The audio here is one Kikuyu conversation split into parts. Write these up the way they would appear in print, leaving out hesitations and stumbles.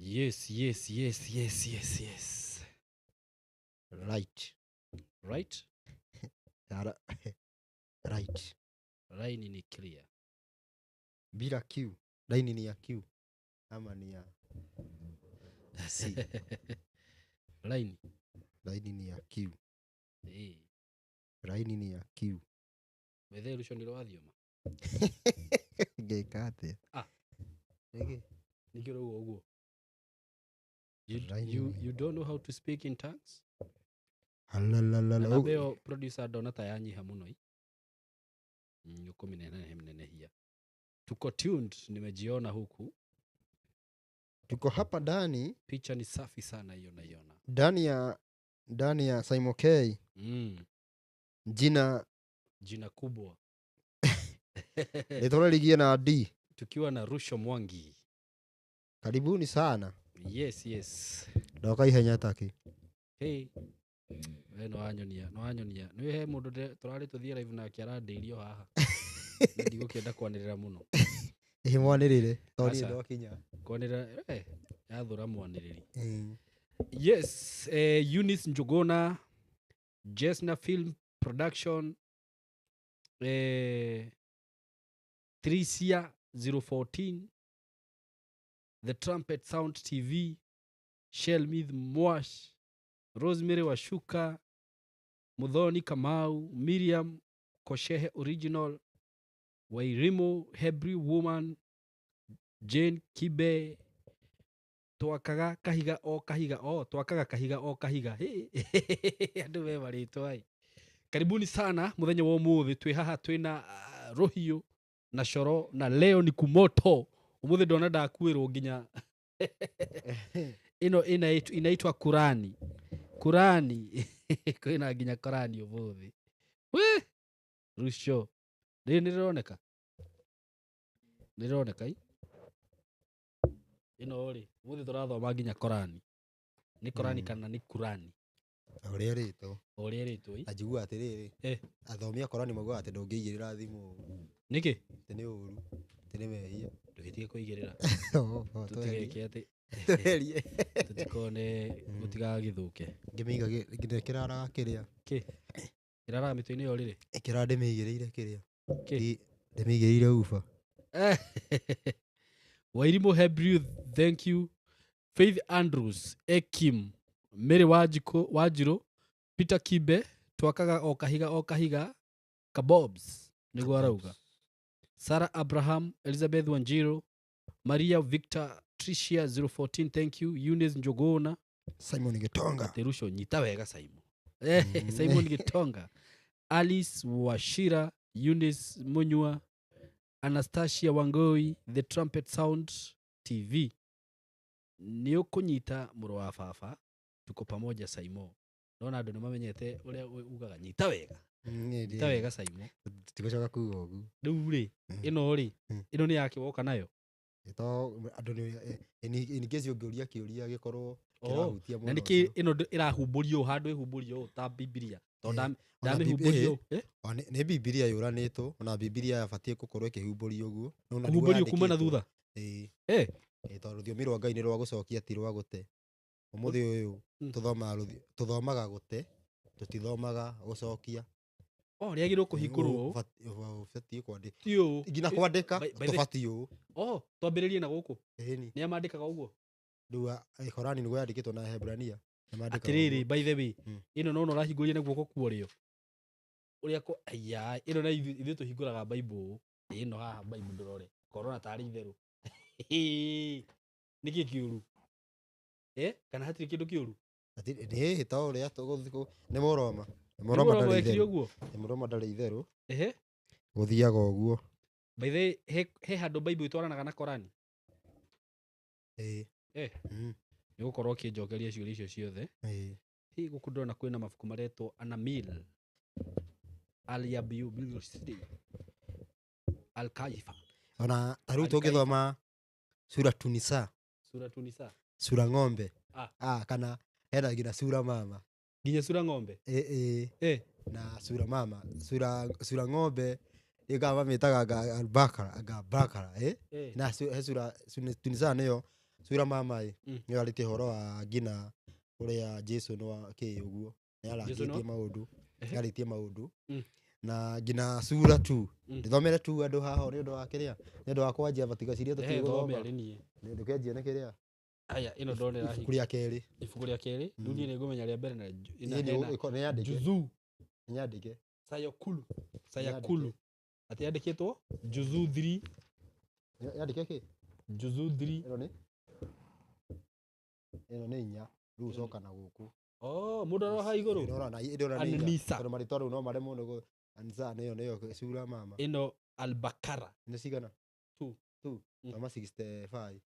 Yes. Right. Right. Right. Line ni clear. Bila Q. Line ni ya Q ama ni ya C? Line. Line ni ya Q. Eh. Line ni ya Q. Wethe rucio nĩ rwathioma. Ngĩka atĩa? Ah. Nĩkĩ? Nĩkĩo ũrauga ũguo. You, Line you, ni you don't know how to speak in tongues? Alalala. Na namba ĩyo producer ndona ta yanyiha mũno i. Ũkũmĩnenehia. Tuko tuned, nimejiona huku. Tuko hapa ndani. Picha ni safi sana hiyo naiona. Ndani ya Simon K. Jina Jina kubwa. Rĩtwa rĩrigie na D. Tukiwa na Rusho Mwangi. Karibuni sana. Yes. Ndoka ihenya taki. Hey. We nĩwanyonia, nĩwanyonia. Nĩ he mũndũ tũrarĩ tũthiĩ live nake arandĩirio haha. Na ndigũkĩenda kwanĩrĩra mũno. Ĩhĩ mwanĩrĩre. Tondũ niĩ Aca. ndokinya. Kwanĩrĩra, yathũra mwanĩrĩri. Yes, Eunice Njuguna, Jesna Film Production, Tricia 014, The Trumpet Sound TV, Shelmith Mwash, Rosemary Washuka, Muthoni Kamau, Miriam Koshehe Original, Wairimo Hebrew Woman, Jane Kibe, twakaga kahiga o kahiga o twakaga kahiga o kahiga. Hey, andũ me marĩtwa ĩ. Karibuni sana muthenya wa ũmũthĩ twĩ haha twĩna rũhiũ na coro na leo ni kumoto. Ũmũthĩ ndona ndakuĩrwo nginya ĩno inaitwa Kurani. Kurani kwĩna nginya Korani ũmũthĩ. We rucio rĩrĩ nĩrĩroneka, nĩrĩroneka i ĩno rĩ ũmũthĩ tũrathoma nginya Korani. Nĩ Korani kana nĩ Kurani? Ũrĩa ĩrĩtwo. O ũrĩa ĩrĩtwo i. Na njiguaga atĩrĩrĩ. Athomi a Korani maugaga atĩ ndũngĩigĩrĩra thimũ ũũ. Nĩkĩ? Atĩ nĩ ũru. Atĩ nĩ mehia. Ndũgĩtige kũigĩrĩra. Oh, oh, tweherie. Tũtigeke atĩ Tweherie. tũtikone gũtigagĩthũke. Ngĩmĩiga nginya kĩraraga kĩrĩa. Kĩ? Kĩraraga mĩtwe-inĩ ĩyo rĩrĩ? Kĩrara ndĩmĩigĩrĩire kĩrĩa. Kĩ? Ndĩmĩigĩrĩire uba. Wairimu Hebrew, thank you. Faith Andrews, Ekim, Mary Wanjikũ, Wanjirũ, Peter Kibe, twakaga o kahiga o kahiga, Kabobs, nĩguo arauga. Sarah Abraham, Elizabeth Wanjiru, Maria Victor, Tricia 014, thank you. Eunice Njogona, Simon Gitonga. Aterusho, nyita wega Simon. Simon Gitonga, Alice Washira, Eunice Munyua, Anastasia Wangoi, The Trumpet Sound TV. Nĩ ũkũnyita mũrũ wa baba, tuko pamoja Simon. Ndona andũ nĩ mamenyete ũrĩa ugaga nyita wega. Nyita wega Simon. Tigũcoka kuga ũguo. Rĩu rĩ, ĩno rĩ, ĩno nĩ yake woka nayo. To andũ nĩ in case ũngĩũria kĩũria gĩkorwo Oh, kĩrahutia na mwena nĩkĩ ũcio. ĩno ĩrahumbũrio ũũ, handũ ĩhumbũrio ũũ ta Bibilia. Tondũ Ona ndamĩhumbũrio ũũ. O nĩ Bibilia yũranĩtwo, ona Bibilia yabatiĩ gũkorwo ĩkĩhumbũrio ũguo. No ona nĩguo Kũhumbũrio kuma na yandĩkĩtwo. thutha. Ĩĩ. Ĩĩ, tondũ rũthiomi rwa Ngai nĩ rwa gũcokia ti rwa gũte. Ũmũthĩ ũyũ tũthomaga gũte, tũtithomaga gũcokia. Oh, rĩagĩrĩirwo kũhingũrwo ũũ. Ũbatiĩ kwandĩka. Ti ũũ. Nginya kwandĩka, By the tũbatiĩ ũũ. Oh, twambĩrĩrie na gũkũ. Ĩni. Nĩ amandĩkaga ũguo? Rĩu Korani nĩguo yandĩkĩtwo na Hebrania. Na mandĩkaga Atĩrĩrĩ, ũguo. by the way, ĩno nona ũrahingũria na guoko kuorĩo. Ũrĩa aya, ĩno na ithuĩ tũhingũraga Bible ũũ. Ĩno haha Bible ndũrore. Korona tarĩ itherũ. Nĩkĩ kĩũru? Kana hatirĩ kĩndũ kĩũru? Nĩ ta ũrĩa tũgũthiĩ nĩ Mũroma. Nĩ Nĩ Mũroma Mũroma ndarĩ wekire itherũ. ũguo? Nĩ Mũroma ndarĩ itherũ. Ehe. Gũthiaga ũguo. By the way, he handũ Bible itwaranaga na Korani? Ĩĩ. Nĩ gũkorwo ũkĩnjokeria ciũria icio ciothe. Ĩĩ. Hihi gũkũ ndĩrona kwĩna mabuku maretwo Anamil, Al-Yabiu Bil-Sidi, Al-Kaifa. Ona ta rĩu Al-Kaifa. tũngĩthoma Sura Tunisa. Sura Tunisa. Sura ng'ombe. Ah. Ah, kana hena nginya sura mama. Nginya sura ng'ombe? Ĩ, ĩ. Na sura mama, sura ng'ombe ĩga mamĩtaga anga Al-Bakara, anga Bakara, eh? Na he sura Tunisa nĩyo Sura mama ĩ, nĩ yarĩtie ũhoro wa nginya ũrĩa Jesu nĩ wa kĩ ũguo, nĩ Jesu yarangĩtie no? maũndũ, Ehe. yarĩtie maũndũ na nginya sura tu. Ndĩthomere tu andũ haha nĩ ũndũ wa kĩrĩa, nĩ ũndũ wa kwanjia batigaciria Ehe, tũtiũĩ thome gũthoma. arĩ niĩ. Ndũkĩanjie na kĩrĩa. Aya, ĩno ndona Ibuku ĩrahinga. rĩa kerĩ. Ibuku rĩa kerĩ. Rĩu niĩ nĩngũmenya rĩa mbere na Ĩĩ, hena nĩ yandĩke. juzuu. Nĩ yandĩke. Sayakulu. Sayakulu. Atĩ yandĩkĩtwo juzuu 3. Yandĩke kĩ? Juzuu 3. Ĩno nĩ? Ĩno nĩ inya. Rĩu ũcoka na gũkũ. Oh, mũndũ aroha igũrũ. Ĩno na ĩno nĩ inya. An-Nisa. Tondũ marĩtwa rĩu no maremwo nĩ An-Nisa nĩyo nĩyo sura mama. Ĩno Al-Bakara. Nĩ cigana? Two. Two. Thoma 65.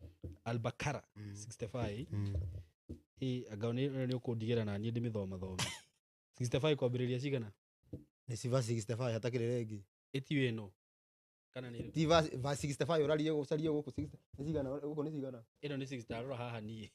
Al-Bakara 65. Ĩ, anga nĩ nĩ ũkũndigĩra na niĩ ndĩmĩthoma thome. 65 kwambĩrĩria cigana? Nĩ ci verse 65 hatakĩrĩ rĩngĩ. Ĩtiyo ĩno. Kana nĩ ĩrĩkũ? Ti verse 65 ũrarie ũcarie gũkũ 60 nĩ cigana gũkũ nĩ cigana? Ĩno nĩ 60 arora haha niĩ.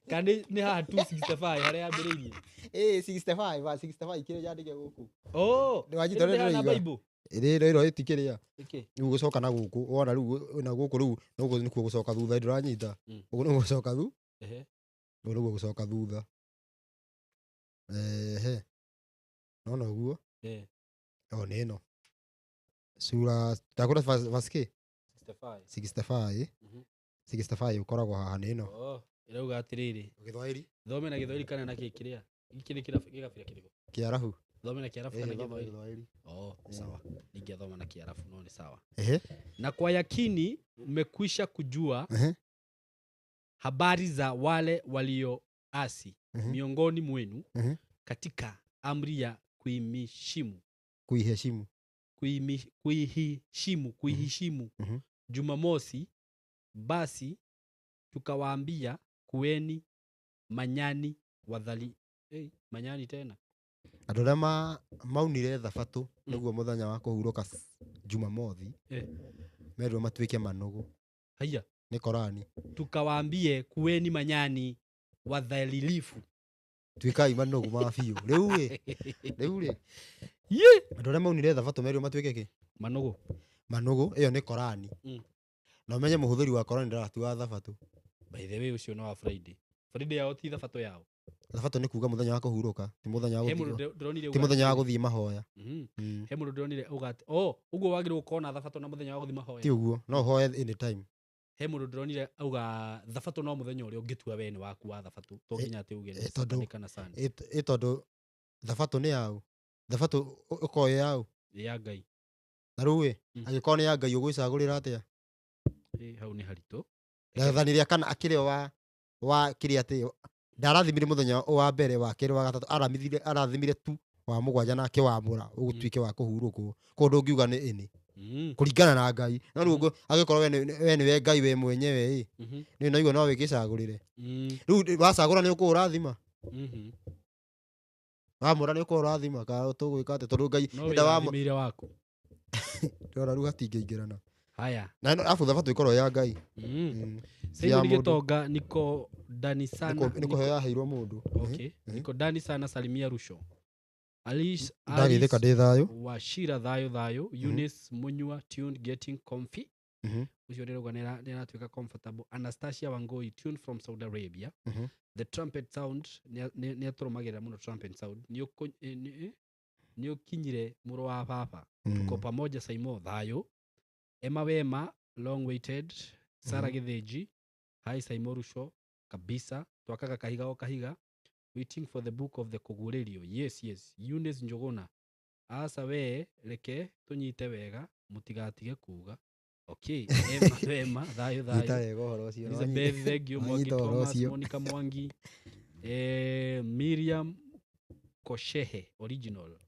Kana nĩ haha 265 harĩa yambĩrĩirie? Ĩ 65 verse 65 kĩrĩa yandĩke gũkũ. Oh, Nĩwanyita ĩno ũrĩa ndĩhana ndĩroiga? Bible. Ĩrĩ ĩno ĩno ĩtikĩrĩa. Ĩkĩ? Rĩu gũcoka na gũkũ wona rĩu na gũkũ rĩu gũkũ nĩkuo gũcoka thutha ndũranyita. Gũkũ nĩkuo gũcoka thu. Ehe. Gũkũ nĩkuo gũcoka thutha. Ehe. Nona ũguo? Eh. O nĩ ĩno. Sura ndakũra verse kĩ? 65. 65. 65 ũkoragwo haha nĩ ĩno. Oh, ĩrauga atĩrĩrĩ. Gĩthwaĩri? Thome na Gĩthwaĩri kana na kĩ kĩrĩa? Gĩkĩ nĩ gĩkabira kĩrĩkũ? Kĩarabu. Thome na Kĩarabu kana Ĩĩ, thoma Gĩthwaĩri? Gĩthwaĩri. Oh, sawa. Ningĩathoma na Kĩarabu no nĩ sawa. Ehe. Na kwa yakini mmekwisha kujua Ehe. habari za wale walioasi miongoni mwenu katika amri ya kuimishimu Kuiheshimu. kuiheshimu kuiheshimu Jumamosi, basi tukawaambia kuweni manyani wadhali. Hey, manyani tena. Andũ arĩa maunire thabatũ nĩguo mũthenya wa kũhurũka Jumamothi merirwo matuĩke manũgũ. Haya. Nĩ Korani. Tukawaambie kuweni manyani wadhalilifu. Tuĩkai manũgũ ma biũ. Rĩu rĩ, rĩu rĩ. Ye! Andũ arĩa maunire thabatũ merirwo matuĩke kĩ? Manũgũ. Manũgũ, ĩyo nĩ Korani. Na ũmenye mũhũthĩri wa Korani ndaratuaga thabatũ. By the way, ũcio nĩ wa Friday. Friday yao ti thabatũ yao. Thabatũ nĩ kuga mũthenya wa kũhurũka, ti mũthenya wa He mũndũ gũthiĩ. ndĩronire Ti uga mũthenya wa atĩrĩrĩ. gũthiĩ mahoya. He mũndũ ndĩronire uga atĩ, oh, ũguo wagĩrĩirwo gũkorwo na thabatũ na mũthenya wa gũthiĩ mahoya. Ti ũguo, no ũhoye anytime. He mũndũ ndĩronire auga thabatũ no mũthenya ũrĩa ũngĩtua we nĩ waku wa thabatũ, to nginya atĩ uge nĩ Tondũ Saturday kana Sunday. Ĩ tondũ thabatũ nĩ yaũ? Thabatũ ũkorwo ĩ yaũ? Ĩ ya Ngai. Na rĩu ĩ, angĩkorwo nĩ ya Ngai ũgwĩcagũrĩra atĩa? Ĩ, hau nĩ haritũ. Rĩathani rĩa kana akĩrĩ o wa kĩrĩa atĩ ndarathimire mũthenya wa mbere, wa kerĩ, wa gatatũ, arathimire tu wa mũgwanja na akĩwamũra ũtuĩke wa kũhurũkwo. Koguo ndũngiuga nĩ ĩnĩ. Kũringana na Ngai. No rĩu angĩkorwo we nĩwe Ngai we mwenyewe ĩ, nĩ naigua no wĩgĩcagũrĩre. Rĩu wacagũra nĩ ũkũũrathima? Wamũra nĩ ũkũũrathima kana tũgwĩka atĩa? Tondũ Ngai No enda wamũ- wĩrathimĩire waku. Ndĩrona rĩu hatingĩingĩrana. Haya. Na ĩno arabu thabatũ ĩkorwo ya Ngai. Simon Ya mũndũ. Gĩtonga, niko ndani sana. Nĩ kũheo yaheirwo mũndũ. Okay. Niko ndani sana, salimia Rusho. Alice, Ndageithĩka Alice ndĩ thayũ. Wachira thayũ thayũ. Eunice Munyua tuned getting comfy. Ũcio ndĩrauga nĩ aratuĩka comfortable. Anastasia Wangoi tuned from Saudi Arabia. The trumpet sound nĩ atũrũmagĩrĩra mũno trumpet sound. Nĩ ũkinyire mũrũ wa baba. Tuko pamoja Saimo thayũ. Emma Wema long waited. Sarah Githinji hi Saimo Rusho kabisa. Twakaga kahiga o kahiga. Waiting for the book of the kũguũrĩrio. Yes, yes. Eunice Njuguna aca we reke tũnyite wega mũtigatige kuga. Okay. Emma Wema thayũ Nyita thayũ. wega ũhoro ũcio. Elizabeth thank you. Mwangi Wanyita ũhoro Thomas ũcio. Monica Mwangi Miriam Koshehe original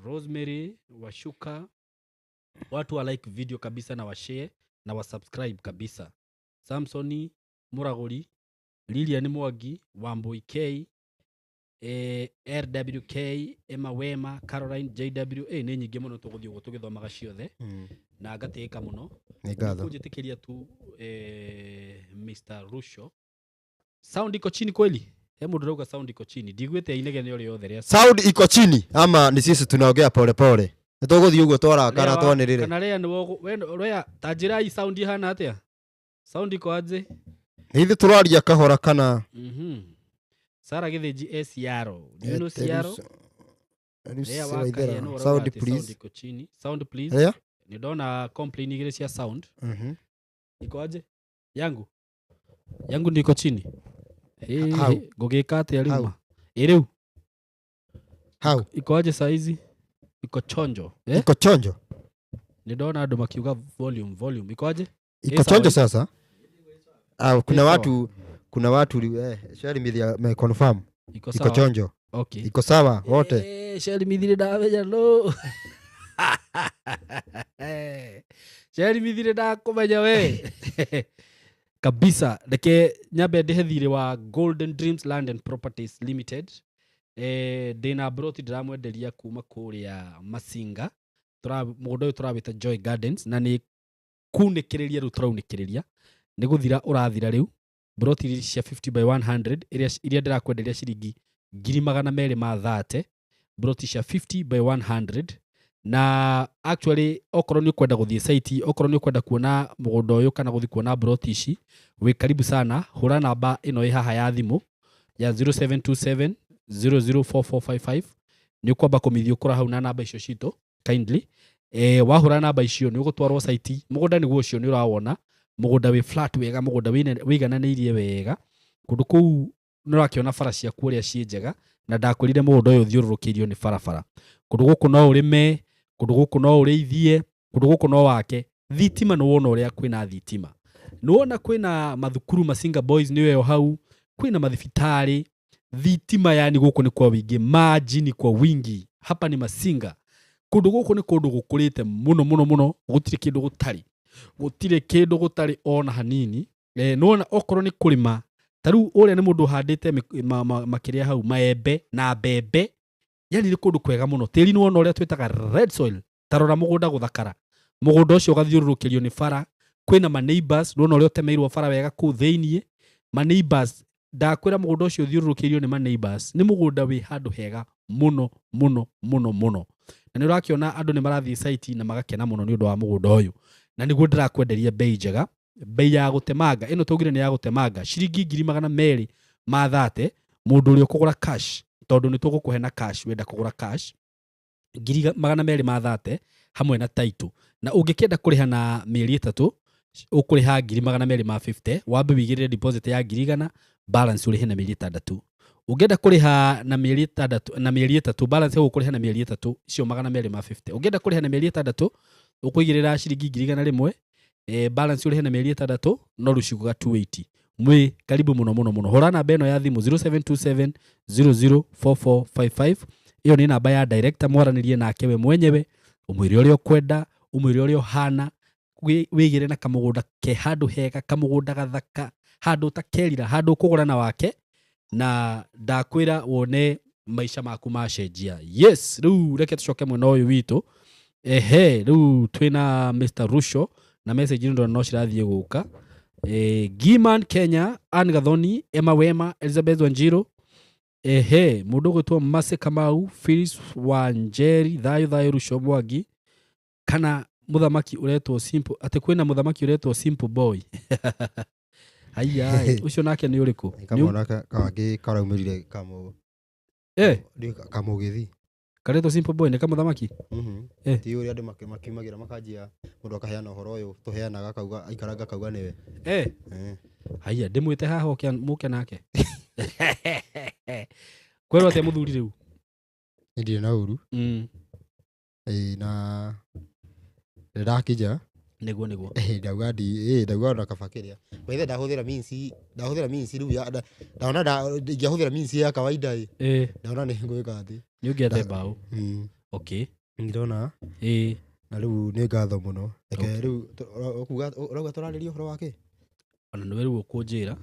Rosemary Washuka. Watu wa like video kabisa na washare na wasubscribe kabisa. Samsoni Muraguri, Lilian Mwangi, Wambui K, RWK, Emma Wema, Caroline JW. Nĩ nyingĩ mũno tũgũthiĩ ũguo tũgĩthomaga ciothe na ngatĩĩka mũno. Nĩ ngatho. Nĩkũnjĩtĩkĩria tu Mr. Rusho. Sound iko chini kweli? He mũndũ ũrauga sound iko chini. Ndiguĩte inegene o rĩothe rĩa Sound iko chini ama ni sisi tunaongea pole pole. Nĩ tũgũthiĩ ũguo twarakara Rĩa twanĩrĩre. Kana rĩa nĩwe we rĩa ta njĩra i sound ihana atĩa? Sound iko aje? Nĩ ithuĩ tũraria kahora kana? Sara Githinji e Ciaro. Do you know Ciaro? Rea wa Waithera. Kahĩa no ũrauga Sound atĩ sound please. iko chini. Sound please. Rea? Nĩ ndona complain igĩrĩ cia sound. Iko aje? Yangu. Yangu ndio iko chini. How? Ngũgĩka atĩa rĩu How? ma? Ĩ rĩu How? iko aje saa hizi? Iko chonjo. Eh? Iko chonjo. Nĩ ndona andũ makiuga volume volume. Iko aje? Iko Ĩ sawa. chonjo sasa. Ah, kuna Ĩ sawa. watu kuna watu Shari Media me confirm Iko iko sawa. chonjo. Okay. Iko sawa wote. Sheri Mithire ndamenya no. Sheri Mithire ndakũmenya we. Kabisa reke nyambe ndĩhe thirĩ wa Golden Dreams Land and Properties Limited. Ndĩna broti ndĩramwenderia kuma kũrĩa Masinga. Mũgũnda ũyũ tũrawĩta Joy Gardens na nĩ kunĩkĩrĩria rĩu tũraunĩkĩrĩria nĩ gũthira ũrathira rĩu broti cia 50 by 100 iria ndĩrakwenderia ciringi 230,000 broti cia 50 by 100 na actually okorwo nĩ ũkwenda gũthiĩ site, okorwo nĩ ũkwenda kuona mũgũnda ũyũ kana gũthiĩ kuona broti ici, wĩ karibu sana, hũra namba ĩno ĩ haha ya thimũ ya 0727 004455. Nĩ ũkwamba kũmithiũkũra hau na namba icio citũ kindly. Wahũra namba icio nĩ ũgũtwarwo site. Mũgũnda nĩguo ũcio nĩ ũrawona, mũgũnda wĩ flat wega, mũgũnda wĩigananĩirie wega. Kũndũ kũu nĩ ũrakĩona bara ciakuo ũrĩa ciĩ njega, na ndakwĩrire mũgũnda ũyũ ũthiũrũrũkĩirio nĩ barabara. Kũndũ gũkũ no ũrĩme, kũndũ gũkũ no ũrĩithie, kũndũ gũkũ no wake. Thitima nĩ wona ũrĩa kwĩna thitima, nĩ wona kwĩna mathukuru Masinga Boys nĩ ĩyo hau, kwĩna mathibitarĩ, thitima yani gũkũ nĩ kwa wingi, maji ni kwa wingi, hapa ni Masinga. Kũndũ gũkũ nĩ kũndũ gũkũrĩte mũno mũno mũno, gũtirĩ kĩndũ gũtarĩ, gũtirĩ kĩndũ gũtarĩ ona hanini. Nĩ wona okorwo nĩ kũrĩma, ta rĩu ũrĩa nĩ mũndũ ũhandĩte makĩria hau maembe na mbembe, yani nĩ kũndũ kwega mũno. Tĩri nĩ wona ũrĩa twĩtaga red soil, ta rora mũgũnda gũthakara, mũgũnda ũcio ũgathiũrũrũkĩrio nĩ bara, kwĩna ma neighbors, nĩ wona ũrĩa ũtemeirwo bara wega kũu thĩiniĩ, ma neighbors, ndakwĩra mũgũnda ũcio ũthiũrũrũkĩirio nĩ ma neighbors, nĩ mũgũnda wĩ handũ hega mũno mũno mũno mũno, na nĩ ũrakĩona andũ nĩ marathiĩ site na magakena mũno nĩ ũndũ wa mũgũnda ũyũ, na nĩguo ndĩrakwenderia bei njega, bei ya gũtemanga ĩno twaugire nĩ ya gũtemanga ciringi 230,000 mũndũ ũrĩa ũkũgũra cash, tondũ nĩ tũgũkũhe na cash, wenda kũgũra cash 230,000 hamwe na title, na ũngĩkĩenda kũrĩha na mĩeri 3 ũkũrĩha 250,000, wambe wĩigĩrĩre deposit ya 100,000, balance ũrĩhe na mĩeri 6. Ũngĩenda kũrĩha na mĩeri 6, na mĩeri 3 balance ũkũrĩha na mĩeri 3 icio 250. Ũngĩenda kũrĩha na mĩeri 6 ũkũigĩrĩra ciringi 100,000, balance ũrĩhe na mĩeri 6 no rũcigo ga 280. Mwĩ karibu mũno mũno mũno. Hũra namba ĩno ya thimũ 0727 004455. Ĩyo nĩ namba ya director, mwaranĩrie nake we mwenyewe, ũmwĩre ũrĩa ũkwenda, ũmwĩre ũrĩa ũhana, wĩgĩre na kamũgũnda ke handũ hega, kamũgũnda gathaka, handũ ũtakerira, handũ ũkũgũra na wake, na ndakwĩra wone maica maku macenjia. Yes, rĩu reke tũcoke mwena ũyũ witũ. Ehe, rĩu twĩna Mr. Rusho na message ĩno no cirathiĩ gũka. Giman Kenya, Ann Gathoni, Emma Wema, Elizabeth Wanjiru, ehe, mũndũ ũgwĩtwo Mase Kamau, Phyllis Wanjeri, thayũ thayũ Rusho Mwangi, kana mũthamaki ũretwo Simple, atĩ kwĩna mũthamaki ũretwo Simple Boy. Haiya, ũcio nake nĩ ũrĩkũ? Nĩ kamwana kangĩ karaumĩrire kamũ kamũgĩthi. Karetwo Simple Boy nĩ kamũthamaki? Ti ũrĩa andũ makiumagĩra makanjia mũndũ akaheana ũhoro ũyũ tũheanaga akauga aikaranga akauga nĩwe. Haiya, ndĩmwĩte haha mũke nake. Kwerwo atĩa mũthuri rĩu? Ndirĩ na ũru. Na ndakija. Nĩguo nĩguo. Ndauga ndauga ona kaba kĩrĩa. By the ndahũthĩra means, ndahũthĩra means rĩu ya ndaona ingĩahũthĩra means ya kawaida ĩ. Ndaona nĩ ngwĩka atĩ. Nĩ ũngĩate mbaũ. Okay. Ndĩrona. Na rĩu nĩ ngatho mũno. Reke rĩu ũrauga tũrarĩria ũhoro wa kĩ? Ona nĩwe rĩu ũkũnjĩra.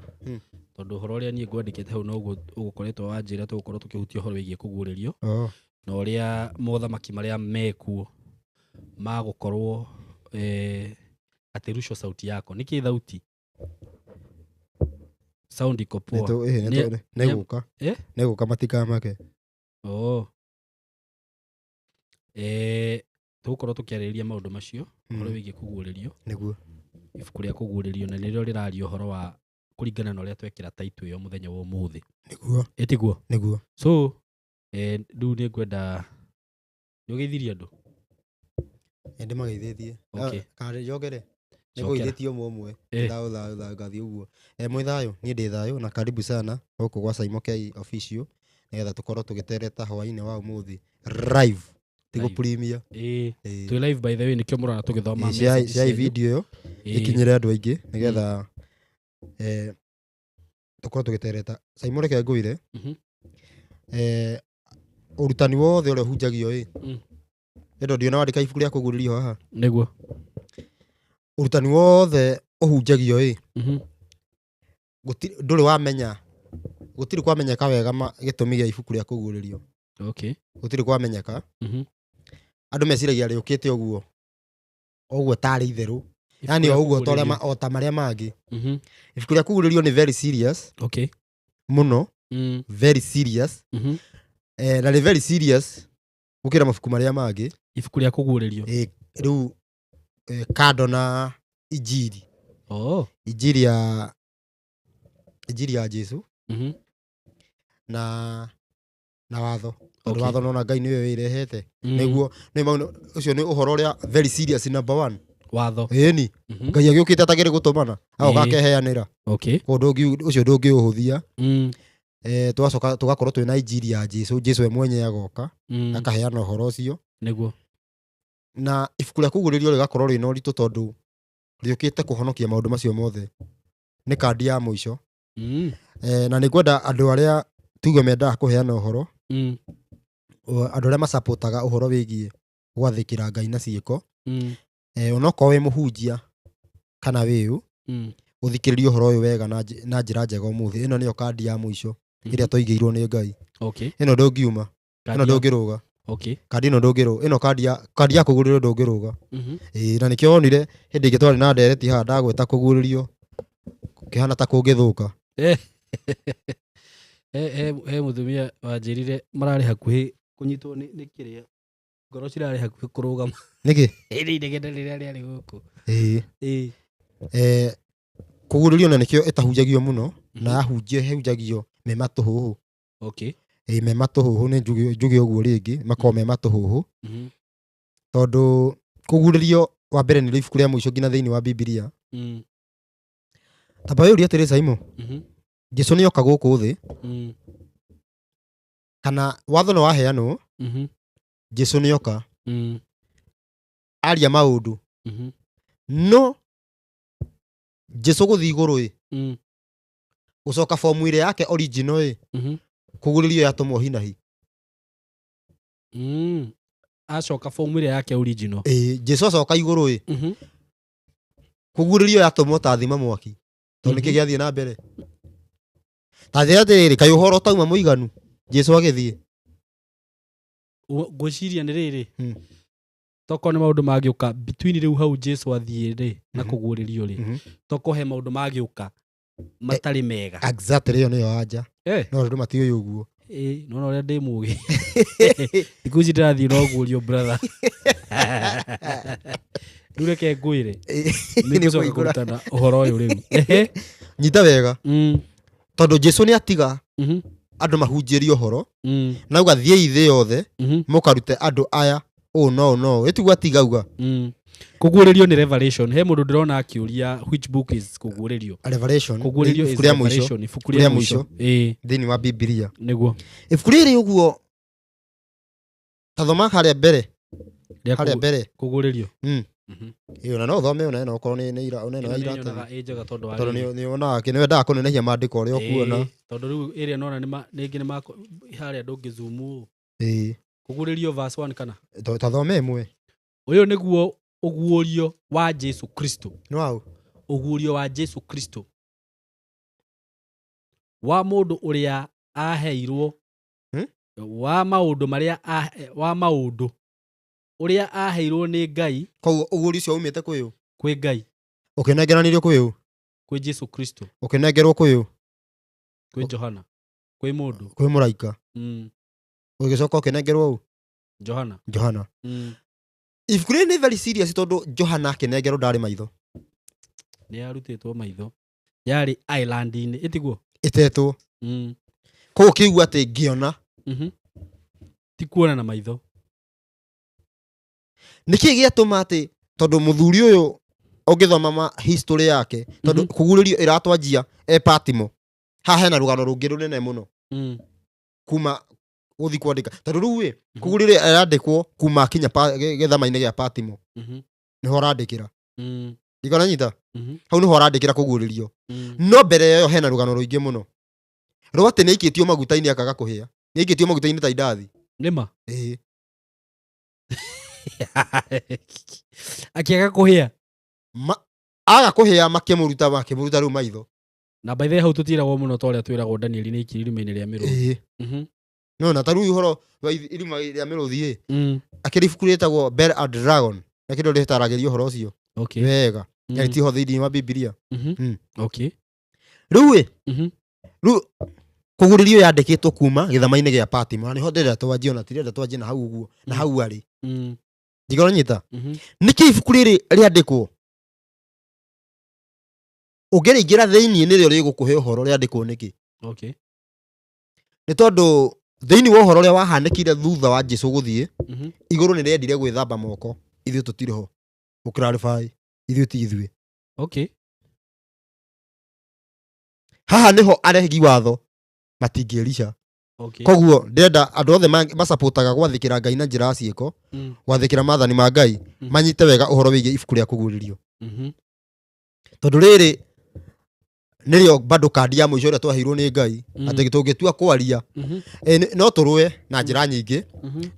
Tondũ ũhoro ũrĩa niĩ ngwandĩkĩte hau noguo ũgũkoretwo wanjĩra tũgũkorwo tũkĩhutia ũhoro wĩgiĩ kũguũrĩrio. Na ũrĩa mothamaki marĩa mekuo magũkorwo atĩ Rusho sauti yako. Nĩkĩ thauti? Sound iko poa. Nĩgũka. Nĩgũka matikamake. Tũgũkorwo tũkĩarĩrĩria maũndũ macio, ũhoro wĩgiĩ kũguũrĩrio. Nĩguo. Ibuku rĩa kũguũrĩrio na nĩrĩo rĩraria ũhoro wa kũringana na ũrĩa twekĩra taitũ ĩyo mũthenya wa ũmũthĩ. Nĩguo. Ĩtiguo? Nĩguo. So rĩu nĩ ngwenda nĩ ũgeithirie andũ. Ndĩmageithĩtie. Okay. Kana njokere? Cokera. Nĩngũgeithĩtie ũmwe ũmwe. Eh. Thayũ thayũ thayũ ngathiĩ ũguo. Mwĩ thayũ, niĩ ndĩ thayũ na karibu sana gũkũ gwa Saimo K official nĩgetha tũkorwo tũgĩtereta hwainĩ wa ũmũthĩ live ti Live. gũpurimia. Ĩĩ. Ĩĩ. Twĩ live by the way nĩkĩo mũrona tũgĩthoma Ĩĩ, share message share cianyu. video ĩyo Ĩĩ. ĩkinyĩre andũ aingĩ nĩgetha tũkorwo tũgĩtereta. Saimo reke ngwĩre ũrutani wothe ũrĩa ũhunjagio ĩ ĩndo ndiona wandĩka ibuku rĩa kũguũrĩrio haha. Nĩguo. Ũrutani wothe ũhunjagio ĩ ndũrĩ wamenya gũtirĩ kwamenyeka wega gĩtũmi gĩa ibuku rĩa kũguũrĩrio. Okay. Gũtirĩ kwamenyeka. Andũ meciragia rĩũkĩte ũguo ũguo tarĩ itherũ, yani o ũguo ta ũrĩa o ta marĩa mangĩ. Ibuku rĩa kũguũrĩrio nĩ very serious Okay. mũno, very serious. Na nĩ very serious gũkĩra mabuku marĩa mangĩ. Ibuku rĩa kũguũrĩrio. Rĩu kando na injiri. Oh. Injiri ya Jesu na watho tondũ watho nona Ngai nĩwe wĩrehete. Nĩguo nĩ ũcio nĩ ũhoro ũrĩa very serious number one. Watho. Ĩni Ngai agĩũkĩte atagĩrĩ gũtũmana agoka akeheanĩra. Okay. Koguo ũcio ndũngĩũhũthia. Tũgacoka tũgakorwo twĩna injiri ya Jesu. Jesu we mwenyewe agoka akaheana ũhoro ũcio. Nĩguo. Na ibuku rĩa kũguũrĩrio rĩgakorwo rĩna ũritũ tondũ rĩũkĩte kũhonokia maũndũ macio mothe, nĩ kandi ya mũico. Na nĩ ngwenda andũ arĩa tuge mendaga kũheana ũhoro, andũ arĩa macapotaga ũhoro wĩgiĩ gwathĩkĩra Ngai na ciĩko, onokorwo wĩ mũhunjia kana wĩũ, ũthikĩrĩrie ũhoro ũyũ wega na njĩra njega ũmũthĩ. Ĩno nĩyo kandi ya mũico ĩrĩa twaigĩirwo nĩ Ngai. Okay. Ĩno ndũngiuma, ĩno ndũngĩrũga. Okay. Kandi ĩno ndũngĩrũga, ĩno kandi ya kũguũrĩrio ndũngĩrũga. Ĩĩ, na nĩkĩo wonire hĩndĩ ĩngĩ twarĩ na ndereti haha ndagweta kũguũrĩrio kĩhana ta kũngĩthũka. He mũtumia wanjĩrire mararĩ hakuhĩ kũnyitwo nĩ kĩrĩa ngoro cirarĩ hakuhĩ kũrũgama. Nĩkĩ? Ĩrĩ inegene rĩrĩa rĩarĩ gũkũ. Ĩĩ. Ĩĩ. Kũguũrĩrio na nĩkĩo ĩtahunjagio mũno na yahunjio ĩhunjagio me matũhũhũ. Okay. Ĩĩ, me matũhũhũ nĩ njuge ũguo rĩngĩ makoragwo me matũhũhũ tondũ kũguũrĩrio wa mbere nĩrĩo ibuku rĩa mũico nginya thĩinĩ wa Bibilia. Tamba wĩyũrie atĩrĩ Saimo, Jesu nĩoka gũkũ thĩ kana watho nĩ waheanwo, Jesu nĩoka aria maũndũ, no Jesu gũthiĩ igũrũ ĩ gũcoka fomu ĩrĩa yake original ĩ kũguũrĩrio yatũmwo hinahi. Acoka fomu ĩrĩa yake original. Ĩĩ, Jesu acoka igũrũ ĩ kũguũrĩrio yatũmwo ta thima mwaki tondũ nĩkĩ gĩathiĩ na mbere ta njĩra atĩrĩrĩ kaĩ ũhoro ũtauma mũiganu Jesu agĩthiĩ. Ngwĩciria nĩ rĩrĩ tokorwo nĩ maũndũ mangĩũka between rĩu hau Jesu athiĩ rĩ na kũguũrĩrio rĩ, tokorwo he maũndũ mangĩũka matarĩ mega. Exactly, ĩyo nĩyo anja. No andũ matiũĩ ũguo. Ĩĩ, nona ũrĩa ndĩ mũgĩ thikũ ici ndĩrathiĩ no guũrio brother. Rĩu reke ngwĩre nĩ ngũcoka Nĩũkũhingũra. kũrutana ũhoro ũyũ rĩu. Ehe. Nyita wega tondũ Jesu nĩ atiga andũ mahunjĩrie ũhoro na auga thiĩi thĩ yothe mũkarute andũ aya ũũ no ũũ no ũũ ĩtiguo atiga auga. Kũguũrĩrio nĩ revelation. He mũndũ ndĩrona akĩũria which book is kũguũrĩrio. Revelation. Kũguũrĩrio is ibuku rĩa mũico revelation, ibuku rĩa rĩa mũico. Ĩĩ. Thĩinĩ wa Bibilia. Nĩguo. Ibuku rĩrĩ ũguo tathoma harĩa mbere. Rĩa Harĩa mbere. Kũguũrĩrio. Ĩyo na no ũthome ona ĩno okorwo nĩ ira ona ĩno Ĩno ya nĩ iratathi. nyonaga ĩ njega tondũ wa Tondũ rĩrĩ. nĩ wonaga nĩ wendaga kũnenehia maandĩko ũrĩa ũkuona. Ĩĩ, tondũ rĩu ĩrĩa nona rĩngĩ nĩ harĩa ndũngĩ zoom ũũ. Ĩĩ. Kũguũrĩrio verse 1 kana Tathome ĩmwe. Ũyũ nĩguo ũguũrio wa Jesu Kristo. Nĩ waũ? Ũguũrio wa Jesu Kristo wa mũndũ ũrĩa aheirwo wa maũndũ marĩa wa maũndũ ũrĩa aheirwo nĩ Ngai. Koguo ũguũrio ũcio umĩte kwĩ ũ? Kwĩ Ngai. Ũkĩnengeranĩrio kwĩ ũ? Kwĩ Jesu Kristo. Ũkĩnengerwo kwĩ ũ? Kwĩ Johana, kwĩ mũndũ. Kwĩ mũraika. Ũgĩcoka ũkĩnengerwo ũ? Johana. Johana. Ibuku rĩrĩ nĩ very serious tondũ Johana akĩnengerwo ndarĩ maitho. Nĩ yarutĩtwo maitho. Yarĩ island-inĩ, ĩtiguo? Ĩtetwo. Koguo kĩigua atĩ ngĩona. Ti kuona na maitho. Nĩkĩ gĩatũma atĩ tondũ mũthuri ũyũ ũngĩthoma ma history yake, tondũ kũgurĩrio ĩratwanjia e Patimo, haha hena rũgano rũngĩ rũnene mũno kuma gũthi kwandĩka, tondũ rĩu ĩ kũgurĩrio ĩrandĩkwo kuma akinya gĩthama-inĩ gĩa Patimo, nĩho arandĩkĩra. Ikonanyita hau nĩho arandĩkĩra kũguũrĩrio. No mbere ĩyo hena rũgano rũingĩ mũno rwa atĩ nĩ aikĩtio maguta-inĩ akaga kũhĩa, nĩ aikĩtio maguta-inĩ ta indathi. Nĩma. Ĩĩ. Akĩaga kũhĩa. Aga kũhĩa, makĩmũruta rĩu maitho. Na by the way hau tũtiragwo mũno ta ũrĩa twĩragwo Danieli nĩ aikirio irima-inĩ rĩa mĩrũthi. Ĩĩ. No na ta rĩu ũhoro wa irima rĩa mĩrũthi ĩ, akĩrĩ ibuku rĩtagwo Bell and Dragon, na kĩndũ rĩtaragĩria ũhoro ũcio wega, na rĩtiho thĩinĩ wa Bibilia. Rĩu ĩ, rĩu kũgurĩrio yandĩkĩtwo kuma gĩthama-inĩ gĩa Patimo, na nĩho ndĩrenda twanjie, ona tirenda twanjie na hau ũguo na hau arĩ ndigoro nyita. Nĩkĩ ibuku rĩrĩ rĩandĩkwo? Ũngĩrĩingĩra thĩinĩ nĩrĩo rĩgũkũhe ũhoro rĩandĩkwo nĩkĩ. Nĩ tondũ thĩinĩ wa ũhoro ũrĩa wahanĩkire thutha wa Jesu gũthiĩ igũrũ, nĩ rĩendire gwĩthamba moko, ithuĩ tũtirĩ ho gũ clarify, ithuĩ ti ithuĩ. Haha nĩho aregi watho matingĩrica. Koguo ndĩrenda andũ othe macapotaga gwathĩkĩra Ngai na njĩra ya ciĩko, gwathĩkĩra maathani ma Ngai, manyite wega ũhoro wĩgiĩ ibuku rĩa kũguũrĩrio, tondũ rĩrĩ nĩrĩo bado kandi ya mũico ĩrĩa twaheirwo nĩ Ngai, atĩ tũngĩtua kwaria, no tũrũe na njĩra nyingĩ,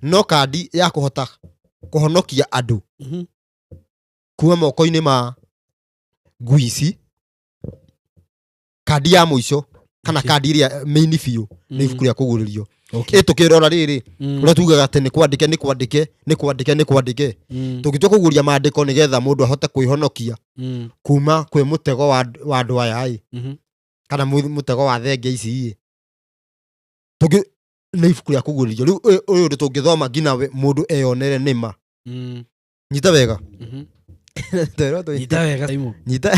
no kandi ya kũhota kũhonokia andũ kuma moko-inĩ ma ngui ici, kandi ya mũico kana kandi ĩrĩa main biũ nĩ ibuku rĩa kũguũrĩrio. Ĩ tũkĩrora rĩrĩ, ũrĩa tugaga atĩ nĩ kwandĩke, nĩ kwandĩke, nĩ kwandĩke, nĩ kwandĩke, tũngĩtua kũguũria maandĩko nĩgetha mũndũ ahote kwĩhonokia kuma kwĩ mũtego wa andũ aya ĩ, kana mũtego wa thenge ici ĩ, tũngĩ nĩ ibuku rĩa kũguũrĩrio. Rĩu ũyũ ũndũ tũngĩthoma nginya mũndũ eyonere nĩma. Nyita wega. Twerwo Nyita wega Simon. Nyita.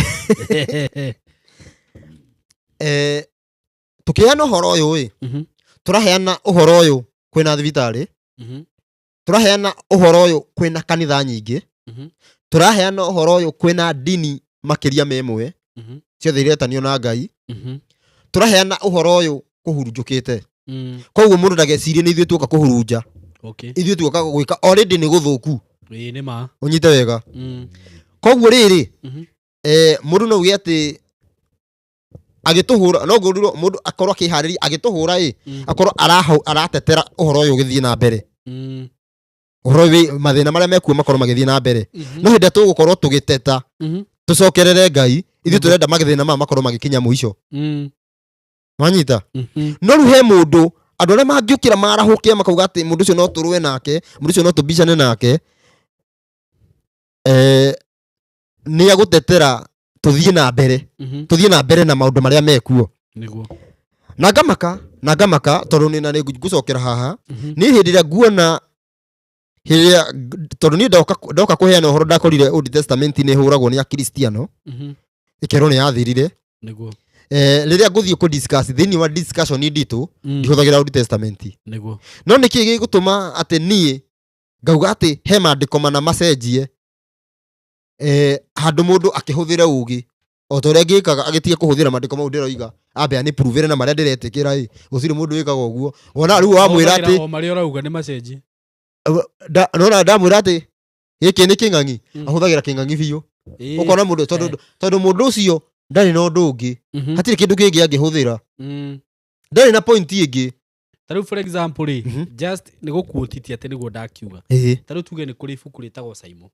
Tũkĩheana ũhoro ũyũ ĩ, tũraheana ũhoro ũyũ kwĩna thibitarĩ, tũraheana ũhoro ũyũ kwĩna kanitha nyingĩ, tũraheana ũhoro ũyũ kwĩna ndini makĩria ma ĩmwe, ciothe iretanio na Ngai, tũraheana ũhoro ũyũ kũhurunjũkĩte. Koguo mũndũ ndagecirie nĩ ithuĩ tuoka kũhurunja, ithuĩ tuoka gwĩka already nĩ gũthũku. Ĩĩ nĩ ma. Ũnyite wega. Koguo rĩrĩ, mũndũ no uge atĩ agĩtũhũra, no ngũrirwo mũndũ akorwo akĩharĩria agĩtũhũra ĩ, akorwo aratetera ũhoro ũyũ ũgĩthiĩ na mbere, ũhoro wĩ mathĩna marĩa mekuo makorwo magĩthiĩ na mbere. No hĩndĩ ĩrĩa tũgũkorwo tũgĩteta tũcokerere Ngai, ithuĩ tũrenda mathĩna maya makorwo magĩkinya mũico. Wanyita? No rĩu he mũndũ, andũ arĩa mangĩũkĩra marahũke makauga atĩ mũndũ ũcio no tũrũe nake, mũndũ ũcio no tũbicane nake, nĩ agũtetera tũthiĩ na mbere, tũthiĩ na mbere na maũndũ marĩa mekuo. Nĩguo. Na ngamaka tondũ nĩ na nĩ ngũcokera haha. Niĩ hĩndĩ ĩrĩa nguona, hĩndĩ ĩrĩa, tondũ niĩ ndoka kũheana ũhoro, ndakorire Old Testament nĩ ĩhũragwo nĩ Akristiano, ĩkerwo nĩ yathirire. Nĩguo. Rĩrĩa ngũthiĩ kũ discuss thĩinĩ wa discussion nditũ, ndihũthagĩra Old Testament. Nĩguo. No nĩkĩ gĩgũtũma atĩ niĩ ngauga atĩ he maandĩko mana macenjie, handũ mũndũ akĩhũthĩre ũgĩ o ta ũrĩa ngĩkaga, agĩtige kũhũthĩra maandĩko mau ndĩroiga, ambe anĩpruvĩre na marĩa ndĩretĩkĩra ĩ? Gũtirĩ mũndũ wĩkaga ũguo. Wona rĩu wamwĩra atĩ Ũhũthagĩra o marĩa ũrauga nĩ macenjie. Nona ndamwĩra atĩ gĩkĩ nĩ kĩng'ang'i, ahũthagĩra kĩng'ang'i biũ. Ũkona mũndũ tondũ mũndũ ũcio ndarĩ na ũndũ ũngĩ, hatirĩ kĩndũ kĩngĩ angĩhũthĩra, ndarĩ na point ĩngĩ. Ta rĩu for example rĩ, just nĩ gũkuotiti atĩ nĩguo ndakiuga, ta rĩu tuge nĩ kũrĩ ibuku rĩtagwo Saimo,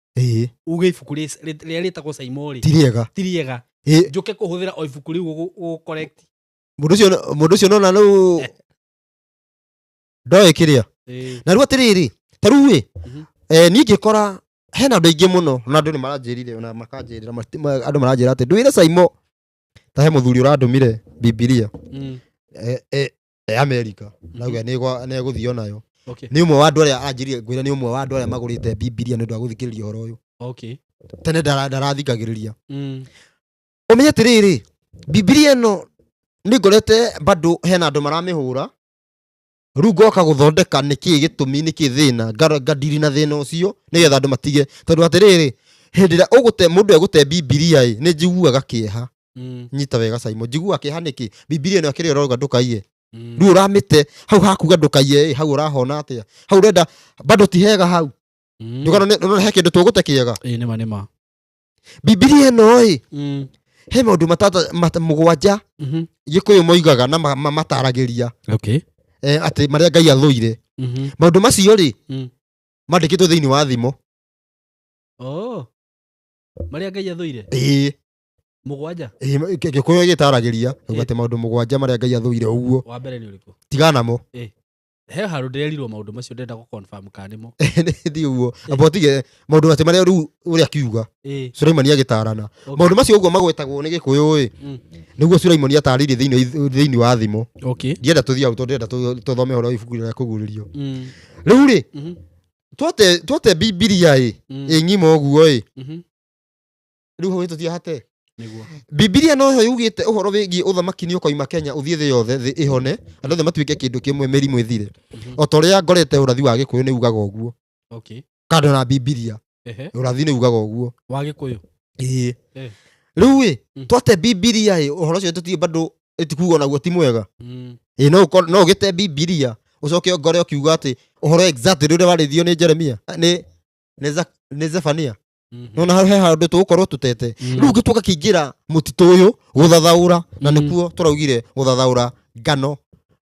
uge ibuku rĩrĩa rĩtagwo Saimo rĩ ti rĩega. Ti rĩega. Njũke kũhũthĩra o ibuku rĩu gũ correct. Mũndũ ũcio nona rĩu ndoĩ kĩrĩa. Na rĩu atĩrĩrĩ, ta rĩu ĩ, niĩ ngĩkora hena andũ aingĩ mũno, na andũ nĩ maranjĩrire na makanjĩrĩra, andũ maranjĩra atĩ ndwĩre Saimo, ta he mũthuri ũrandũmire Bibilia, Amerika, nauga nĩ egũthiĩ onayo. Nĩ ũmwe wa andũ arĩa anjĩrire, ngwĩra nĩ ũmwe wa andũ arĩa magũrĩte Bibilia nĩ ũndũ wa gũthikĩrĩria ũhoro ũyũ. Tene ndarathikagĩrĩria. Ũmenye atĩrĩrĩ, Bibilia ĩno nĩ ngorete bado hena andũ maramĩhũra. Rĩu ngoka gũthondeka nĩkĩĩ gĩtũmi, nĩkĩĩ thĩna, ngadiri na thĩna ũcio nĩgetha andũ matige. Tondũ atĩrĩrĩ, hĩndĩ ĩrĩa ũgũte mũndũ egũte Bibilia ĩ, nĩ njiguaga kĩeha. Nyita wega Simon, njiguaga kĩeha nĩkĩ? Bibilia ĩno akĩrĩ ĩrauga ndũkaiye. Rĩu ũramĩte hau hakuga ndũkaiye ĩ, hau ũrahona atĩa? Hau ũrenda bado ti hega hau. Ndũkona he kĩndũ tũgũte kĩega. Ĩĩ nĩma nĩma. Bibilia ĩno ĩ, he maũndũ 6 Gĩkũyũ moigaga na mataragĩria. Okay. Atĩ marĩa Ngai athũire. Maũndũ macio rĩ, mandĩkĩtwo thĩinĩ wa thimo. Oh. Marĩa Ngai athũire? Ĩĩ. 7? Ĩĩ, Gĩkũyũ gĩtaragĩria, auga atĩ maũndũ 7 marĩa Ngai athũire ũguo. Wa mbere nĩ ũrĩkũ? Tigana namo. Ĩĩ. He handũ ndĩrerirwo maũndũ macio ndĩrenda gũ confirm kana nĩmo. Nĩ ũguo. Amba ũtige maũndũ atĩ marĩa rĩu ũrĩa akiuga. Ĩĩ. Sulaimani agĩtarana. Okay. Maũndũ macio ũguo magwetagwo nĩ Gĩkũyũ ĩ. Nĩguo Sulaimani atarĩirie thĩinĩ wa thimo. Okay. Ndienda tũthiĩ hau tondũ ndĩrenda tũthome ũhoro wa ibuku rĩa kũguũrĩrio. Rĩu rĩ, twate Bibilia ĩ, ĩ ng'ima ũguo ĩ. Rĩu hau tũthiĩ hate. Nĩguo. Bibilia no yo yugĩte ũhoro wĩgiĩ ũthamaki nĩ ũkoima Kenya ũthiĩ thĩ yothe, thĩ ĩhone, andũ othe matuĩke kĩndũ kĩmwe, mĩrimũ ĩthire. O ta ũrĩa ngorete ũrathi wa Gĩkũyũ nĩ ugaga ũguo. Okay. Kando na Bibilia, Ehe. ũrathi nĩ ugaga ũguo. Wa Gĩkũyũ. Ĩĩ. Rĩu ĩ, twate Bibilia ĩ, ũhoro ũcio tũtirĩ bado ĩtikuga onaguo ti mwega. Ĩĩ, no ũgĩte Bibilia, ũcoke ngore ũkiuga atĩ ũhoro exactly ũrĩa warĩthio nĩ Jeremia, nĩ Zefania. Nona hau he handũ tũgũkorwo tũtete. Rĩu ũngĩ tũgakĩingĩra mũtitũ ũyũ gũthathaũra, na nĩkuo tũraugire gũthathaũra ngano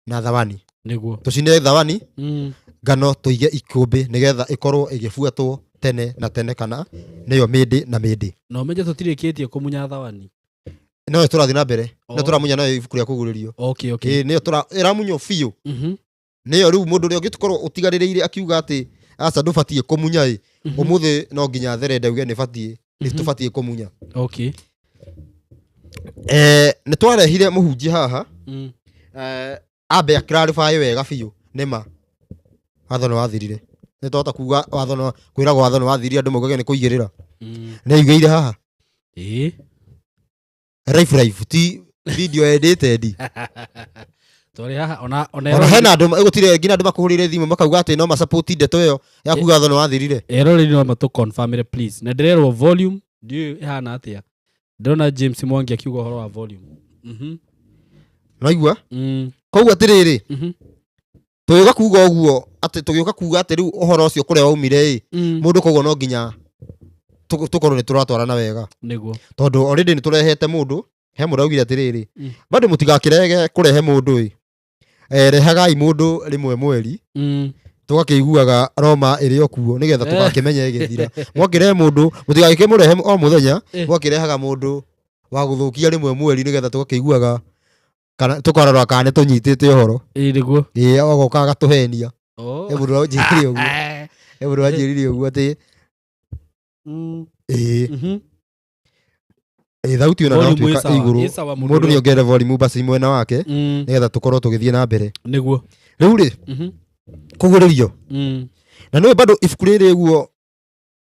na thawani. Nĩguo. Tũcine thawani, ngano tũige ikũmbĩ nĩgetha ĩkorwo ĩgĩbuatwo tene na tene, kana nĩyo mĩndĩ na mĩndĩ. Na ũmenye tũtirĩkĩtie kũmunya thawani. No tũrathiĩ na mbere. No tũramunya nayo ibuku rĩa kũguũrĩrio. Okay, okay. Ĩĩ, nĩyo ĩramunywo biũ. Nĩyo rĩu mũndũ ũrĩa ũngĩkorwo ũtigarĩrĩire akiuga atĩ aca ndũbatiĩ kũmunya ĩ, ũmũthĩ no nginya therende uge nĩ batiĩ, nĩ tũbatiĩ kũmunya. Okay. Nĩ twarehire mũhunjia haha. Ambe a clarify wega biũ nĩma watho nĩ wathirire. Nĩ twahota kuga watho nĩ kwĩragwo watho nĩ wathirire andũ maugage nĩ kũigĩrĩra. Nĩ aigĩire haha. Ĩĩ. Live live ti video edited. Twarĩ haha ona Ona hena andũ gũtirĩ nginya andũ makũhũrĩire thimũ makauga atĩ no ma-support ndeto ĩyo ya kuga watho nĩ wathirire. Eroreri no matũ confirmire please. Na ndĩrerwo volume ndiũĩ ĩhana atĩa. Ndĩrona James Mwangi akiuga ũhoro wa volume. Naigua? Koguo atĩrĩrĩ, tũgĩũka kuga ũguo atĩ tũgĩũka kuga atĩ rĩu ũhoro ũcio kũrĩa waumire ĩ, mũndũ koguo no nginya tũkorwo nĩ tũratwarana wega. Nĩguo. Tondũ already nĩ tũrehete mũndũ, he mũndũ augire atĩrĩrĩ, bado mũtigakĩrege kũrehe mũndũ ĩ. Rehagai mũndũ rĩmwe mweri, tũgakĩiguaga Roma ĩrĩ o kuo nĩgetha tũgakĩmenya ĩgĩthira. Mwakĩrehe mũndũ, mũtigakĩmũrehe o mũthenya, mwakĩrehaga mũndũ wa gũthũkia rĩmwe mweri nĩgetha tũgakĩiguaga kana tũkarora kana nĩ tũnyitĩte ũhoro. Ĩĩ nĩguo. Ĩĩ, agoka agatũhenia. He mũndũ wanjĩrire ũguo. He mũndũ wanjĩrire ũguo atĩ ĩĩ. Ĩĩ, thauti ona no Volume tuĩka ĩ sawa, igũrũ. ĩ sawa mũndũ Mũndũ ũrĩa- nĩ ongerere volume basi mwena wake, nĩgetha tũkorwo tũgĩthiĩ na mbere. Nĩguo. Rĩu rĩ, kũgũrĩrio. Na nĩũĩ bado ibuku rĩrĩ ũguo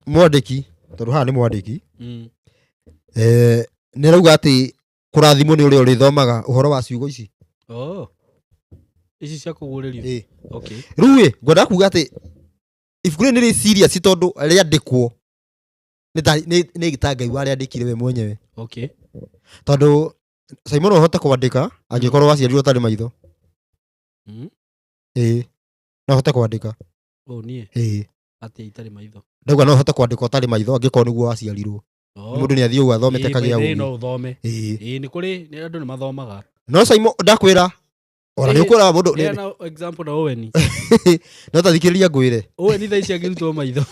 mwandĩki, tondũ haha nĩ mwandĩki, nĩ arauga atĩ kũrathimwo nĩ ũrĩa ũrĩthomaga ũhoro wa ciugo ici. Oh. Ici cia kũgũrĩrio. Ĩĩ. Okay. Rĩu ĩ, ngwendaga kuga atĩ ibuku rĩrĩ nĩ rĩ serious tondũ rĩandĩkwo nĩ ta Ngai warĩandĩkire we mwenyewe. Okay. Tondũ Simon ũhote kwandĩka angĩkorwo waciarirwo ũtarĩ maitho. Ĩĩ. No ũhote kwandĩka. Oh, niĩ. Ĩĩ. Atĩ itarĩ maitho. Ndauga no ũhote kwandĩka ũtarĩ maitho angĩkorwo nĩguo waciarirwo. Oh. Mũndũ nĩ athiĩ ũguo athomete Ĩĩ, kagĩa by the way, ũgĩ. no ũthome. Ĩĩ. Ĩĩ, nĩ kũrĩ, nĩ andũ nĩ mathomaga. No Simon ndakwĩra ona nĩ Ĩĩ, ũkwĩra mũndũ, nĩ- Heana example na Owen. No tathikĩrĩria ngwĩre. Owen thaa ici angĩrutwo maitho.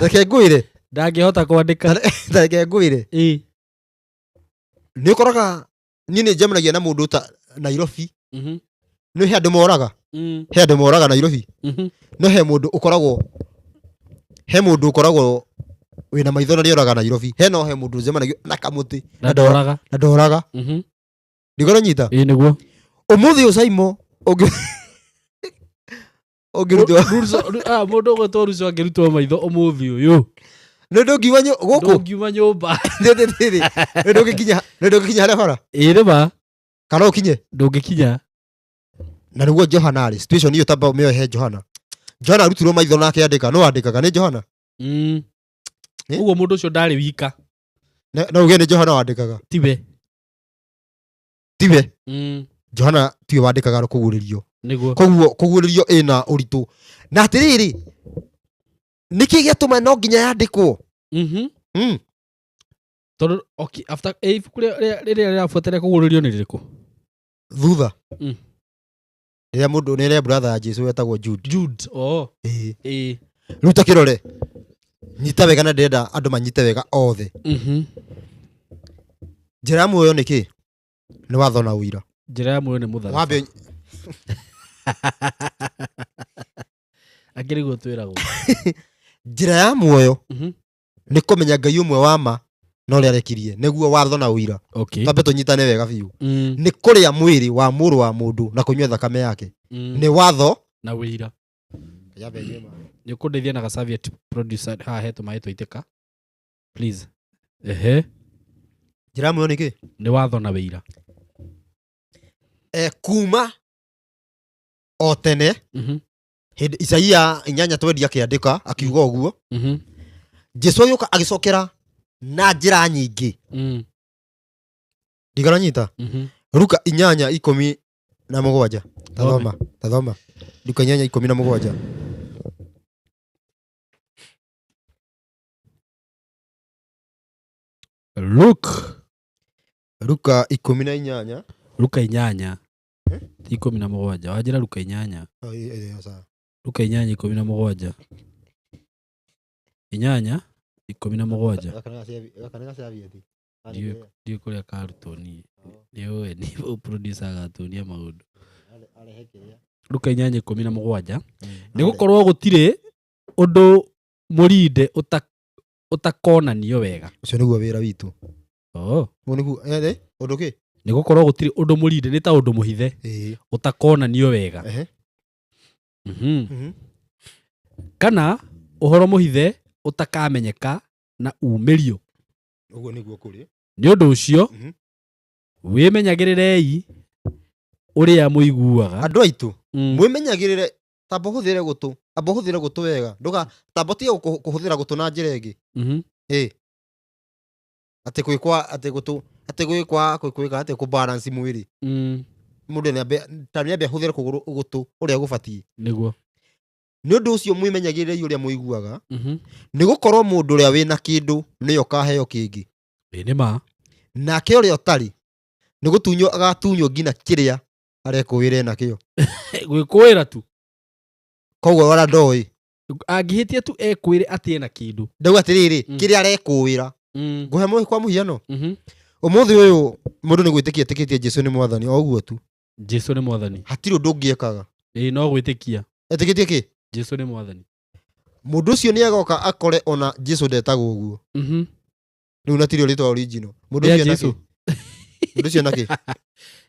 Reke ngwĩre. Ndangĩhota kwandĩka. Reke ngwĩre. Ĩĩ. Nĩ ũkoraga niĩ nĩ njemanagia na mũndũ ta Nairobi. Nĩ he andũ moraga. He andũ moraga Nairobi. No he mũndũ ũkoragwo, he mũndũ ũkoragwo wĩna maitho na nĩoraga Nairobi. He no he mũndũ njemanagia na kamũtĩ. Na ndoraga. Na ndoraga. Ndigora nyita. Ĩĩ nĩguo. Ũmũthĩ ũyũ Simon ũngĩrutwo Mũndũ ũgwĩtwo Ruco angĩrutwo maitho ũmũthĩ ũyũ. Nĩ ndũngiuma gũkũ. Ndũngiuma nyũmba. Nĩ ndũngĩkinya, nĩ ndũngĩkinya harĩa bara. Ĩĩ nĩma. Kana ũkinye? Ndũngĩkinya. Na nĩguo Johana rĩ, situation ĩyo tamba ũmĩoe he Johana. Johana arutirwo maitho na akĩandĩka, no andĩkaga nĩ Johana. Eh? Ũguo mũndũ ũcio ndarĩ wika. No uge nĩ Johana wandĩkaga. Tiwe. Tiwe. Johana tiwe wandĩkaga kũguũrĩrio. Nĩguo. Koguo kũguũrĩrio ĩna ũritũ. Na atĩrĩrĩ, nĩkĩ gĩatũma no nginya yandĩkwo? Tondũ okay, after ibuku rĩrĩa rĩrabuata rĩa kũguũrĩrio nĩ rĩrĩkũ? Thutha. Rĩrĩa mũndũ, nĩ rĩa brother ya Jesu wetagwo Jude. Jude, oh. Ĩĩ. Ĩĩ. Rĩu ta kĩrore. Nyita wega na ndĩrenda andũ manyite wega othe. Njĩra ya muoyo nĩ kĩ? Nĩ watho na ũira. Njĩra ya muoyo nĩ mũtharaba. Wambe Angĩ nĩguo twĩragwo. Njĩra ya muoyo nĩ kũmenya Ngai ũmwe wa ma na ũrĩa arekirie, nĩguo watho na ũira. Twambe tũnyitane wega biũ. Nĩ kũrĩa mwĩrĩ wa mũrũ wa mũndũ na kũnyua thakame yake. Nĩ watho na ũira. Nĩ ũkũndeithia na gacaviet producer haha he tũmaĩ twaitĩka. Please. Ehe. Njĩra ya muoyo nĩ kĩ? Nĩ watho na ũira. Kuma o tene, hĩndĩ Isaia inyanya twendi akĩandĩka akiuga ũguo, Jesu agĩũka agĩcokera na njĩra nyingĩ. Ndigaranyita. Luka inyanya ikũmi na mũgwanja. Tathoma, tathoma. Luka inyanya ikũmi na mũgwanja. Luke. Luka ikũmi na inyanya. Luka inyanya. Ti ikũmi na mũgwanja. Wanjĩra Luka inyanya. Oh, ĩ, ĩ, sawa. Luka inyanya ikũmi na mũgwanja. Inyanya ikũmi na mũgwanja. Gaka nĩ gacabieti. Ndiũĩ kũrĩa karutwo niĩ. Nĩũĩ, nĩ producer agatuonia maũndũ. Luka inyanya ikũmi na mũgwanja. Nĩ gũkorwo gũtirĩ ũndũ mũrinde ũtakonanio wega. Ũcio nĩguo wĩra witũ. Oh. Ũguo nĩguo, ũndũ kĩ? Nĩ gũkorwo gũtirĩ ũndũ mũrinde, nĩ ta ũndũ mũhithe. Ũtakonanio wega. Kana ũhoro mũhithe ũtakamenyeka na umĩrio. Ũguo nĩguo kũrĩ. Nĩ ũndũ ũcio, wĩmenyagĩrĩrei ũrĩa mũiguaga. Andũ aitũ, mwĩmenyagĩrĩre, tamba ũhũthĩre gũtũ, tamba ũhũthĩre gũtũ wega. Ndũga, tamba ũtige kũhũthĩra gũtũ na njĩra ĩngĩ. Atĩ gwĩkwa, atĩ gũtũ, atĩ gwĩkwa, gwĩka, atĩ kũbalance mwĩrĩ. Mũndũ nĩambe, ta nĩambe ahũthĩre kũgũrũ, gũtũ ũrĩa gũbatiĩ. Nĩguo. Nĩ ũndũ ũcio mwĩmenyagĩrĩrei ũrĩa mũiguaga. Nĩ gũkorwo mũndũ ũrĩa wĩna kĩndũ nĩwe ũkaheo kĩngĩ. Ĩ, nĩ ma. Nake ũrĩa ũtarĩ, nĩ gũtunywo agatunywo nginya kĩrĩa arekũĩra enakĩo. Gwĩkũĩra tu. Koguo wala ndoĩ. Angĩhĩtia tu ekwĩre atĩ ena kĩndũ. Ndauga atĩrĩrĩ, kĩrĩa arekũĩra. Ngũhe kwa mũhiano. Ũmũthĩ ũyũ mũndũ nĩ gwĩtĩkia etĩkĩtie Jesu nĩ mwathani, o ũguo tu. Jesu nĩ mwathani. Hatirĩ ũndũ ũngĩ ekaga. Ĩ, no gwĩtĩkia. Etĩkĩtie kĩ? Jesu nĩ mwathani. Mũndũ ũcio nĩ agoka akore ona Jesu ndetagwo ũguo. Rĩu na tirĩ rĩtwa original. Mũndũ Rĩa ũcio ena Jesu. kĩ? Mũndũ ũcio ena kĩ?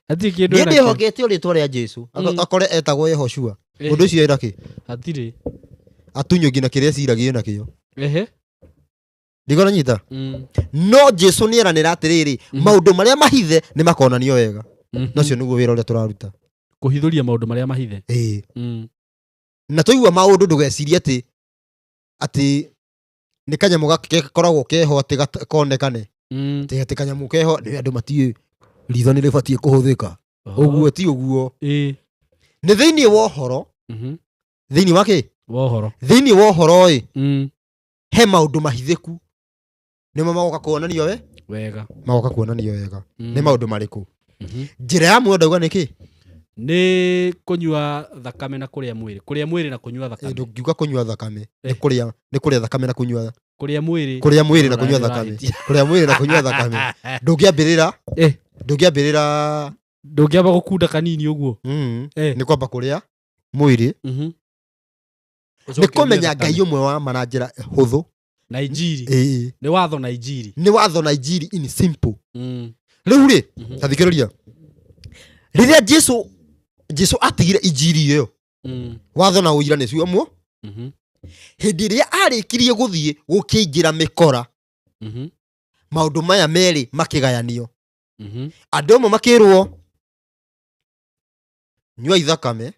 Hatirĩ kĩndũ Niĩ ena kĩo. ndĩhokete rĩtwa rĩa Jesu. Akore etagwo Yehoshua. Mũndũ ũcio ena kĩ? Hatirĩ. Atunywo nginya kĩrĩa eciragia ena kĩo. Ehe. Ndigona nyita? No Jesu nĩ eranĩra atĩrĩrĩ, maũndũ marĩa mahithe nĩ makonanio wega. Na ũcio nĩguo wĩra ũrĩa tũraruta. Kũhithũria maũndũ marĩa mahithe. Ĩĩ. Na twaigua maũndũ ndũgecirie atĩ nĩ kanyamũ gakoragwo keho atĩ konekane. Atĩ kanyamũ keho nĩ andũ matiĩ ritho nĩ rĩbatiĩ kũhũthĩka. Ũguo ti ũguo. Nĩ thĩinĩ wa ũhoro. Thĩinĩ wa kĩ? Wa ũhoro. Thĩinĩ wa ũhoro ĩ, he maũndũ mahithĩku. Nĩmo magoka kuonanio we? Wega. Magoka kuonanio wega. Nĩ maũndũ marĩkũ? Njĩra ya muoyo ndauga nĩ kĩ? Nĩ kũnyua thakame na kũrĩa mwĩrĩ. Kũrĩa mwĩrĩ na kũnyua thakame. Ndũngiuga kũnyua thakame. Nĩ kũrĩa, nĩ kũrĩa thakame na kũnyua. Kũrĩa mwĩrĩ. Kũrĩa mwĩrĩ na kũnyua thakame. Ũrahĩtia. Kũrĩa mwĩrĩ na kũnyua thakame. Ndũngĩambĩrĩra. Ndũngĩambĩrĩra. Ndũngĩamba gũkunda kanini ũguo. Nĩ kwamba kũrĩa mwĩrĩ. Nĩ kũmenya Ngai ũmwe wa ma na njĩra hũthũ. Na injiri. Nĩ watho na injiri. Nĩ watho na injiri in simple. Rĩu rĩ, ta thikĩrĩria. Rĩrĩa Jesu atigire injiri ĩyo, watho na ũira nĩcio muo. Hĩndĩ ĩrĩa arĩkirie gũthiĩ gũkĩingĩra mĩkora, maũndũ maya merĩ makĩgayanio. Andũ amwe makĩrwo nyuai thakame,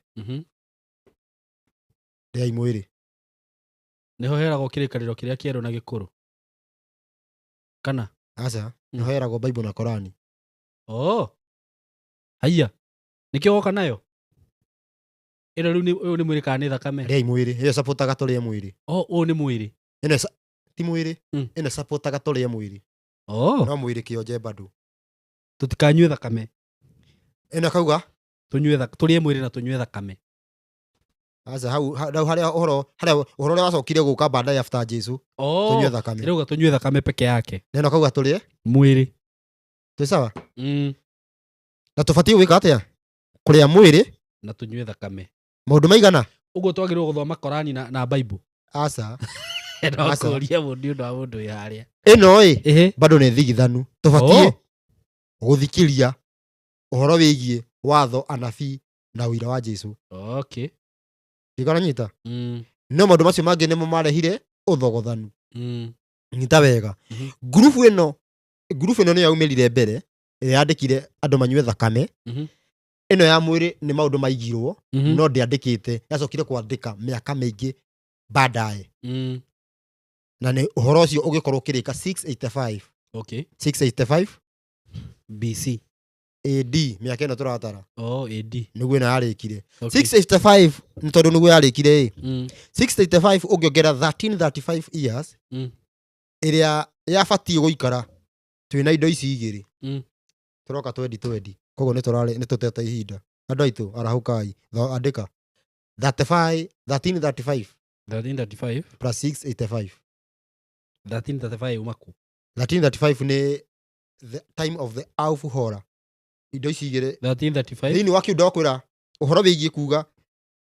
rĩai mwĩrĩ. Nĩho heragwo kĩrĩkanĩro kĩrĩa kĩerũ na gĩkũrũ kana? Aca, nĩho heragwo Bible na Korani. Oh, haiya, nĩkĩo woka nayo ĩno rĩu ũyũ nĩ mwĩrĩ kana nĩ thakame? Rĩai mwĩrĩ, ĩyo sapotaga tũrĩe mwĩrĩ. Oh, ũyũ nĩ mwĩrĩ. Ĩno ti mwĩrĩ, ĩno sapotaga tũrĩe mwĩrĩ. Oh. No mwĩrĩ kĩonje bado. Tũtikanyue thakame. Ĩno kauga tũnyue tũrĩe mwĩrĩ na tũnyue thakame. Aca, hau harĩa ũhoro, harĩa ũhoro ũrĩa wacokire gũka baadaye after Jesu. Oh, tũnyue thakame. Ĩrauga tũnyue thakame peke yake. Na ĩno kauga tũrĩe mwĩrĩ. Twĩ sawa? Na tũbatiĩ gwĩka atĩa? Kũrĩa mwĩrĩ na tũnyue thakame. Maũndũ maigana? Ũguo twagĩrĩirwo gũthoma Korani na Bible. Aca. No Aca. kũria mũndũ nĩ ũndũ wa mũndũ wĩ harĩa. Ĩno ĩ, Ĩhĩ. bado nĩ thigithanu. Tũbatiĩ Oh. gũthikĩria ũhoro wĩgiĩ watho, anabii na ũira wa Jesu. Okay. Ndikona nyita? No maũndũ macio mangĩ nĩmo marehire ũthogothanu. Nyita wega. Ngurubu ĩno, ngurubu ĩno nĩyo yaumĩrire mbere, ĩrĩa yandĩkire andũ manyue thakame. Ĩno ya mwĩrĩ nĩ maũndũ maigirwo, no ndĩandĩkĩte, yacokire kwandĩka mĩaka mĩingĩ baadaye. Na nĩ ũhoro ũcio ũgĩkorwo ũkĩrĩka 685. Okay. 685 BC. AD, mĩaka ĩno tũratara. Oh, AD. Nĩguo ĩno yarĩkire. Okay. 685 nĩ tondũ nĩguo yarĩkire ĩ. 685 ũngĩongera 1335 years, ĩrĩa yabatiĩ gũikara twĩna indo ici igĩrĩ. Tũroka twendi twendi. Koguo nĩ tũtete ihinda. Andũ aitũ, arahũkai. Andĩka. Thirty-five, 1335. 1335. Plus 685. 1335 uma kũ? 1335 nĩ the time of the Auf Hora. Indo ici igĩrĩ. 1335. Thĩinĩ wa kĩu ndakwĩra ũhoro wĩgiĩ kuga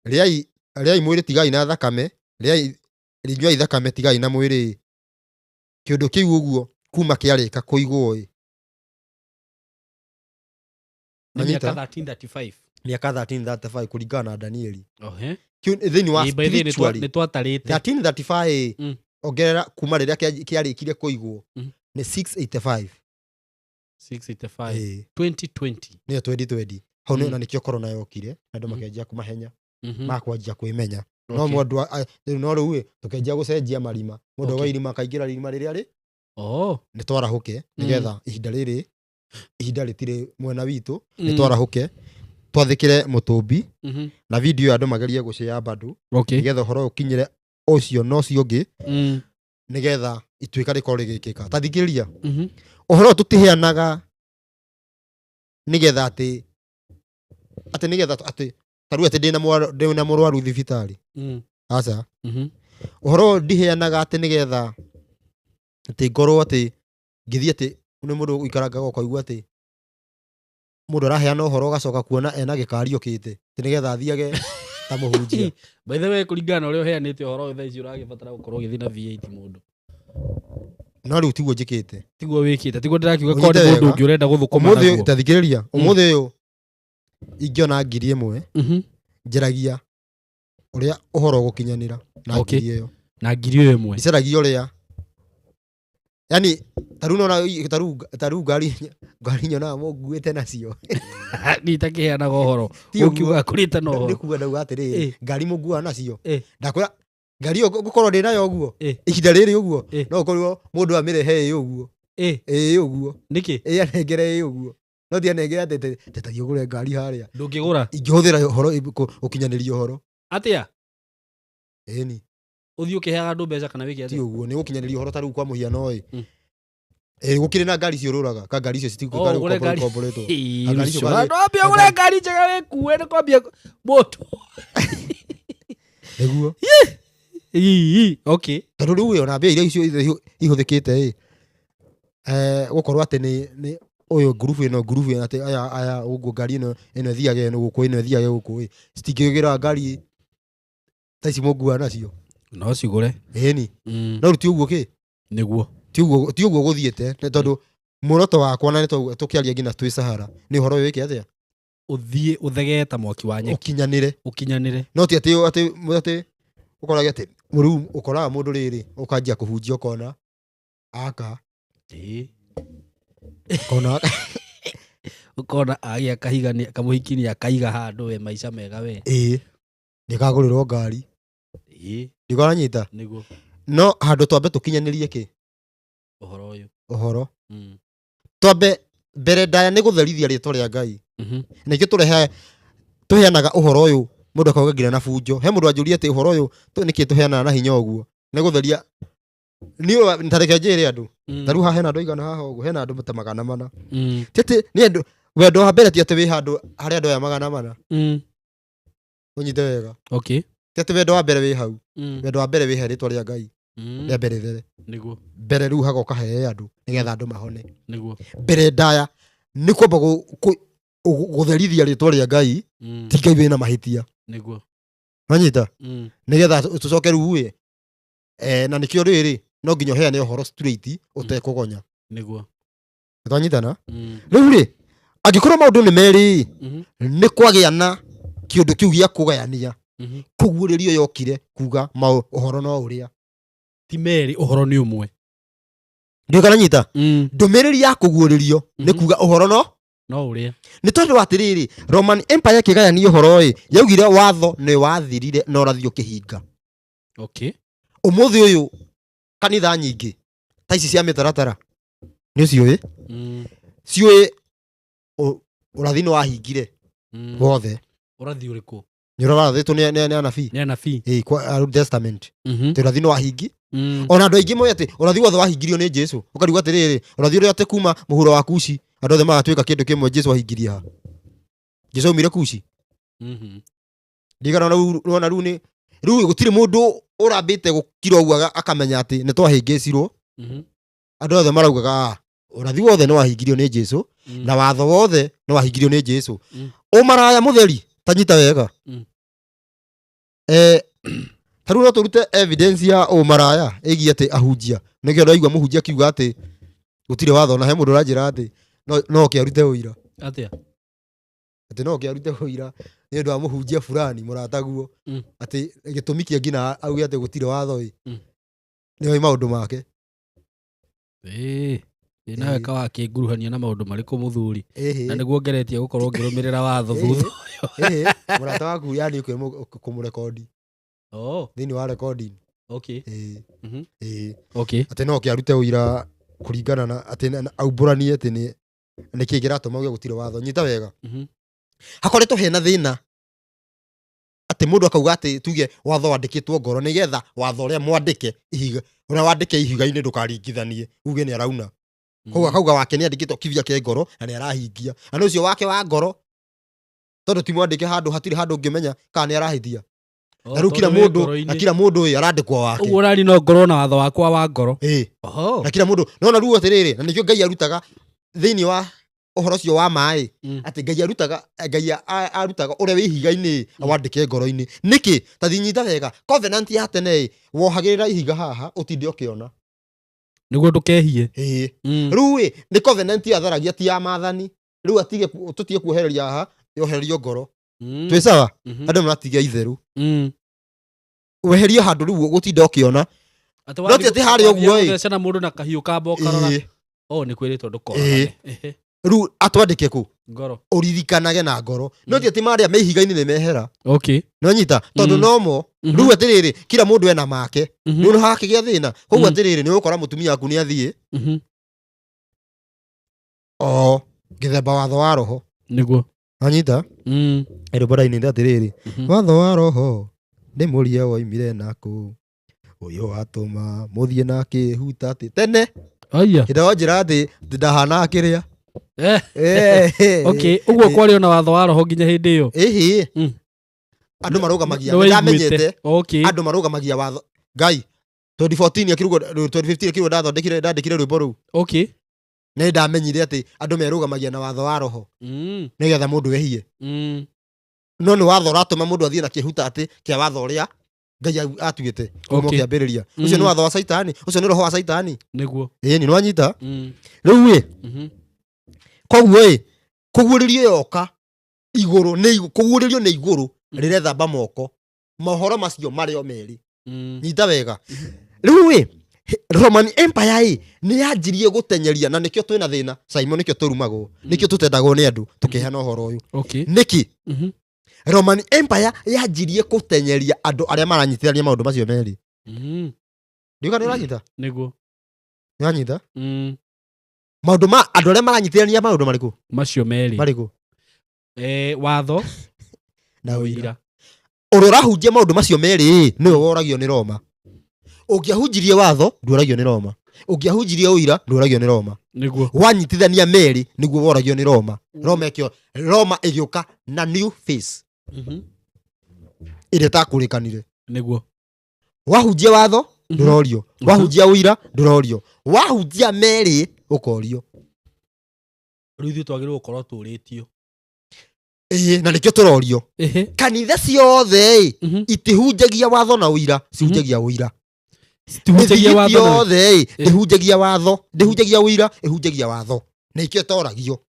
rĩai mwĩrĩ tigai na thakame, rĩai nyuai thakame tigai na mwĩrĩ. Kĩũndũ kĩu ũguo kuma kĩarĩka kũigwo ĩ. Nĩ mĩaka Anyita? 1335. Mĩaka 1335 kũringana na Danieli. Ohe. Kĩu thĩinĩ wa Ĩ, by the way, spiritually. nĩ twatarĩte. 1335 ongerera kuma rĩrĩa kĩarĩkire kũigwo nĩ 685. 685. Ĩ. 2020. Nĩyo 2020. Hau nĩyo na nĩkĩo corona yokire, na andũ makĩanjia kũmahenya, makwanjia kwĩmenya. No mũndũ rĩu no rĩu ĩ, tũkĩanjia gũcenjia marima. Mũndũ wa irima akaingĩra irima rĩrĩa rĩ, Oh. nĩ twarahũke, nĩgetha ihinda rĩrĩ, ihinda rĩtirĩ mwena witũ, nĩ twarahũke, twathĩkĩre mũtũmbi, na video andũ magerie gũcĩa bado, nĩgetha ũhoro ũkinyĩre ũcio na ũcio ũngĩ, nĩgetha ituĩka rĩkorwo rĩgĩkĩka. Ta thikĩrĩria, ũhoro ũyũ tũtiheanaga nĩgetha atĩ, atĩ nĩgetha atĩ, ta rĩu atĩ ndĩna mũrwaru thibitarĩ. Aca. Ũhoro ũyũ ndiheanaga atĩ nĩgetha atĩ ngorwo atĩ ngĩthiĩ atĩ nĩ mũndũ ũikarangaga ũkaigua atĩ mũndũ araheana ũhoro ũgacoka kuona ena gĩkari okĩte, atĩ nĩgetha athiage ta mũhunjia. By the way, kũringana na ũrĩa ũheanĩte ũhoro ũyũ thaa ici ũragĩbatara gũkorwo ũgĩthiĩ na V8 mũndũ. No rĩu tiguo njĩkĩte. Tiguo wĩkĩte, tiguo ndĩrakiuga korwo Ũnyite nĩ mũndũ wega. ũngĩ ũrenda gũthũkũma Ũmũthĩ naguo. ta thikĩrĩria, ũmũthĩ ũyũ ingĩona ngiri ĩmwe, njaragia ũrĩa ũhoro ũgũkinyanĩra na ngiri ĩyo. Na ngiri ĩyo ĩmwe. Ndicaragia ũrĩa. Yaani, ta rĩu nona, ta rĩu, ta rĩu ngari, ngari nyonaga mũnguĩte nacio. Niĩ itakĩheanaga ũhoro. Ti ũguo. Ũkiuga kũrĩte na ũhoro. Nĩ kuga ndauga atĩrĩrĩ, ngari mũnguaga nacio. Ndakwĩra, ngari ĩyo ngũkorwo ndĩ nayo ũguo. Ihinda rĩrĩ ũguo. No ũkorwo mũndũ amĩrehe ĩ ũguo. Ĩ ũguo. Nĩkĩ? Ĩ anengere ĩ ũguo. No ti anengere atĩ tetagia ũgũre ngari harĩa. Ndũngĩgũra. Ingĩhũthĩra ũhoro, gũkinyanĩria ũhoro. Atĩa? Ĩni. Ũthiĩ ũkĩheaga andũ mbeca kana wĩke Ti atĩa? ũguo, nĩ gũkinyanĩria ũhoro ta rĩu kwa mũhiano ĩ. Gũkĩrĩ na ngari ciũrũraga, ka ngari icio citigũka Oh, ngari ũgũre ngari. gũkomboretwo. Ĩĩ, Ngari icio ũcio. ngari- Andũ ambia ũgũre ngari njega wĩkue, nĩ kwambia mũtu. Nĩguo. Ĩĩ, okay. Tondũ rĩu ĩ, ona mbia iria icio ihũthĩkĩte ĩ, gũkorwo atĩ nĩ ũyũ ngurubu ĩno, ngurubu ĩno, atĩ aya, aya, ũguo ngari ĩno, ĩno ĩthiage ĩno gũkũ, ĩno ĩthiage gũkũ ĩ, citingĩgĩra ngari ta ici mũnguaga nacio. No cigũre. Ĩni. No rĩu ti ũguo kĩ? Nĩguo. Ti ũguo, ti ũguo gũthiĩte, nĩ tondũ muoroto wakwa na nĩ tũkĩaria nginya twĩ Sahara, nĩ ũhoro ũyũ wĩke atĩa? Ũthiĩ ũthegee ta mwaki wa nyeki. Ũkinyanĩre. Ũkinyanĩre. No ti atĩ, atĩ, atĩ, ũkorage atĩ Rĩu ũkoraga mũndũ rĩrĩ ũkanjia kũhunjia ũkona aka ũkona Ũkona agĩa kahiga kamũhiki nĩ akaiga handũ we maica mega we. Ĩĩ, nĩkagũrĩrwo ngari. Ndikũranyita. Nĩguo. No handũ twambe tũkinyanĩrie kĩ ũhoro ũyũ. Ũhoro. Twambe mbere ndaya nĩ gũtherithia rĩtwa rĩa Ngai. Nĩkĩo tũrehe tũheanaga ũhoro ũyũ mũndũ akauga nginya na bunjo. He mũndũ anjũria atĩ ũhoro ũyũ nĩkĩ tũheanaga na hinya ũguo? Nĩ gũtheria. Niĩ ta reke njĩre andũ. Ta rĩu haha hena andũ aigana haha ũguo, hena andũ ta 400. Ti atĩ nĩ andũ wendo wa mbere ti atĩ wĩ handũ harĩ andũ aya 400. Ũnyite wega. Okay. Ti atĩ wendo wa mbere wĩ hau. Wendo wa mbere wĩ he rĩtwa rĩa Ngai. Rĩa mbere rĩthere. Nĩguo. Mbere rĩu hagoka he andũ nĩgetha andũ mahone. Nĩguo. Mbere ndaya nĩ kwamba gũtherithia rĩtwa rĩa Ngai, ti Ngai wĩna mahĩtia. Nĩguo. Wanyita? Nĩgetha tũcoke rĩu ĩ. Na nĩkĩo rĩrĩ no nginya ũheane ũhoro straight ũtekũgonya. Nĩguo. Twanyitana? Rĩu rĩ angĩkorwo maũndũ nĩ merĩ nĩ kwagĩa na kĩũndũ kĩu gĩa kũgayania. Kũguũrĩrio yokire kuga ũhoro no ũrĩa. Ti merĩ, ũhoro nĩ ũmwe. Ndiũĩ kana nyita? Ndũmĩrĩri ya kũguũrĩrio nĩ kuga ũhoro no no ũrĩa. Nĩ tondũ atĩrĩrĩ, Roman Empire ĩkĩgayania ũhoro ĩ, yaugire watho nĩ wathirire na ũrathiĩ ũkĩhinga. Okay. Ũmũthĩ ũyũ kanitha nyingĩ ta ici cia mĩtaratara nĩ ciũĩ? Ciũĩ ũrathi nĩ wahingire wothe. Ũrathi ũrĩkũ? Nĩ ũrĩa warathĩtwo nĩ anabii. Nĩ anabii. Ĩĩ, kwa Old Testament. Atĩ ũrathi nĩ wahingi. Ona andũ aingĩ moĩ atĩ ũrathi wothe wahingirio nĩ Jesu. Ũkarigwo atĩrĩrĩ, ũrathi ũrĩa atĩ kuma mũhuro wa Kushi, andũ othe magatuĩka kĩndũ kĩmwe Jesu ahingirie ha? Jesu aumire Kushi. Ndigana rĩu, rĩu nĩ rĩu gũtirĩ mũndũ ũrambĩte gũkira ũguo akamenya atĩ nĩ twahĩngĩcirwo. Andũ othe maraugaga, ũrathi wothe nĩ wahingirio nĩ Jesu, na watho wothe nĩ wahingirio nĩ Jesu. Ũmaraya mũtheri, ta nyita wega. Ta rĩu no tũrute evidence ya ũmaraya ĩgiĩ atĩ ahunjia. Nĩkĩo ndaigua mũhunjia akiuga atĩ gũtirĩ watho, na he mũndũ ũranjĩra atĩ no oke arute ũira. Atĩa? Atĩ no oke arute ũira nĩ ũndũ wa mũhunjia fulani mũrataguo. Atĩ gĩtũmi kĩa nginya auge atĩ gũtirĩ watho ĩ. Nĩoĩ maũndũ make. Ĩ nawe kawakĩnguruhania na maũndũ marĩkũ mũthuri? Na nĩguo ngeretie gũkorwo ngĩrũmĩrĩra watho thutha. Mũrata waku yani kũmũrekondi. Thĩinĩ wa recording. Okay. Okay. Atĩ no kĩarute ũira kũringana na atĩ aumbũranie atĩ nĩ kĩĩ kĩratũma uge gũtirĩ watho. Nyita wega. Hakoretwo hena thĩna atĩ mũndũ akauga atĩ tuge watho wandĩkĩtwo ngoro nĩgetha watho ũrĩa mwandĩke ihiga, ũrĩa wandĩke ihiga-inĩ ndũkaringithanie uge nĩ arauna. Koguo akauga wake nĩ andĩkĩtwo kibia kĩa ngoro na nĩ arahingia. Na nĩ ũcio wake wa ngoro tondũ ti mwandĩke handũ, hatirĩ handũ ũngĩmenya kana nĩ arahĩtia. Na rĩu kila Tondũ wĩ mũndũ, ngoro-inĩ. na kila mũndũ ĩ arandĩkwo wake. Ũguo ũrari no ngorwo na watho wakwa wa ngoro. Ĩ. Na kila mũndũ, no na rĩu atĩrĩrĩ, na nĩkĩo Ngai arutaga thĩinĩ wa ũhoro ũcio wa maĩ, atĩ Ngai arutaga, Ngai arutaga ũrĩa wĩ ihiga-inĩ, awandĩke ngoro-inĩ. Nĩkĩ? Ta thinyita wega, covenant ya tene ĩ, wohagĩrĩra ihiga haha, ũtinde ũkĩona. Nĩguo ndũkehie. Ĩ. Rĩu ĩ, nĩ covenant yatharagia ti ya maathani. Rĩu atige tũtige kuohereria haha, yohererio ngoro. Twĩ sawa? Andũ maratiga itheru. Weherio handũ rĩu gũtinda ũkĩona. Atĩ No ti atĩ harĩa ũguo ĩ. Gũthecana mũndũ na kahiũ ka mboka rora. Ĩ. Oh, nĩ kwĩrĩtwo ndũkoragane. Ĩ. Rĩu atwandĩke kũ? Ngoro. Ũririkanage na ngoro. No ti atĩ marĩa me ihiga-inĩ nĩ mehera. Okay. Nĩ wanyita? Tondũ nomo. Rĩu atĩrĩrĩ, kila mũndũ ena make. Rĩu nĩ hakĩgĩa thĩna. Koguo atĩrĩrĩ, nĩ ũgũkora mũtumia waku nĩ athiĩ. O, ngĩthemba watho wa roho. Nĩguo. Wanyita? Rwĩmbo ndainĩte atĩrĩrĩ, watho wa roho nĩ mũria woimire nakũ, ũyũ watũma mũthiĩ na kĩhuta atĩ tene. Aya. Hĩndĩ ĩyo njĩra atĩ ndahanaga kĩrĩa. Okay, ũguo kwarĩ ona watho wa roho nginya hĩndĩ ĩyo. Ĩhĩ. Andũ marũgamagia, Nĩ waiguĩte. nĩndamenyete. Okay. Andũ marũgamagia watho. Ngai, 2014 akĩrugwo, 2015 akĩrugwo ndathondekire, ndandĩkire rwĩmbo rũu. Okay. Nĩ ndamenyire atĩ andũ merũgamagia na watho wa roho. Nĩgetha mũndũ ehie. No nĩ watho ũratũma mũndũ athiĩ na kĩhuta atĩ kĩa watho ũrĩa Ngai atuĩte kuma Okay. ũkĩambĩrĩria. Ũcio nĩ watho wa Caitani, ũcio nĩ roho wa Caitani. Nĩguo. Ĩĩ, nĩ wanyita? Rĩu ĩ, koguo ĩ, kũguũrĩrio yoka igũrũ nĩ kũguũrĩrio nĩ igũrũ rĩrethamba moko. Mohoro macio marĩ o merĩ. Nyita wega. Rĩu ĩ Roman Empire ĩ nĩ yanjirie gũtenyeria, na nĩkĩo twĩna thĩna, Simon, nĩkĩo tũrumagwo, nĩkĩo tũtendagwo nĩ andũ tũkĩheana ũhoro ũyũ. Nĩkĩ Roman Empire yanjirie gũtenyeria andũ arĩa maranyitithania maũndũ macio merĩ? Ndiuga nĩ ũranyita? Nĩguo. Nĩ ũranyita? Maũndũ ma andũ arĩa maranyitithania maũndũ marĩkũ? Macio merĩ. Marĩkũ? Watho na ũira. Ũira. Ũrĩa ũrahunjia maũndũ macio merĩ ĩ, nĩwe woragio nĩ Roma. Ũngĩahunjirie watho, ndũragio nĩ Roma. Ũngĩahunjirie ũira, ndũragio nĩ Roma. Nĩguo. Wanyitithania merĩ, nĩguo woragio nĩ Roma. Roma ĩkĩo Roma ĩgĩũka na new face ĩrĩa ĩtakũrĩkanire. Nĩguo. Wahunjia watho, ndũrorio. Wahunjia ũira, ndũrorio. Wahunjia merĩ, ũkorio. Rĩu ithuĩ twagĩrĩirwo gũkorwo tũrĩtio. Ĩĩ, na nĩkĩo tũrorio. Kanitha ciothe ĩ itihunjagia watho na ũira, cihunjagia ũira. Citihunjagia Mĩthigiti watho na yothe ĩ ndĩhunjagia watho, ndĩhunjagia ũira, ĩhunjagia watho, na ikĩo toragio.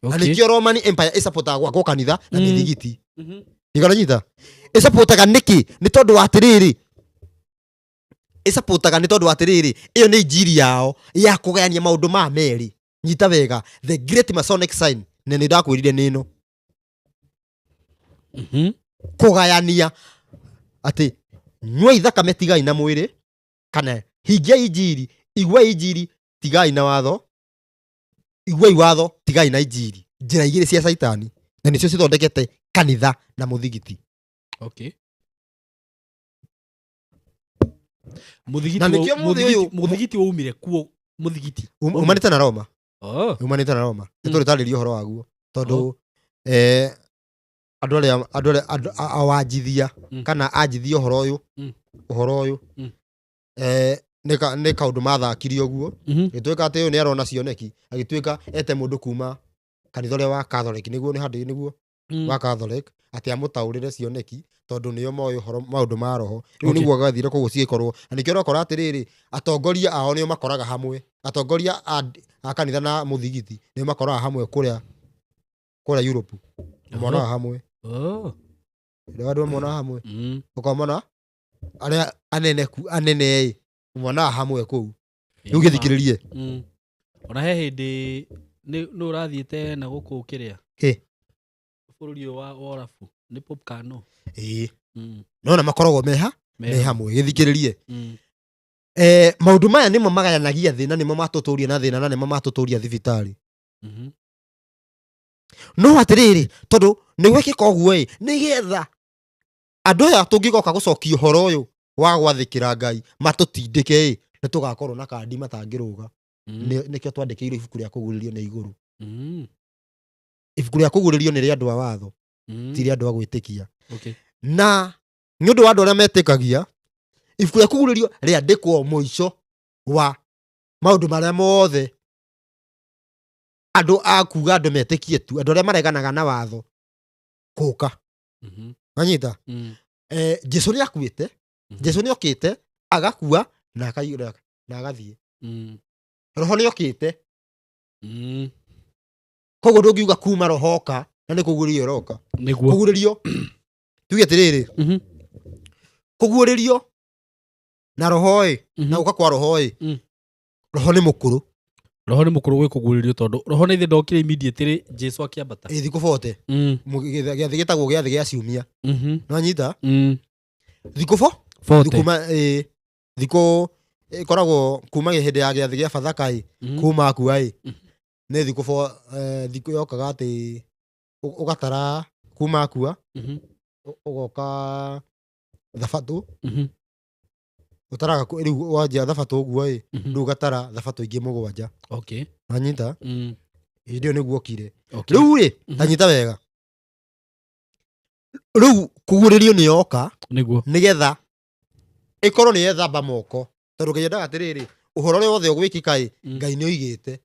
Na nĩkĩo Roman Empire ĩcapotaga gwakwo kanitha na mĩthigiti. Igaranyita ĩcapotaga nĩkĩ? Nĩ tondũ wa atĩrĩrĩ, ĩcapotaga nĩ tondũ wa atĩrĩrĩ, ĩyo nĩ injiri yao ya kũgayania maũndũ ma merĩ. Nyita wega, the great Masonic sign, na nĩ ndakwĩrire nĩ ĩno. Kũgayania atĩ nyuai thakame tigai na mwĩrĩ, kana hingiai injiri, iguai injiri tigai na watho, iguai watho tigai na injiri. Njĩra igĩrĩ cia Caitani, na nĩcio cithondekete kanitha na mũthigiti. Mũthigiti Na nĩkĩo mũthĩ ũyũ- Mũthigiti waumire kuo mũthigiti. Umanĩte na Roma. Oh. Umanĩte na Roma. Nĩ tũrĩtarĩria ũhoro waguo tondũ andũ arĩa andũ arĩa andũ awanjithia kana anjithia ũhoro ũyũ, ũhoro ũyũ nĩ kaũndũ mathakire ũguo. Gĩtuĩka atĩ ũyũ nĩ arona cioneki, agĩtuĩka ete mũndũ kuma kanitha ũrĩa wa Catholic, nĩguo nĩ handũ nĩguo wa Catholic, atĩ amũtaũrĩre cioneki tondũ nĩo moĩ ũhoro maũndũ ma roho. Rĩu nĩguo gathire koguo cigĩkorwo, na nĩkĩo ũrakora atĩrĩrĩ, atongoria ao nĩo makoraga hamwe, atongoria a kanitha na mũthigiti nĩo makoraga hamwe kũrĩa kũrĩa Europe. Monaga hamwe. Rĩu andũ monaga hamwe. Ũkamona arĩa anene ku anene ĩ monaga hamwe kũu. Rĩu gĩthikĩrĩrie. Ona he hĩndĩ nĩ ũrathiĩte na gũkũ kĩrĩa? Kĩ? Bũrũri ũyũ wa Orabu nĩ Pope Kano. Ĩĩ. Nona makoragwo meha me hamwe. Gĩthikĩrĩrie. Maũndũ maya nĩmo magayanagia thĩ, na nĩmo matũtũria na thĩna, na nĩmo matũtũria thibitarĩ. No atĩrĩrĩ, tondũ nĩ gwĩkĩka ũguo ĩ, nĩgetha andũ aya tũngĩgoka gũcokia ũhoro ũyũ wa gwathĩkĩra Ngai matũtindĩke ĩ, nĩ tũgakorwo na kandi matangĩrũga. Nĩkĩo twandĩkĩirwo ibuku rĩa kũgurĩrio nĩ igũrũ. Ibuku rĩa kũgurĩrio nĩ rĩa andũ a watho, ti rĩa andũ a gwĩtĩkia. Na nĩ ũndũ wa andũ arĩa metĩkagia, ibuku rĩa kũgurĩrio rĩandĩkwo mũico wa maũndũ marĩa mothe andũ a kuga andũ metĩkie tu, andũ arĩa mareganaga na watho kũka. Wanyita? Jesu nĩ akuĩte, Jesu nĩ okĩte, agakua na akaiyũra na agathiĩ. Roho nĩ okĩte. Koguo ndũngiuga kuma roho oka na nĩ kũguũrĩrio ĩroka. Nĩguo. Kũguũrĩrio, tuge atĩrĩrĩ, kũguũrĩrio na roho ĩ, na gũka kwa roho ĩ, roho nĩ mũkũrũ. Roho nĩ mũkũrũ gwĩ kũguũrĩrio tondũ roho nĩ ithe ndokire immediately Jesu akĩambata. Ĩ thikũ bote. Gĩathĩ gĩtagwo gĩathĩ gĩa ciumia. Nĩwanyita? Thikũ bo? Bote. Kuma, ĩ, thikũ ĩkoragwo kuma hĩndĩ ya gĩathĩ gĩa Bathaka ĩ, kuma akua ĩ, nĩ thikũ bo, thikũ yokaga atĩ ũgatara kuma akua, ũgoka thabatũ, ũtaraga rĩu wanjia thabatũ ũguo ĩ, rĩu ũgatara thabatũ ingĩ mũgwanja. Wanyita? Hĩndĩ ĩyo nĩguo okire. Rĩu rĩ, tanyita wega. Rĩu kũguũrĩrio nĩ yoka, Nĩguo. nĩgetha ĩkorwo nĩ yethamba moko, tondũ Ngai endaga atĩrĩrĩ, ũhoro ũrĩa wothe ũgwĩkĩka ĩ, Ngai nĩ oigĩte.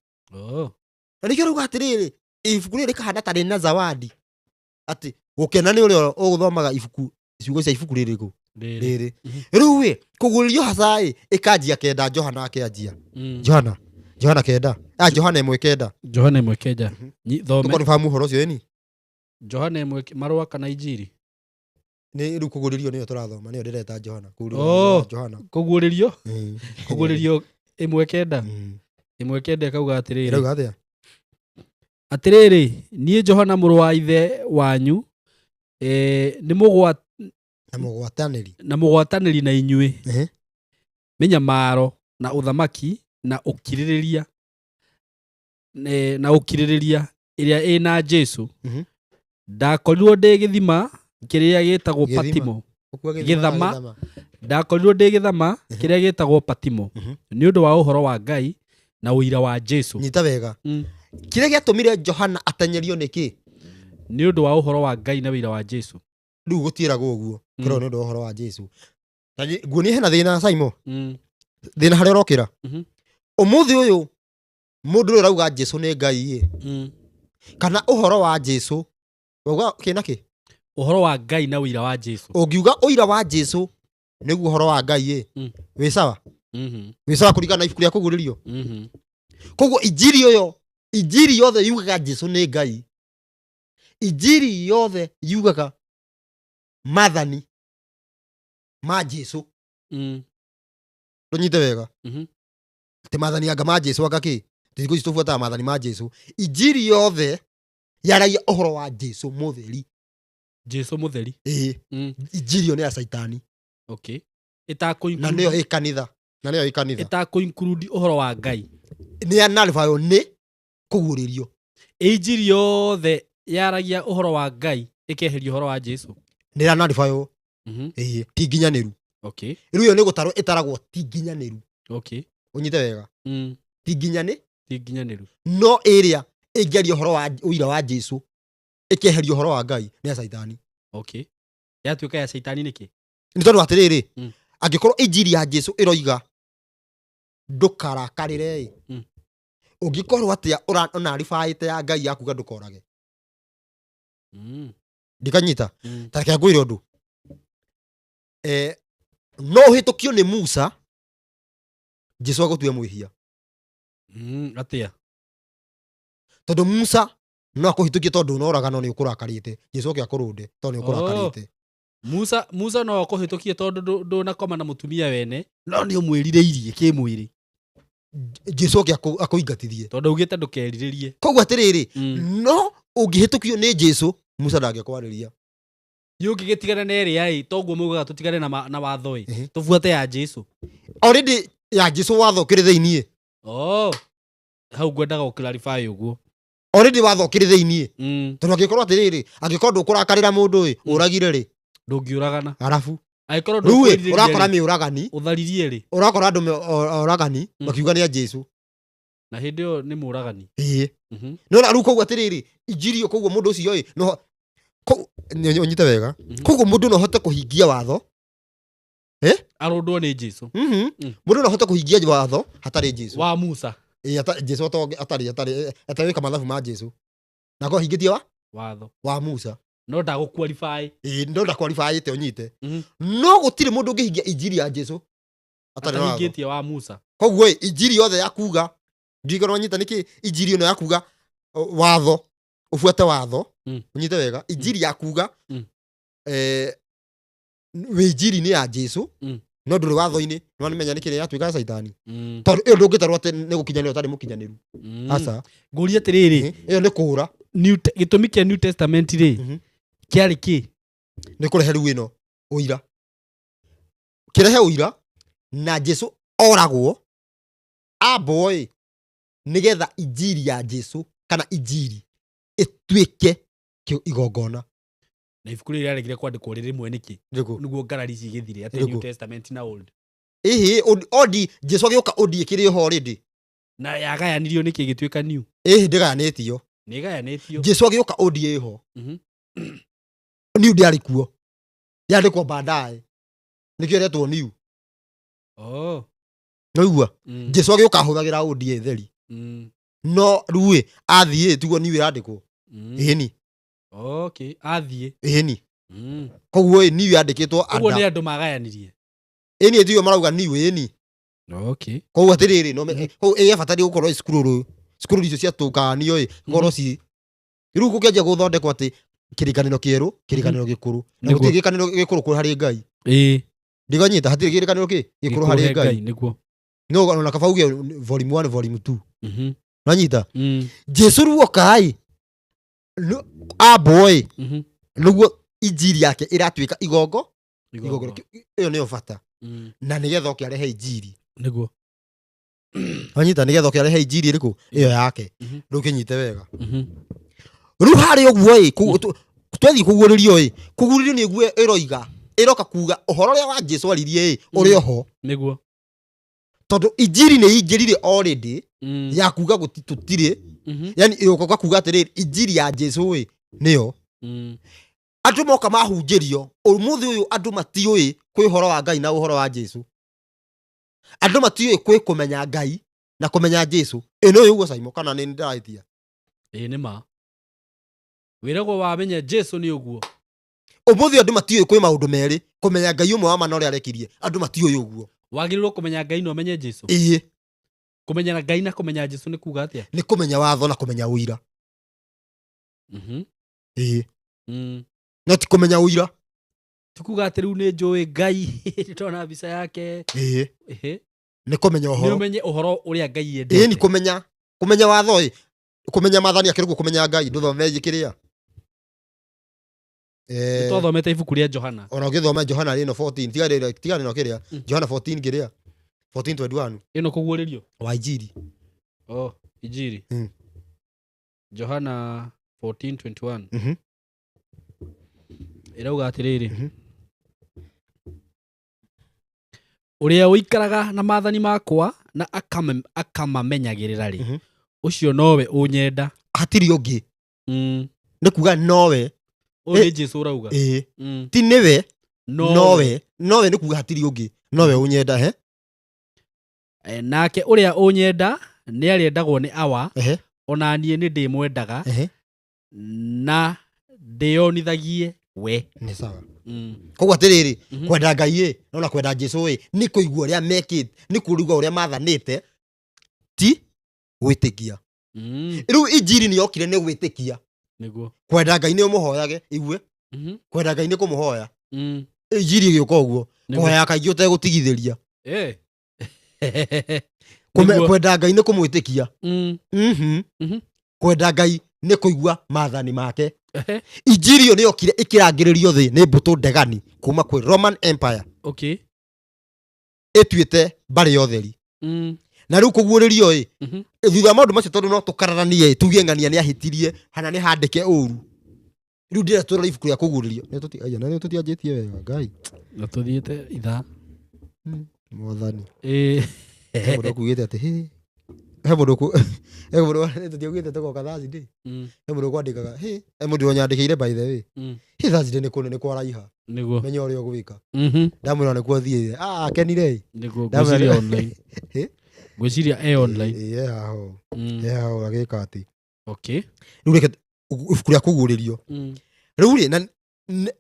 Na nĩkĩo rauga atĩrĩrĩ, ibuku rĩrĩ rĩkahana ta rĩna zawadi, atĩ gũkena nĩ ũrĩa ũgũthomaga ibuku, ciugo cia ibuku rĩrĩ kũ? Rĩrĩ. Rĩu ĩ, kũguũrĩrio haca ĩ, ĩkanjia kenda, Johana akĩanjia. Johana. Johana kenda. Johana ĩmwe kenda. Johana ĩmwe kenda. Thome. Tũkonfamu ũhoro ũcio ĩni? Johana ĩmwe marũa kana injiri? Nĩ rĩu kũgũrĩrio nĩyo tũrathoma, nĩyo ndĩreta Johana. Kũgũrĩrio Oh. Johana. Kũguũrĩrio. Kũguũrĩrio 1:9. 1:9 ĩkauga atĩrĩrĩ. Ĩrauga atĩa? Atĩrĩrĩ, niĩ Johana mũrũ wa ithe wanyu, nĩ mũgwa Na mũgwatanĩri. Na mũgwatanĩri na inyuĩ mĩnyamaro na ũthamaki na ũkirĩrĩria, na ũkirĩrĩria ĩrĩa ĩna Jesu. Ndakorirwo ndĩ gĩthima kĩrĩa gĩtagwo Gĩthima. Patimo. Ũkuua gĩthima Gĩthama. gĩthama. Ndakorirwo ndĩ gĩthama kĩrĩa gĩtagwo Patimo nĩ ũndũ wa ũhoro wa Ngai na ũira wa Jesu. Nyita wega. Kĩrĩa gĩatũmire Johana atenyerio nĩ kĩ? Nĩ ũndũ wa ũhoro wa Ngai na ũira wa Jesu. Rĩu gũtiĩragwo ũguo. Kĩragwo nĩ ũndũ wa ũhoro wa Jesu. Na nguonie hena thĩna, Simon. Thĩna harĩa ũrokĩra. Ũmũthĩ ũyũ mũndũ ũrĩa ũrauga Jesu nĩ Ngai ĩ, kana ũhoro wa Jesu wauga kĩ na kĩ? Ũhoro wa Ngai na ũira wa Jesu. Ũngiuga ũira wa Jesu nĩguo ũhoro wa Ngai ĩ, wĩ sawa? Wĩ sawa kũringana na ibuku rĩa kũguũrĩrio? Koguo injiri ũyũ, injiri yothe yugaga Jesu nĩ Ngai, injiri yothe yugaga mathani ma Jesu. Tũnyite wega. Atĩ mathani anga ma Jesu anga kĩ? Thikũ ici tũbuataga mathani ma Jesu. Injiri yothe yaragia ũhoro wa Jesu mũtheri. Jesu mũtheri. Ĩĩ. Injiri ĩyo nĩ ya Caitani. Okay. Na nĩyo ĩ kanitha, na nĩyo ĩ kanitha. Ĩtakũ include ũhoro wa Ngai. Nĩ ya nalifayo nĩ kũguũrĩrio. Injiri yothe yaragia ũhoro wa Ngai ĩkeheria ũhoro wa Jesu. Nĩ ya nalifayo. Ĩĩ, ti nginyanĩru. Rĩu ĩyo nĩ gũtarwo ĩtaragwo ti nginyanĩru. Ũnyite wega. Ti nginyani. Ti nginyanĩru. No ĩrĩa ĩngĩaria ũhoro wa ũira wa Jesu ĩkeheria ũhoro wa Ngai nĩ ya Caitani. Okay. Yatuĩka ya Caitani nĩkĩ? Nĩ tondũ atĩrĩrĩ, angĩkorwo injiri ya Jesu ĩroiga ndũkarakarĩre ĩ, ũngĩkorwo atĩa ũnaribaĩte ya Ngai yakuga ndũkorage? Ndikanyita. Ta reke ngwĩre ũndũ. No ũhĩtũkio nĩ Musa, Jesu agũtue mwĩhia. Atĩa? Tondũ Musa no akũhĩtũkie tondũ ũnoraga no nĩ ũkũrakarĩte. Jesu oke akũrũnde tondũ nĩ ũkũrakarĩte. Musa no akũhĩtũkie tondũ ndũnakoma na mũtumia wene, no nĩ ũmwĩrirĩirie kĩmwĩrĩ. Jesu oke akũingatithie. Tondũ augĩte ndũkerirĩrie. Koguo atĩrĩrĩ, no ũngĩhĩtũkio nĩ Jesu, Musa ndangĩkwarĩria. Nĩ ũngĩgĩtigana na ĩrĩa ĩ, toguo maugaga tũtigane na watho ĩ. Tũbuate ya Jesu. Already ya Jesu watho ũkĩrĩ thĩiniĩ. Oh. Hau ngwendaga gũ clarify ũguo. Already watho ũkĩrĩ thĩiniĩ. Tondũ angĩkorwo atĩrĩrĩ, angĩkorwo ndũkũrakarĩra mũndũ ĩ, ũragire rĩ? Ndũngĩũragana. Arabu. Angĩkorwo Rĩu ĩ, ndũkwĩrirĩria ũrakora rĩ, mĩũragani. Ũtharirie rĩ? Ũrakora andũ oragani, makiuga nĩ a Jesu. Na hĩndĩ ĩyo nĩ mũragani. Ĩĩ. No na rĩu koguo atĩrĩrĩ, injiri ĩyo koguo mũndũ ũcio ĩ, no ũnyite wega. Koguo mũndũ no ahote kũhingia watho. Arũndwo nĩ Jesu. Mũndũ no ahote kũhingia watho hatarĩ Jesu. Wa Musa. Ĩĩ, Jesu atarĩ, atarĩ, atarĩ wĩka mathabu ma Jesu. Na akorwo ahingĩtie wa? Watho. Wa Musa. No ndagũ qualify. Ĩĩ, no ndaqualifyĩte ũnyite. No gũtirĩ mũndũ ũngĩhingia injiri ya Jesu atarĩ na watho. Atahingĩtie wa Musa. Koguo ĩ, injiri yothe ya kuga, ndiũĩ kana wanyita nĩkĩ injiri ĩno ya kuga, watho, ũbuate watho, ũnyite wega, injiri ya kuga, wĩ injiri-inĩ ya Jesu, no ndũrĩ watho-inĩ, nĩ wamenya nĩkĩ yatuĩka ya Caitani. Tondũ ĩyo ndũngĩtarwo atĩ nĩ gũkinyanĩra ũtarĩ mũkinyanĩru. Aca. Ngũria atĩrĩrĩ, Ĩyo nĩ kũũra. Gĩtũmi kĩa New Testament rĩ, kĩarĩ kĩ? Nĩ kũrehe rĩu ĩno ũira. Kĩrehe ũira na Jesu oragwo ambwo ĩ, nĩgetha injiri ya Jesu kana injiri ĩtuĩke igongona. Na ibuku rĩrĩ rĩaregire kwandĩkwo rĩ rĩmwe nĩkĩ? Nĩkũ? Nĩguo ngarari ici igĩthire, atĩ Nĩkũ? New Testament na Old. Ĩhĩ, Old, Jesu agĩũka Old ĩkĩrĩ ho already. Na yagayanirio nĩkĩ ĩgĩtuĩka New? Ĩhĩ, ndĩgayanĩtio. Nĩ ĩgayanĩtio. Jesu agĩũka Old ĩho. New ndĩarĩ kuo. Yandĩkwo baadaye. Nĩkĩo ĩretwo New. Nĩwaigua? Jesu agĩũka ahũthagĩra Old ĩtheri. No rĩu ĩ, athiĩ tiguo New ĩrandĩkwo. Ĩni. Okay, athiĩ. Ĩni. Koguo ĩ, New yandĩkĩtwo Ũguo anda. nĩ andũ magayanirie. Ĩni tiguo marauga New ĩni. Koguo atĩrĩrĩ, no me- koguo ĩ yabataire gũkorwo ĩ cukuru rũ. Cukuru icio ciatũkanio ĩ, gũkorwo ci. Rĩu gũkĩanjia gũthondekwo atĩ Kĩrĩkanĩro kĩerũ, kĩrĩkanĩro gĩkũrũ. Na Nĩguo. gũtirĩ kĩrĩkanĩro gĩkũrũ kũrĩ harĩ Ngai. Ĩĩ. Ndiganyita, hatirĩ kĩrĩkanĩro kĩ gĩkũrũ Gĩkũrũ harĩ he Ngai. Ngai, nĩguo. No ona kaba uge volume 1, volume 2. Mhm. Nanyita. Mm. Jesu rĩu oka-ĩ, ambwo-ĩ, Mhm. nĩguo injiri yake ĩratuĩka igongo Igongona. igongona. Ĩyo nĩyo bata. Mm. Na nĩgetha oke arehe injiri. Nĩguo. Wanyita, nĩgetha oke arehe injiri ĩrĩkũ? Ĩyo yake. Mhm. Rĩu kĩnyite wega. Mhm. Rĩu harĩ ũguo ĩ, twathiĩ kũguũrĩrio ĩ, kũguũrĩrio nĩ guo ĩroiga, ĩroka kuga ũhoro ũrĩa wa Jesu aririe ĩ, ũrĩ oho. Nĩguo. Tondũ injiri nĩ ingĩrire already Mm. ya kuga tũtirĩ. Mhm. Yani ĩroka kuga atĩrĩrĩ, injiri ya Jesu ĩ nĩyo. Mm. Andũ moka mahunjĩrio, ũmũthĩ ũyũ andũ matiũĩ kwĩ ũhoro wa Ngai na ũhoro wa Jesu. Andũ matiũĩ kwĩ kũmenya Ngai na kũmenya Jesu. Ĩ nĩ ũguo Simon, kana nĩ ndĩrahĩtia? Ĩĩ nĩ ma. Wĩragwo wamenya Jesu nĩ ũguo. Ũmũthĩ andũ matiũĩ kwĩ maũndũ merĩ, kũmenya Ngai ũmwe wa ma na ũrĩa arekirie. Andũ matiũĩ ũguo. Wagĩrĩirwo kũmenya Ngai na ũmenye Jesu. Ĩĩ. Kũmenya Ngai na kũmenya Jesu nĩ kuga atĩa? Nĩ kũmenya watho na kũmenya ũira. Mhm. Ĩĩ. Mm. No ti kũmenya ũira. Ti kuga atĩ rĩu nĩ njũĩ Ngai, nĩtona mbica yake. Ĩĩ. Ĩhĩ. Nĩ kũmenya Nĩ ũhoro. ũmenye ũhoro ũrĩa Ngai Ĩĩ, endete. nĩ kũmenya. Kũmenya watho ĩ. Kũmenya maathani akĩrĩ kũmenya Ngai, ndũthomeirie kĩrĩa. Nĩtwathomete ibuku rĩa Johana. Ona ũgĩthoma Johana rĩno 14, tiga rĩrĩa, tiga rĩno kĩrĩa. Mm. Johana 14 kĩrĩa. 14:21. Ĩno kũguũrĩrio. Wa Injiri. Oh, Injiri. Mm. Johana 14:21. Mhm. Ĩrauga atĩrĩrĩ. Mhm. Ũrĩa ũikaraga na maathani makwa na akamamenyagĩrĩra rĩ, Mhm. ũcio nowe ũnyenda. Hatirĩ ũngĩ. Mm. Nĩ kuga nowe. Ũyũ nĩ Jesu ũrauga. Ĩĩ. Mm. Ti nĩwe, Nowe. nowe. Nowe nĩ kuga hatirĩ ũngĩ. Nowe ũnyenda, he? Nake ũrĩa ũnyenda nĩ arĩendagwo nĩ Awa, Ehe. ona niĩ nĩ ndĩmwendaga, Ehe. na ndĩonithagie we. Nĩ sawa. Mm. Koguo atĩrĩrĩ, Mhm. kwenda Ngai ĩ, no na kwenda Jesu ĩ, nĩ kũigua ũrĩa mekĩte, nĩ kũigua ũrĩa mathanĩte, ti gwĩtĩkia. Mm. Rĩu injiri nĩ yokire nĩ gwĩtĩkia. Nĩguo. Kwenda Ngai nĩ ũmũhoyage, igue. Mhm. Kwenda Ngai nĩ kũmũhoya. Mm. Injiri ĩgĩũka ũguo. Nĩguo. Kũhoya kaingĩ ũtegũtigithĩria. Eh. Nĩguo. Kwenda Ngai nĩ kũmwĩtĩkia. Mm. Mhm. Mhm. Kwenda Ngai nĩ kũigua maathani make. Ehe. Injiri ĩyo nĩ yokire ĩkĩrangĩrĩrio thĩ nĩ mbũtũ ndegani kuma kwĩ Roman Empire. Okay. Ĩtuĩte mbarĩ ya ũtheri. Mm. Na rĩu kũguũrĩrio ĩ, Mhm. thutha wa maũndũ macio tondũ no tũkararanie ĩ, tuge ng'ania nĩ ahĩtirie, hana nĩ handĩke ũru. Rĩu ndĩrenda tũrore ibuku rĩa kũguũrĩrio. Nĩ tũti-, aya, na nĩ tũtianjĩtie wega, Ngai. Na tũthiĩte ithaa. Mwathani. Ĩ. He mũndũ ũkugĩte atĩ, hĩ, he mũndũ ũku-, he mũndũ wa-, nĩ tũtiaugĩte tũgoka Thursday. Mm. He mũndũ ũkwandĩkaga, hĩ, he mũndũ ũnyandĩkĩire by the way. Mm. Hĩ, Thursday nĩ kũnene kwaraiha. Nĩguo. Menya ũrĩa ũgwĩka. Mhm. Ndamwĩra nĩkuo thiĩte. Ah, akenire ĩ. Nĩguo, Ndamwĩra ngwĩciria nĩ- online. Hĩ? Ngwĩciria e online. Ĩ, ĩ, haho. Mm. Ĩ, haho, agĩka atĩ. Okay. Rĩu reke ibuku rĩa kũguũrĩrio. Mm. Rĩu rĩ, na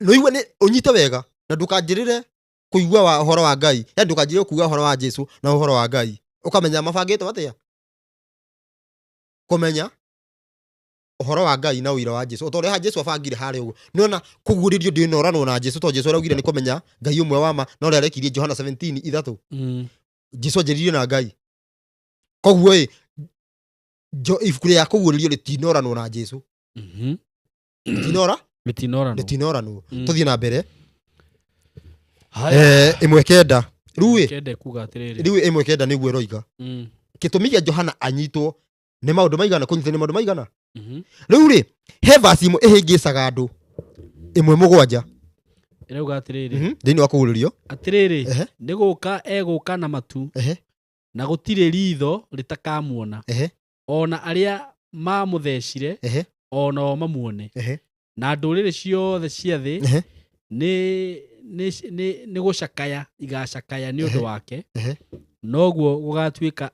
nĩũigue nĩ ũnyite wega na ndũkanjĩrĩre kũigua wa ũhoro wa Ngai. Ya ndũkanjĩrĩre kuuga ũhoro wa Jesu na ũhoro wa Ngai. Ũkamenya mabangĩtwo atĩa? Kũmenya ũhoro wa Ngai na ũira wa Jesu. O ta ũrĩa Jesu abangire harĩa ũguo. Nĩwona kũguũrĩrio ndĩnoranwo na Jesu tondũ Jesu araugire nĩ kũmenya Ngai ũmwe wa ma na ũrĩa arekirie Johana 17:3. Mm. Jesu anjĩrĩirio na Ngai. Koguo ĩ, ibuku rĩa kũguũrĩrio rĩtinoranwo na Jesu. Mhm. Rĩtinora? Rĩtinoranwo. Rĩtinoranwo. Mm. Tũthiĩ na mbere. Haya. 1:9. Rĩu ĩ, Kenda kuga atĩrĩrĩ. rĩu 1:9 nĩguo ĩroiga. Mm. Gĩtũmi kĩa Johana anyitwo nĩ maũndũ maigana, kũnyitwo nĩ maũndũ maigana. Mhm. Rĩu rĩ, he verse ĩmwe ĩhĩngĩcaga andũ. 1:7. Ĩrauga atĩrĩrĩ. Mhm. Thĩinĩ wa kũguũrĩrio. Atĩrĩrĩ, Ehe. nĩ gũka egũka na matu. Ehe. Na gũtirĩ ritho rĩtakamuona. Ehe. Ona arĩa mamũthecire, Ehe. onao mamuone. Ehe. Na ndũrĩrĩ ciothe cia thĩ Ehe. nĩ gũcakaya igacakaya nĩ ũndũ Ehe. wake. Ehe. Noguo gũgatuĩka,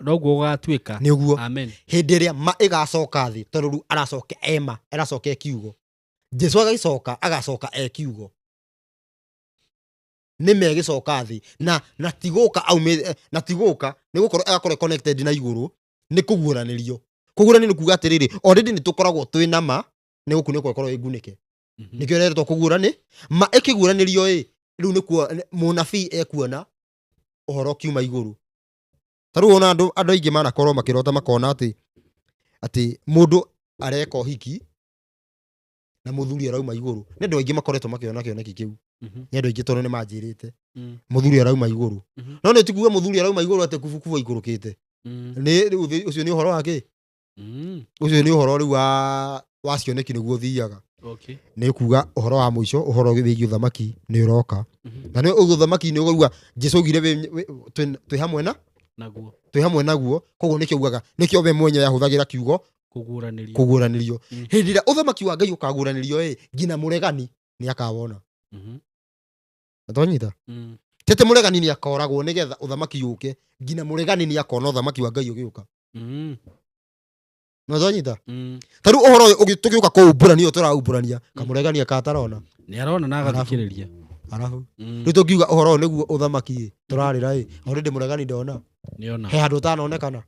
noguo gũgatuĩka. Nĩ ũguo. Amen. Hĩndĩ ĩrĩa ma ĩgacoka thĩ, tondũ rĩu aracoka ema, aracoka e kiugo. Jesu agagĩcoka, agacoka e kiugo. Nĩ megĩcoka thĩ, na ti gũka aumĩte, na ti gũka, nĩ gũkorwo agakorwo connected na igũrũ, nĩ kũguũranĩrio. Kũguũranĩrio nĩ kuga atĩrĩrĩ, already nĩ tũkoragwo twĩ na ma, Nĩ gũkunĩkwo ĩkorwo ĩ ngunĩke. Nĩkĩo ĩretwo kũguũra nĩ ma ĩkĩguũranĩrio ĩ rĩu nĩkuo mũnabii ekuona ũhoro ũkiuma igũrũ. Ta rĩu ona andũ aingĩ manakorwo makĩrota makona atĩ mũndũ areka ũhiki na mũthuri arauma igũrũ. Nĩ andũ aingĩ makoretwo makĩona kĩoneki kĩu. Nĩ andũ aingĩ tondũ nĩ manjĩrĩte mũthuri arauma igũrũ. No nĩ tikuga mũthuri arauma igũrũ atĩ kubukubu aikũrũkĩte. Nĩ rĩu ũcio nĩ ũhoro wa kĩ? Ũcio nĩ ũhoro rĩu wa cioneki nĩguo ũthiaga. Nĩ kuga ũhoro wa mũico, ũhoro wĩgiĩ ũthamaki nĩ ũroka. Na nĩ ũguo ũthamaki nĩ ũgũigua Jesu augire twĩ hamwe na naguo. Twĩ hamwe naguo. Koguo nĩkĩo augaga, nĩkĩo we mwenyewe ahũthagĩra kiugo kũguũranĩrio. Kũguũranĩrio. Hĩndĩ ĩrĩa ũthamaki wa Ngai ũkaguũranĩrio ĩ, nginya mũregani nĩ akawona. Twanyita? Tete mũregani nĩ akoragwo nĩgetha ũthamaki ũke, nginya mũregani nĩ akona ũthamaki wa Ngai ũgĩũka. Na twanyita? Ta rĩu ũhoro ũyũ tũgĩũka kũumbũrania ũyũ tũraumbũrania, kamũregani akatarona. Nĩ arona na agathikĩrĩria. Arabu rĩu tũngiuga ũhoro ũyũ nĩguo ũthamaki ĩ, tũrarĩra ĩ, already mũregani ndona. Nĩona. He handũ ũtanonekana.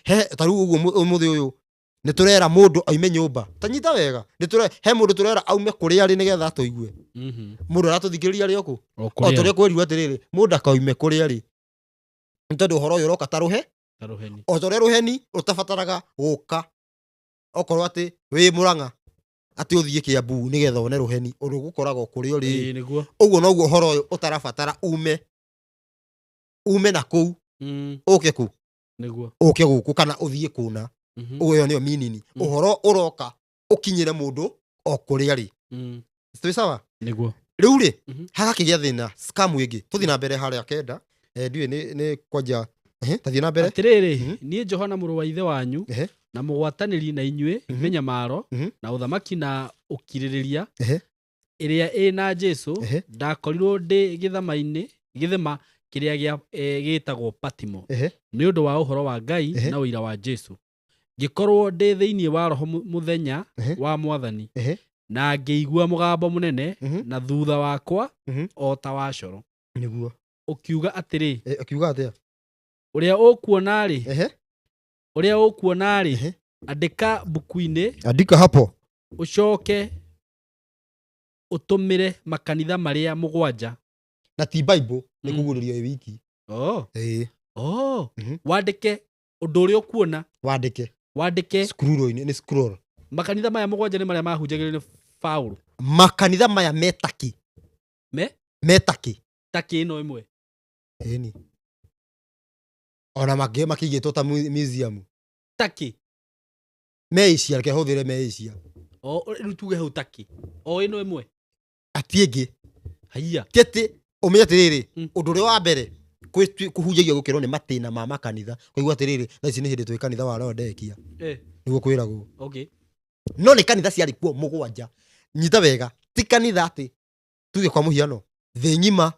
He ta rĩu ũguo ũmũthĩ ũyũ nĩ tũrera mũndũ aume nyũmba, ta nyita wega, nĩ tũre he mũndũ tũrera aume kũrĩa arĩ nĩgetha atũigue. Mũndũ aratũthikĩrĩria arĩ o kũ? O O kũrĩa. tũrĩa kwĩrirwo atĩrĩrĩ, mũndũ akaume kũrĩa arĩ nĩ tondũ ũhoro ũyũ ũroka ta rũhe Ta rũheni. O ta ũrĩa rũheni rũtabataraga gũka okorwo atĩ wĩ Mũrang'a atĩ ũthiĩ Kĩambu nĩgetha one rũheni ũrũgũkoragwo kũrĩa ũrĩ. Ĩĩ, nĩguo. Ũguo noguo ũhoro ũyũ ũtarabatara ume na kũu ũke kũ? Nĩguo. Ũke gũkũ kana ũthiĩ kũna. Ũguo ĩyo nĩyo meaning. Ũhoro ũroka ũkinyĩre mũndũ o kũrĩa arĩ. Twĩ sawa? Nĩguo. Rĩu rĩ, hagakĩgĩa thĩna scam ĩngĩ. Tũthiĩ na mbere harĩa kenda. Ndiũĩ nĩ kwanja. Tathiĩ na mbere. Atĩrĩrĩ, niĩ Johana mũrũ wa ithe wanyu na mũgwatanĩri na inyuĩ mĩnyamaro na ũthamaki na ũkirĩrĩria ĩrĩa ĩ na Jesu, ndakorirwo ndĩ gĩthama-inĩ gĩthima kĩrĩa gĩtagwo Patimo nĩ ũndũ wa ũhoro wa Ngai na ũira wa Jesu, ngĩkorwo ndĩ thĩinĩ wa roho mũthenya wa Mwathani, na ngĩigua mũgambo mũnene na thutha wakwa o ta wa coro ũkiuga atĩrĩ, Akiuga atĩa? Ũrĩa ũkuona-rĩ, ũrĩa ũkuona-rĩ, andĩka mbuku-inĩ, Andika hapo. Ũcoke ũtũmĩre makanitha marĩa mũgwanja. Na ti Bible nĩ kũguũrĩrio ĩ wiki. Oh. Ĩĩ. Oh. Wandĩke ũndũ ũrĩa ũkuona. Wandĩke. Wandĩke. Scroll-inĩ, nĩ scroll. Makanitha maya mũgwanja nĩ marĩa mahunjagĩrio nĩ Paũlũ. Makanitha maya metaki. Me? Metaki. Taki ĩno ĩmwe. Ĩni. Ona makĩigĩtwo ta museum. Taki. Me Asia, reke hũthĩre me Asia. O, rĩu tuge hau taki. O ĩno ĩmwe. Ati ĩngĩ. Haiya. Ti atĩ, ũmenye atĩrĩrĩ, ũndũ ũrĩa wa mbere kũhunjagio gũkĩrwo nĩ matĩna ma makanitha. Kũigua atĩrĩrĩ, thaa ici nĩ hĩndĩ twĩ kanitha wa Laodikia. Nĩguo kwĩragwo. No nĩ kanitha ciarĩ kuo mũgwanja. Nyita wega, ti kanitha atĩ tuge kwa mũhiano, thĩ ng'ima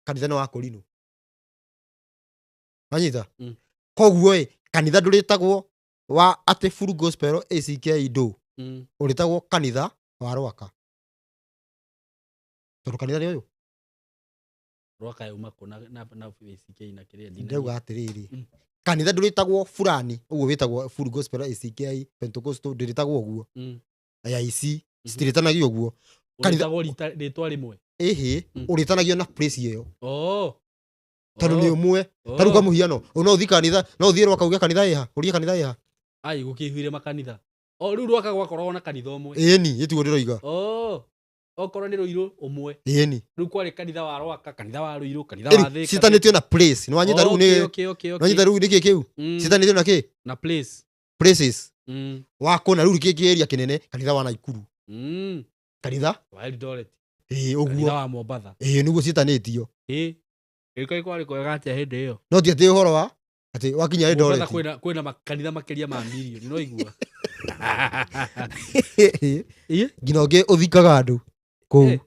kanitha nĩ wa Korino. Wanyita? Koguo ĩ, kanitha ndũrĩtagwo wa atĩ Full Gospel ACK ndũ. Ũrĩtagwo kanitha wa Rwaka. Tondũ kanitha nĩ ũyũ. Rwaka yauma kũ na ACK na kĩrĩa ndina Ndauga atĩrĩrĩ, kanitha ndũrĩtagwo fulani, ũguo wĩtagwo Full Gospel ACK Pentecostal ndĩrĩtagwo ũguo. AIC citirĩtanagio ũguo. Kanitha Ũrĩtagwo rĩtwa rĩmwe. Ĩhĩ, ũrĩtanagio na place ĩyo. Oh. Tondũ nĩ Oh. ũmwe. Ta rĩu kwa Oh. mũhiano, no ũthiĩ kanitha, no ũthiĩ Rwaka uge kanitha ĩha, ũrie kanitha ĩha. Ai, gũkĩihũire makanitha. O, rĩu Rwaka gwakoragwo na kanitha ũmwe. Ĩni, ĩtiguo ndĩroiga. Oh. Okorwo nĩ Rũirũ ũmwe. Ĩni. Rĩu kwarĩ kanitha wa Rwaka, kanitha wa Rũirũ, kanitha wa Rĩu Thĩka. citanĩtio na place. Nĩ wanyita rĩu nĩ Okay. Nĩ wanyita rĩu nĩkĩ kĩu? Citanĩtio na kĩ? Na place. Places. Wa kũna rĩu kĩ area kĩnene, kanitha wa Naikuru. Kanitha? Wa Eldoret. Ĩĩ, ũguo. Kanitha wa Mombatha. Ĩĩ, nĩguo ciĩtanĩtio. Ĩĩ. Ĩĩ, kwarĩ kwega atĩa hĩndĩ ĩyo? No ti atĩ ũhoro wa atĩ wakinya Mombatha Eldoret. kwĩna makanitha makĩria ma mirioni, no igua. Ĩĩ. Ĩĩ. Nginya ũngĩ ũthikaga andũ kũu. Ĩĩ.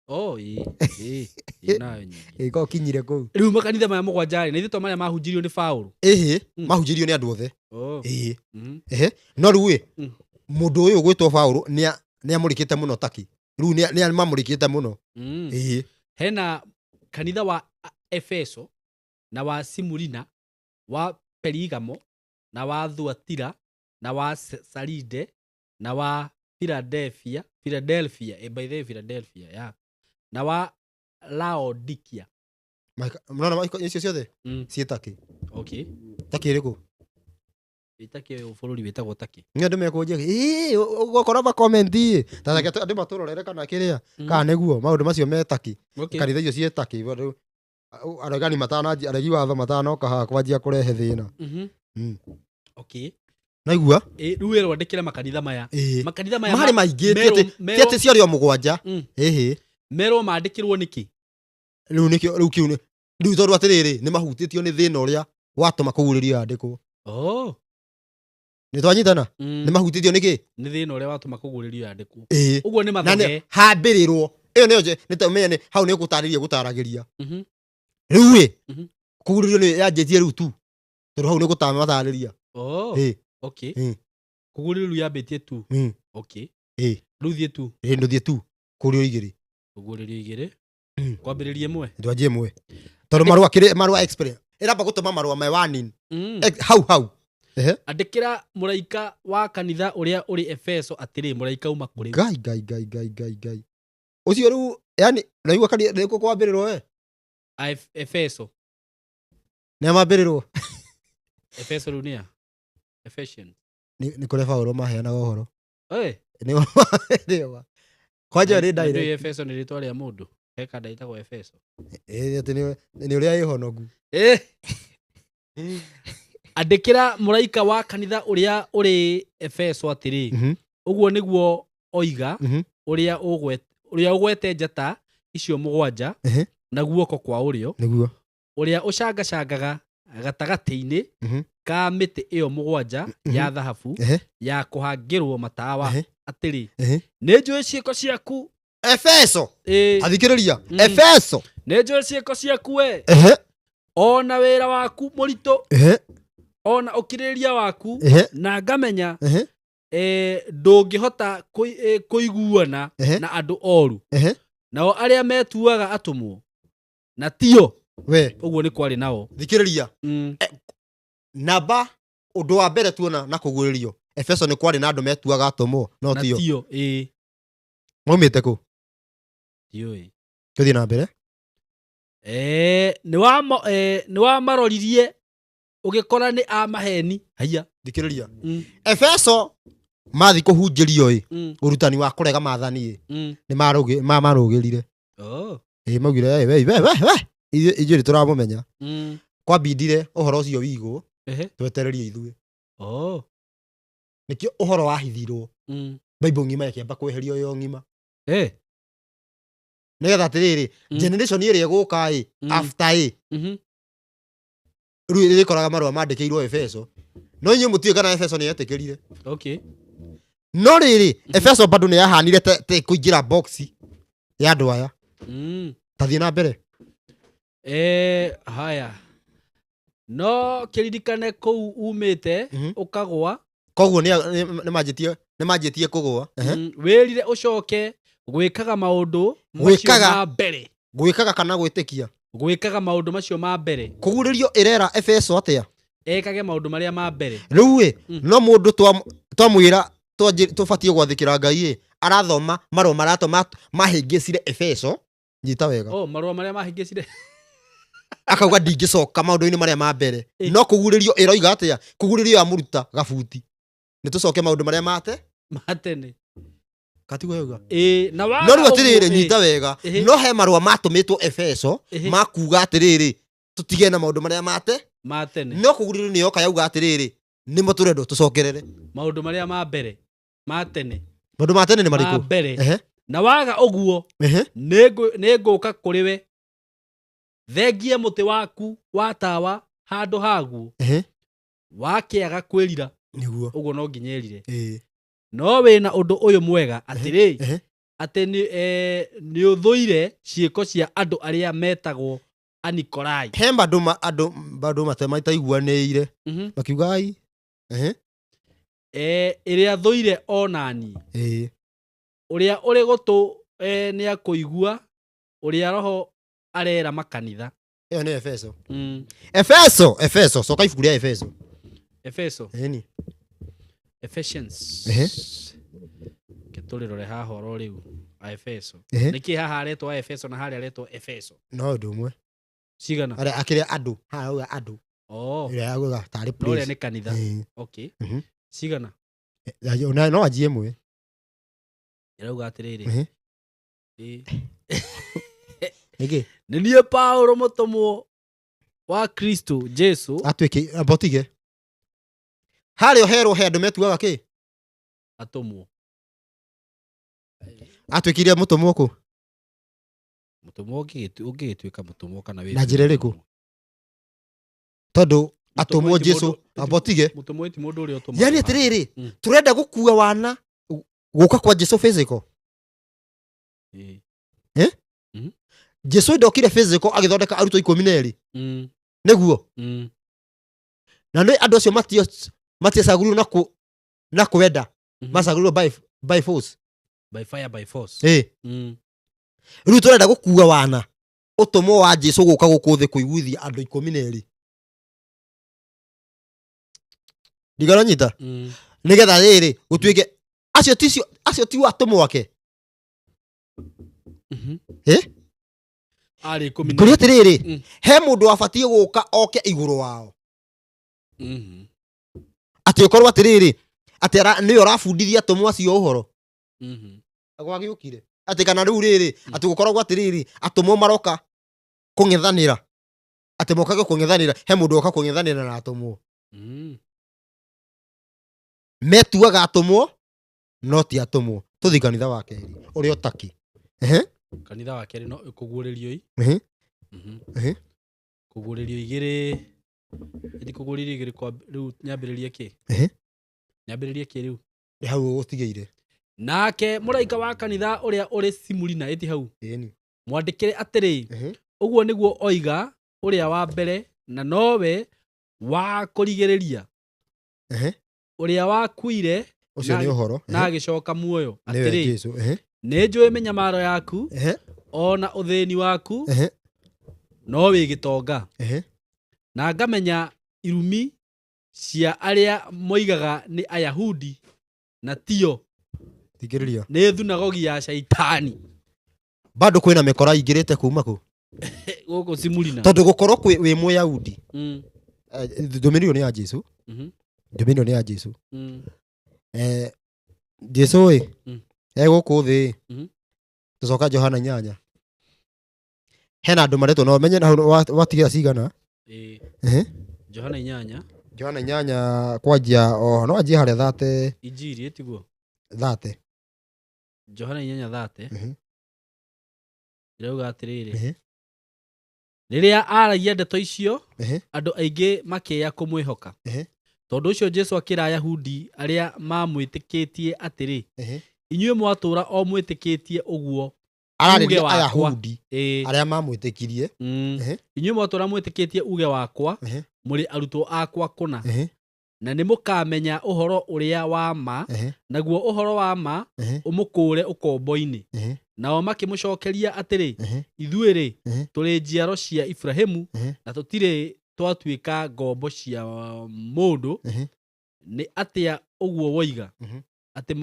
Oh, ĩĩ, ĩĩ, ĩĩ, nayo nyingĩ. Ĩĩ, korwo kinyire kũu. Rĩu makanitha maya mũgwanja rĩ, na ithuĩ to marĩa mahunjirio nĩ Paũlũ. Ĩhĩ, mahunjirio nĩ andũ othe. Oh. Ĩĩ. Ehe, no rĩu ĩ, mũndũ ũyũ ũgwĩtwo Paũlũ nĩ amũrĩkĩte mũno taki. Rĩu nĩ amamũrĩkĩte mũno. Ĩĩ. Hena kanitha wa Efeso na wa Simurina, wa Perigamo na wa Thuatira na wa Saride na wa Philadelphia, Philadelphia, by the way, Philadelphia, yeah. Na wa Laodikia. Mnaona icio ciothe ciĩ Turkey. Okay. Turkey ĩrĩkũ? Ĩtakĩ bũrũri wĩtagwo Turkey. Nĩ andũ mekũnjia ĩĩ ũgũkora ma comment ĩ ta reke andũ matũrorere kana kĩrĩa kana nĩguo maũndũ macio me Turkey. Okay. Kanitha icio ciĩ Turkey bado aregani matananjia aregi watho matanoka haha kwanjia kũrehe thĩna. Okay. Naigua? Rĩu wĩrwo andĩkĩre makanitha maya. Ĩĩ. Makanitha maya Marĩ maingĩ ti atĩ ti atĩ ciarĩ o mũgwanja. Ĩhĩ. Merwo mandĩkĩrwo nĩkĩ? Rĩu nĩkĩo rĩu kĩu nĩ rĩu tondũ atĩrĩrĩ nĩ mahutĩtio nĩ thĩna ũrĩa watũma kũgurĩrio yandĩkwo. Oh. Nĩ twanyitana? Nĩ mahutĩtio nĩkĩ? Nĩ thĩna ũrĩa watũma kũgurĩrio yandĩkwo. Ĩĩ. Ũguo nĩ Na mathoge. nĩ hambĩrĩrwo ĩyo nĩyo nĩ ta ũmenye nĩ hau nĩ gũtarĩria gũtaragĩria. Rĩu ĩ kũgurĩrio nĩ yanjĩtie rĩu tu tondũ hau nĩ gũtamatarĩria. Oh. Ĩĩ. Okay. Ĩĩ. Kũgurĩrio rĩu yambĩtie tu. Okay. Ĩĩ. Rĩu thiĩ tu. Ĩĩ ndũthiĩ tu kũgurĩrio igĩrĩ. Kũgurĩrio igĩrĩ. Kwambĩrĩria ĩmwe. Ndwanjie ĩmwe. Tondũ marũa kĩrĩ marũa express ĩramba gũtũma marũa me warning. Hau hau. Ehe. Andĩkĩra mũraika wa kanitha ũrĩa ũrĩ Efeso atĩrĩ, mũraika uma kũrĩ. Ngai ngai ngai ngai ngai ngai. Ũcio rĩu yani naigua kanitha nĩkuo kwambĩrĩrwo we. A Efeso. Nĩ mambĩrĩrwo. Efeso rĩu nĩ a? Ephesians. Nĩ kũrĩa Paũlũ maheanaga ũhoro. Ĩ. Nĩ nĩ kwanja nĩ Na ndũĩ direct. Efeso nĩ rĩtwa rĩa mũndũ. He kanda ĩtagwo Efeso. Ĩ atĩ nĩ ũrĩa ĩhonogu. Andĩkĩra mũraika wa kanitha ũrĩa ũrĩ Efeso atĩrĩ, ũguo nĩguo oiga ũrĩa ũgwete njata icio mũgwanja na guoko kwa ũrĩo, Nĩguo. ũrĩa ũcangacangaga gatagatĩ-inĩ ka mĩtĩ ĩyo mũgwanja ya thahabu ya kũhangĩrwo matawa atĩrĩ, nĩ njũĩ ciĩko ciaku. Efeso. Athikĩrĩria. Efeso. Nĩ njũĩ ciĩko ciaku we. Ona wĩra waku mũritũ. Ona ũkirĩrĩria waku. Na ngamenya ndũngĩhota kũiguana na andũ oru. Nao arĩa metuaga atũmwo na tio. We. Ũguo nĩ kwarĩ nao. Thikĩrĩria. Namba ũndũ wa mbere tuona na kũgurĩrio Efeso nĩ kwarĩ na andũ metuaga atũmwo no Na tio. tio, ĩĩ. Maumĩte kũ? Ndiũĩ. Tũthiĩ na mbere. Nĩ wamaroririe ũgĩkora nĩ a maheni. Haiya. Thikĩrĩria. Efeso mathi kũhunjĩrio ĩ ũrutani wa kũrega maathani ĩ nĩ marũgĩrire. Oh. Ĩ maugire we we we we ithuĩ nĩ tũramũmenya. Kwambindire ũhoro ũcio wigwo twetererie ithuĩ. Oh. Nĩkĩo ũhoro wahithirwo. Bible ng'ima ĩkĩamba kweherio yo ng'ima. Nĩgetha atĩrĩrĩ generation ĩrĩa ĩgũka ĩ after ĩ rĩu ĩrĩkoraga marũa mandĩkĩirwo Efeso. No inyuĩ mũtiũĩ kana Efeso nĩ yetĩkĩrire. Okay. No rĩrĩ Efeso bado nĩ yahanire te kũingĩra box ya andũ aya. Tathiĩ na mbere. Haya. No kĩririkane kũu umĩte ũkagũa. Koguo nĩ manjĩtie kũgũa. Wĩrire ũcoke gwĩkaga maũndũ macio ma mbere. Gwĩkaga kana gwĩtĩkia? Gwĩkaga maũndũ macio ma mbere. Kũgurĩrio ĩrera Efeso atĩa? Ekage maũndũ marĩa ma mbere. Rĩu ĩ, no mũndũ twamwĩra tũbatiĩ gwathĩkĩra Ngai ĩ, arathoma marũa maratũ mahĩngĩcire Efeso. Nyita wega. Oh, marũa marĩa mahĩngĩcire. Akauga ndingĩcoka maũndũ-inĩ marĩa ma mbere. No kũgurĩrio ĩroiga atĩa? Kũgurĩrio yamũruta gabuti. Nĩ tũcoke maũndũ marĩa mate? Ma tene. Katiguo yauga. Na waga No rĩu atĩrĩrĩ, ũguo, nyita wega. No he marũa matũmĩtwo Efeso ma kuga atĩrĩrĩ, tũtige na maũndũ marĩa mate? Ma tene. No kũgurĩrio nĩ yoka yauga atĩrĩrĩ, nĩmo tũrendwo tũcokerere. Maũndũ marĩa ma mbere, ma tene. Maũndũ ma tene nĩ Ma marĩkũ? mbere. Na waga ũguo, nĩ ngũka kũrĩ we. Thengie mũtĩ waku wa tawa handũ haguo. Wakĩaga kwĩrira. Nĩguo. Ũguo no nginya ĩrire. No wĩna ũndũ ũyũ mwega atĩrĩ, atĩ nĩ ũthũire ciĩko cia andũ arĩa metagwo Anikolai. He andũ bado mataiguanĩire. Makiuga ai. Ĩrĩa thũire onani. Ũrĩa ũrĩ gũtũ nĩakũigua ũrĩa Roho arera makanitha. Ĩyo nĩ Efeso. Efeso, Efeso, coka ibuku rĩa Efeso. Efeso. Ĩni. Ephesians. Tũrĩrore haha oro rĩu Aefeso. Ehe. Nĩkĩ haha aretwo Aefeso na harĩa aretwo Efeso? No ũndũ ũmwe. Cigana? Arĩa akĩrĩa andũ, haha auga andũ. Oh. Ĩrĩa auga tarĩ No ũrĩa place. nĩ kanitha. Ĩĩ. Okay. Mhm. Cigana? Ona no anjie ĩmwe. Ĩrauga atĩrĩrĩ. Ehe. Ĩĩ. Nĩkĩ? Nĩ niĩ Paulo mũtũmwo wa Kristo Jesu. Atuĩke amba ũtige. Harĩa ũherwo he andũ metuaga kĩ? Atũmwo. Atuĩkire mũtũmwo kũ? Mũtũmwo ũngĩgĩtuĩka mũtũmwo kana wĩ Na njĩra ĩrĩkũ? Tondũ atũmwo ti Jesu mũndũ- amba ũtige. Mũtũmwo ti mũndũ ũrĩa ũtũmagwo. Yani atĩrĩrĩ, Mm. tũrenda gũkua wana gũka kwa Jesu physical. Ĩĩ. Jesu ndokire physical agĩthondeka arutwo 12. Mm. Nĩguo. Mm. Na nĩ andũ acio matiacagũrirwo na kũ na kwenda, Mhm. macagũrirwo by force. By fire by force. Ĩĩ. Mm. Rĩu tũrenda gũkua wana ũtũmwo wa Jesu gũka gũkũ thĩ kũiguithia andũ 12. Ndigaranyita. Mm. Nĩgetha rĩrĩ gũtuĩke acio ticio acio ti atũmwo ake. Mhm. Ĩ? Arĩ ikũmi na- Ngũria atĩrĩrĩ, Mm. he mũndũ wabatiĩ gũka oke igũrũ wao. Mhm. Atĩ ũkorwo atĩrĩrĩ, atĩ nĩwe ũrabundithia atũmwo acio ũhoro. Mhm. Gwagĩũkire. Atĩ kana rĩu rĩrĩ, atĩ gũkoragwo atĩrĩrĩ, atũmwo maroka kũng'ethanĩra. Atĩ mokage kũng'ethanĩra, he mũndũ oka kũng'ethanĩra na atũmwo. Mm. Metuaga atũmwo, no ti atũmwo. Tũthiĩ kanitha wa kerĩ, ũrĩa ũtaki. Ehe. Kanitha wa kerĩ no kũguũrĩrio i. Ehe. Mhm. Ehe. Kũguũrĩrio igĩrĩ. Ĩthi kũguũrĩrio igĩrĩ kwa rĩu nyambĩrĩrie kĩ? Ehe. Nyambĩrĩrie kĩ rĩu? Nĩ hau ũtigĩire. Nake mũraika wa kanitha ũrĩa ũrĩ Simurina ĩti hau. Ĩni. Mwandĩkĩre atĩrĩ, Ehe. ũguo nĩguo oiga ũrĩa wa mbere na nowe wa kũrigĩrĩria. Ehe. Ũrĩa wakuire Ũcio Na- nĩ ũhoro. na agĩcoka muoyo. Nĩwe Atĩrĩ, Jesu. Ehe. nĩ njũĩ mĩnyamaro yaku Ehe. ona ũthĩni waku Ehe. no wĩ gĩtonga. Ehe. Na ngamenya irumi cia arĩa moigaga nĩ Ayahudi na tio Thikĩrĩria. nĩ thunagogi ya Shaitani. Bado kwĩna mĩkora ingĩrĩte kuma kũ? Gũkũ Simurina. Tondũ gũkorwo kwĩ wĩ Mũyahudi. Mm. Ndũmĩrĩri ĩyo nĩ ya Jesu. Mhm. Ndũmĩrĩri ĩyo nĩ ya Jesu. Mm. Jesu ĩ Mm. e gũkũ thĩ Mhm. tũcoka Johana 8. Hena andũ maretwo no menye na hau watigira cigana. Ĩĩ. Ehe. Johana 8. Johana 8 kwanjia o no anjie harĩa thate Injiri ĩtiguo. thate. Johana 8 thate. Ehe. Ĩrauga atĩrĩrĩ. Ehe. Rĩrĩa aaragia ndeto icio, Ehe. andũ aingĩ makĩya kũmwĩhoka. Ehe. Tondũ ũcio Jesu akĩra Ayahudi arĩa mamwĩtĩkĩtie atĩrĩ, Ehe. inyuĩ mwatũũra o mwĩtĩkĩtie ũguo. Ararĩria Uge wakwa. Ayahudi Ĩĩ. arĩa mamwĩtĩkirie. Mm. Ehe. Inyuĩ mwatũũra mwĩtĩkĩtie uge wakwa, Ehe. mũrĩ arutwo akwa kũna. Ehe. Na nĩ mũkamenya ũhoro ũrĩa wa ma, Ehe. naguo ũhoro wa ma Ehe. ũmũkũũre ũkombo-inĩ. Ehe. Nao makĩmũcookeria atĩrĩ, Ehe. ithuĩ rĩ, Ehe. tũrĩ njiaro cia Ibrahimu Ehe. na tũtirĩ twatuĩka ngombo cia mũndũ. Ehe. Nĩ atĩa ũguo woiga Mhm. atĩ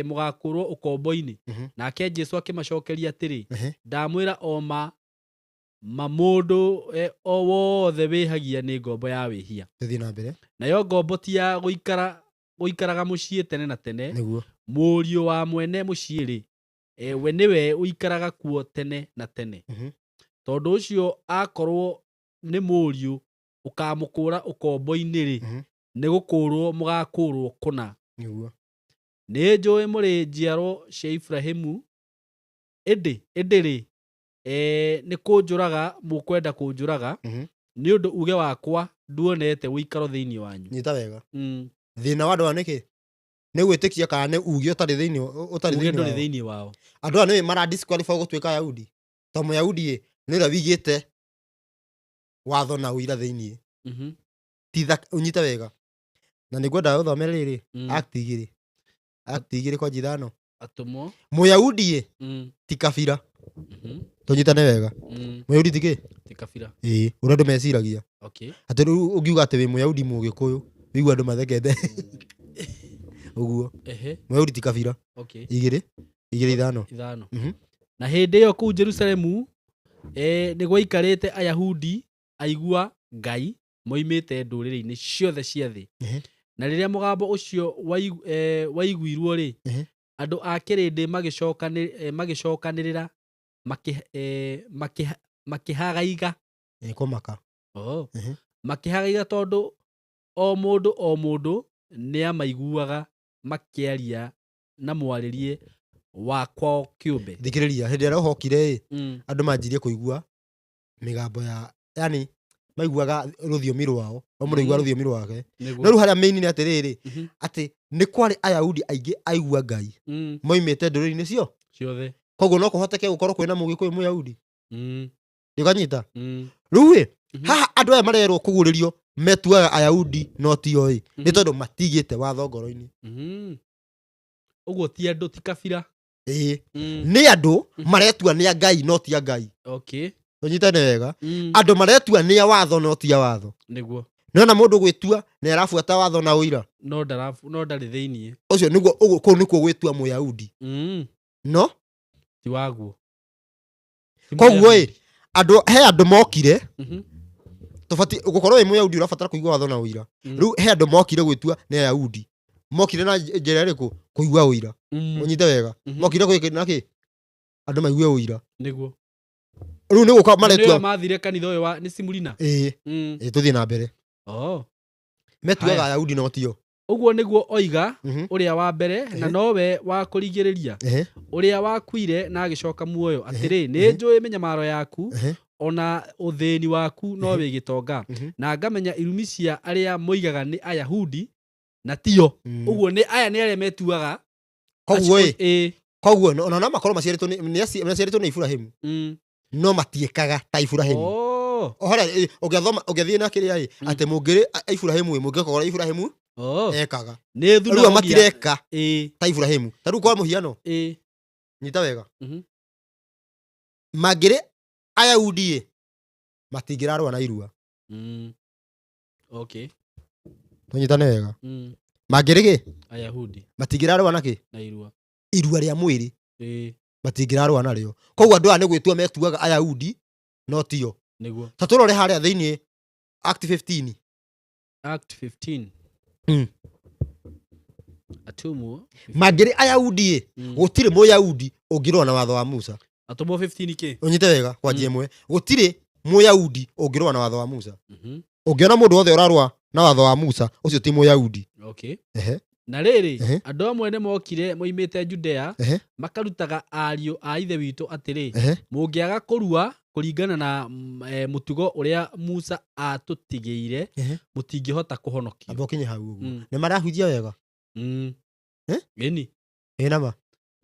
mũgakũũrwo ũkombo-inĩ? Mhm. Nake Jesu akĩmacookeria atĩrĩ, Ehe. ndamwĩra o ma ma mũndũ o wothe wĩhagia nĩ ngombo ya wĩhia. Tũthiĩ na mbere. Nayo ngombo ti ya gũikaraga mũciĩ tene na tene, Nĩguo. mũriũ wa mwene mũciĩ rĩ, we nĩwe ũikaraga kuo tene na tene. Mhm. Tondũ ũcio akorwo nĩ mũriũ ũkamũkũũra ũkombo-inĩ rĩ, Mhm. nĩ gũkũũrwo mũgakũũrwo kũna. Nĩguo. Nĩ njũĩ mũrĩ njiaro cia Ibrahimu, ĩndĩ rĩ, nĩ kũnjũraga mũkwenda kũnjũraga, Mhm. nĩ ũndũ uge wakwa nduonete ũikaro thĩinĩ wanyu. Nyita wega. Mm. Thĩna wa andũ aya nĩkĩ? Nĩ gwĩtĩkia kana nĩ uge ũtarĩ thĩinĩ ũtarĩ Uge thĩinĩ ndũrĩ wao. thĩinĩ wao. Andũ aya nĩ mara disqualify gũtuĩka Ayahudi. To Mũyahudi ĩ nĩ ũrĩa wigĩte watho na ũira thĩinĩ. Mhm. Ti ũnyite wega. Na nĩngwenda ũthome rĩrĩ Mm. Act 2. Act 2 kwanjia 5. Atũmwo. Mũyahudi ĩ Mm. ti kabira. Mhm. Tũnyitane wega. Mm. Mũyahudi ti kĩ? Ti kabira. Ĩĩ, ũrĩa andũ meciragia. Okay. Atĩ rĩu ũngiuga atĩ wĩ Mũyahudi Mũgĩkũyũ, wĩigua andũ mathekete. Ũguo. Ehe. Mũyahudi ti kabira. Okay. Igĩrĩ. Igĩrĩ ithano. Ithano. Mhm. Na hĩndĩ ĩyo kũu Jerusalemu nĩ gwaikarĩte Ayahudi aigua Ngai moimĩte ndũrĩrĩ-inĩ ciothe cia thĩ. Na rĩrĩa mũgambo ũcio waiguirwo rĩ, andũ a kĩrĩndĩ magĩcokanĩrĩra makĩhagaiga. Nĩ kũmaka. Oh. Ehe. Makĩhagaiga tondũ o mũndũ o mũndũ nĩamaiguaga makĩaria na mwarĩrie wa kwao kĩũmbe. Thikĩrĩria, hĩndĩ ĩrĩa roho okire ĩ, andũ manjirie kũigua mĩgambo ya, yani maiguaga rũthiomi rwao, o mũndũ aiguaga rũthiomi rwake. Nĩguo. No rĩu harĩa main nĩ atĩrĩrĩ, atĩ nĩ kwarĩ Ayahudi aingĩ aigua Ngai moimĩte ndũrĩrĩ-inĩ cio. Ciothe. Koguo no kũhoteke gũkorwo kwĩna Mũgĩkũyũ Mũyahudi. Ndĩkanyita. Rĩu ĩ, haha andũ aya marerwo kũguũrĩrio metuaga Ayahudi no tio ĩ, nĩ tondũ matigĩte watho ngoro-inĩ. Ũguo ti andũ, ti kabira. Ĩĩ. Nĩ andũ maretua nĩ a Ngai no ti a Ngai. Okay. Tũnyitane wega. Andũ maretua nĩ a watho no ti a watho. Nĩguo. Nĩwona mũndũ gwĩtua nĩ arabuata watho na ũira. No ndarabu, no ndarĩ thĩiniĩ. Ũcio nĩguo, ũguo kũu nĩkuo gwĩtua Mũyahudi. No Ti waguo. Ti Koguo ĩ, Mũyahudi. andũ he andũ mokire, tũbatiĩ gũkorwo wĩ Mũyahudi ũrabatara kũigua watho na ũira. Rĩu he andũ mokire gwĩtua nĩ Ayahudi. Mokire na njĩra ĩrĩkũ? Kũigua ũira. Ũnyite wega. Mokire gwĩka na kĩ? Andũ maigue ũira. Nĩguo. Rĩu nĩ gũka Nĩo maretua. mathire kanitha ũyũ wa nĩ Simulina. Ĩĩ. Ĩĩ, tũthiĩ na mbere. Oh. Metuaga Haya. Ayahudi no tio. Ũguo nĩguo oiga ũrĩa wa mbere na nowe wa kũrigĩrĩria, ũrĩa wakuire na agĩcoka muoyo, atĩrĩ, nĩ njũĩ mĩnyamaro yaku ona ũthĩni waku no wĩ gĩtonga, na ngamenya irumi cia arĩa moigaga nĩ Ayahudi na tio. Ũguo nĩ aya nĩ arĩa metuaga. Koguo ĩ, Ĩ. koguo ona no makorwo maciarĩtwo nĩ maciarĩtwo nĩ Iburahĩmu, no matiĩkaga ta Iburahĩmu. Oh. Ohora ũngĩathoma, ũngĩathiĩ na kĩrĩa ĩ, atĩ mũngĩrĩ Iburahĩmu ĩ, mũngĩka ũrĩa Iburahĩmu Oh. ekaga. Nĩ Rĩu thunagogia. matireka Ĩ. ta Iburahĩmu. Ta rĩu kwa mũhiano, Ĩ. nyita wega. Mangĩrĩ Ayahudi ĩ, matingĩrarũa na irua. Okay. Tũnyitane wega. Mangĩrĩ kĩ? Ayahudi. Matingĩrarũa na kĩ? Na irua. Irua rĩa mwĩrĩ. Ĩ. Matingĩrarũa narĩo. Koguo andũ aya nĩ gwĩtua metuaga Ayahudi no tio. Nĩguo. Ta tũrore harĩa thĩinĩ Act 15. Act 15. Atumwo. Mangĩrĩ Ayahudi ĩ, gũtirĩ Mũyahudi ũngĩrũa na watho wa Musa. Atũmwo 15 kĩ? Ũnyite wega kwanjia ĩmwe. Gũtirĩ Mũyahudi ũngĩrũa na watho wa Musa. Ũngĩona mũndũ wothe ũrarũa na watho wa Musa, ũcio ti Mũyahudi. Okay. Ehe. Na rĩrĩ, Ehe. andũ amwe nĩ mokire moimĩte Judea, Ehe. makarutaga ariũ a ithe witũ atĩrĩ, Ehe. mũngĩaga kũrua kũringana na mũtugo ũrĩa Musa atũtigĩire, Ehe. mũtingĩhota kũhonokio. Amba ũkinye hau ũguo. Mm. Nĩ marahunjia wega? Eh? Ĩni. Ĩ nama.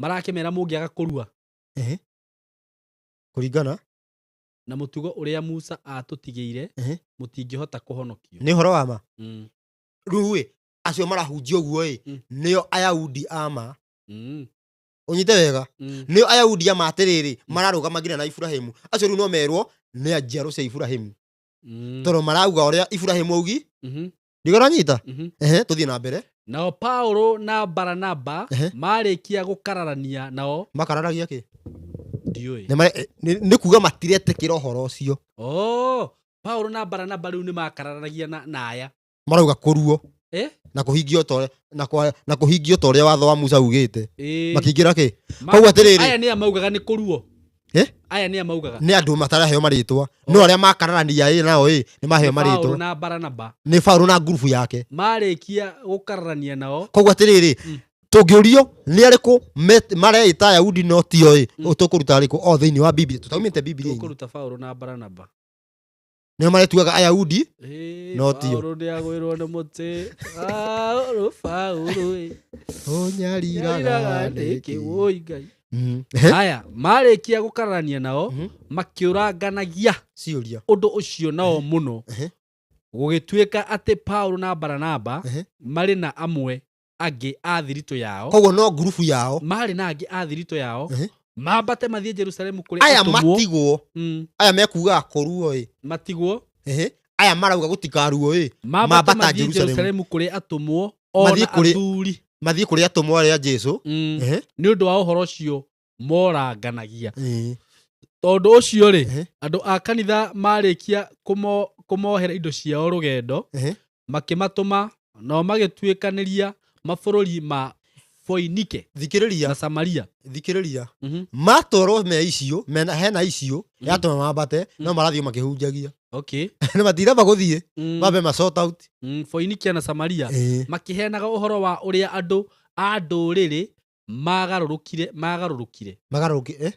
Marakĩmera mũngĩaga kũrua Ehe. Kũringana na mũtugo ũrĩa Musa atũtigĩire, Ehe. mũtingĩhota kũhonokio. Nĩ ũhoro wa ma? Rĩu ĩ, acio marahunjia ũguo ĩ, nĩo Ayahudi a ma. Ũnyite wega? Nĩo Ayahudi a ma atĩrĩrĩ, mararũgama nginya na Iburahĩmu. Acio rĩu no merwo nĩ njiaro cia Iburahĩmu. Tondũ marauga ũrĩa Iburahĩmu augi. Ndio ũranyita? Mhm. Ehe, tũthiĩ na mbere. Nao Paulo na Baranaba Ehe. marĩkia gũkararania nao. Makararagia kĩ? Ndiũĩ. Nĩ nĩ kuga matiretĩkĩra ũhoro ũcio. Oh, Paulo na Baranaba rĩu nĩ makararanagia na aya. Marauga kũruo. Eh? Na kũhingio ta ũrĩa, na kwa, na kũhingio ta ũrĩa watho wa Musa ugĩte. Ĩĩ. Makĩingĩra kĩ? Koguo atĩrĩrĩ. Aya nĩ a maugaga nĩ kũruo. Eh? Aya nĩ a maugaga. Nĩ andũ mataraheo marĩtwa. No arĩa makararania ĩ nao ĩ, nĩ maheo Nĩ Paulo marĩtwa. na Baranaba. Nĩ Paulo na ngurubu yake. Marĩkia gũkararania nao. Koguo atĩrĩrĩ, tũngĩũrio nĩ arĩkũ mareĩta Ayahudi no tio ĩ, tũkũruta arĩkũ o thĩinĩ wa Biblia. Tũtaumĩte Biblia-inĩ. Tũkũruta Paulo na Baranaba. Nĩo maretuaga Ayahudi Ĩĩ, no tio. Paulo nĩagwĩrwo nĩ mũtĩ. Paulo, Paulo, ĩ. Ũnyariraga Nyariraga nĩkĩ? nĩkĩ? Woi Ngai. Ehe. Haya, marĩkia gũkararania nao, makĩũranganagia Ciũria. ũndũ ũcio nao mũno. Ehe. Gũgĩtuĩka atĩ Paulo na Baranaba Ehe. marĩ na amwe angĩ a thiritũ yao. Koguo no ngurubu yao. Marĩ na angĩ a thiritũ yao. Ehe. Mambate mathiĩ Jerusalemu kũrĩ Aya atũmwo. matigwo. Aya mekugaga kũruo ĩ. Matigwo. Ehe. Aya marauga gũtikaruo ĩ. Mambate Mambata mathiĩ Jerusalemu. Jerusalemu kũrĩ atũmwo ona Mathiĩ kũrĩ athuri. Mathiĩ kũrĩ atũmwo arĩa Jesu. Ehe. Nĩ ũndũ wa ũhoro ũcio moranganagia. Tondũ ũcio rĩ, andũ a kanitha marĩkia kũmohera indo ciao rũgendo, makĩmatũma, nao magĩtuĩkanĩria mabũrũri ma Foinike Thikĩrĩria. na Samaria. Thikĩrĩria. Matwarwo me icio mena hena icio yatũma mambate no marathiĩ makĩhunjagia. Nĩ matiramba gũthiĩ mambe ma sort out. Foinikia na Samaria, makĩheanaga ũhoro wa ũrĩa andũ a ndũrĩrĩ magarũrũkire magarũrũkire Magarũrũki eh?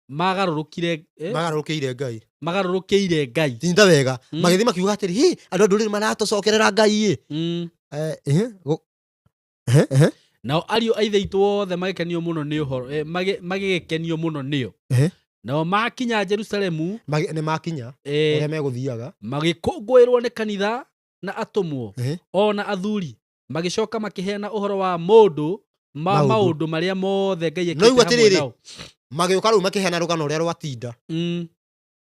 Magarũrũkire, eh? Magarũrũkĩire Ngai. Magarũrũkĩire Ngai. Tinda wega. Magĩthiĩ makiuga atĩrĩ, hi andũ a ndũrĩrĩ maratũcokerera Ngai ĩ. Eh, eh, eh, eh. Nao ariũ a ithe witũ othe magĩkenio mũno nĩ ũhoro, magĩgĩkenio mũno nĩo. Nao makinya Jerusalemu, Nĩ makinya ũrĩa megũthiaga, magĩkũngũĩrwo nĩ kanitha na atũmwo o na athuri, magĩcoka makĩheana ũhoro wa mũndũ ma Maũndũ. Maũndũ marĩa mothe Ngai No ekĩte igua hamwe atĩrĩrĩ, nao. Magĩũka rĩu makĩheana rũgano ũrĩa rwatinda.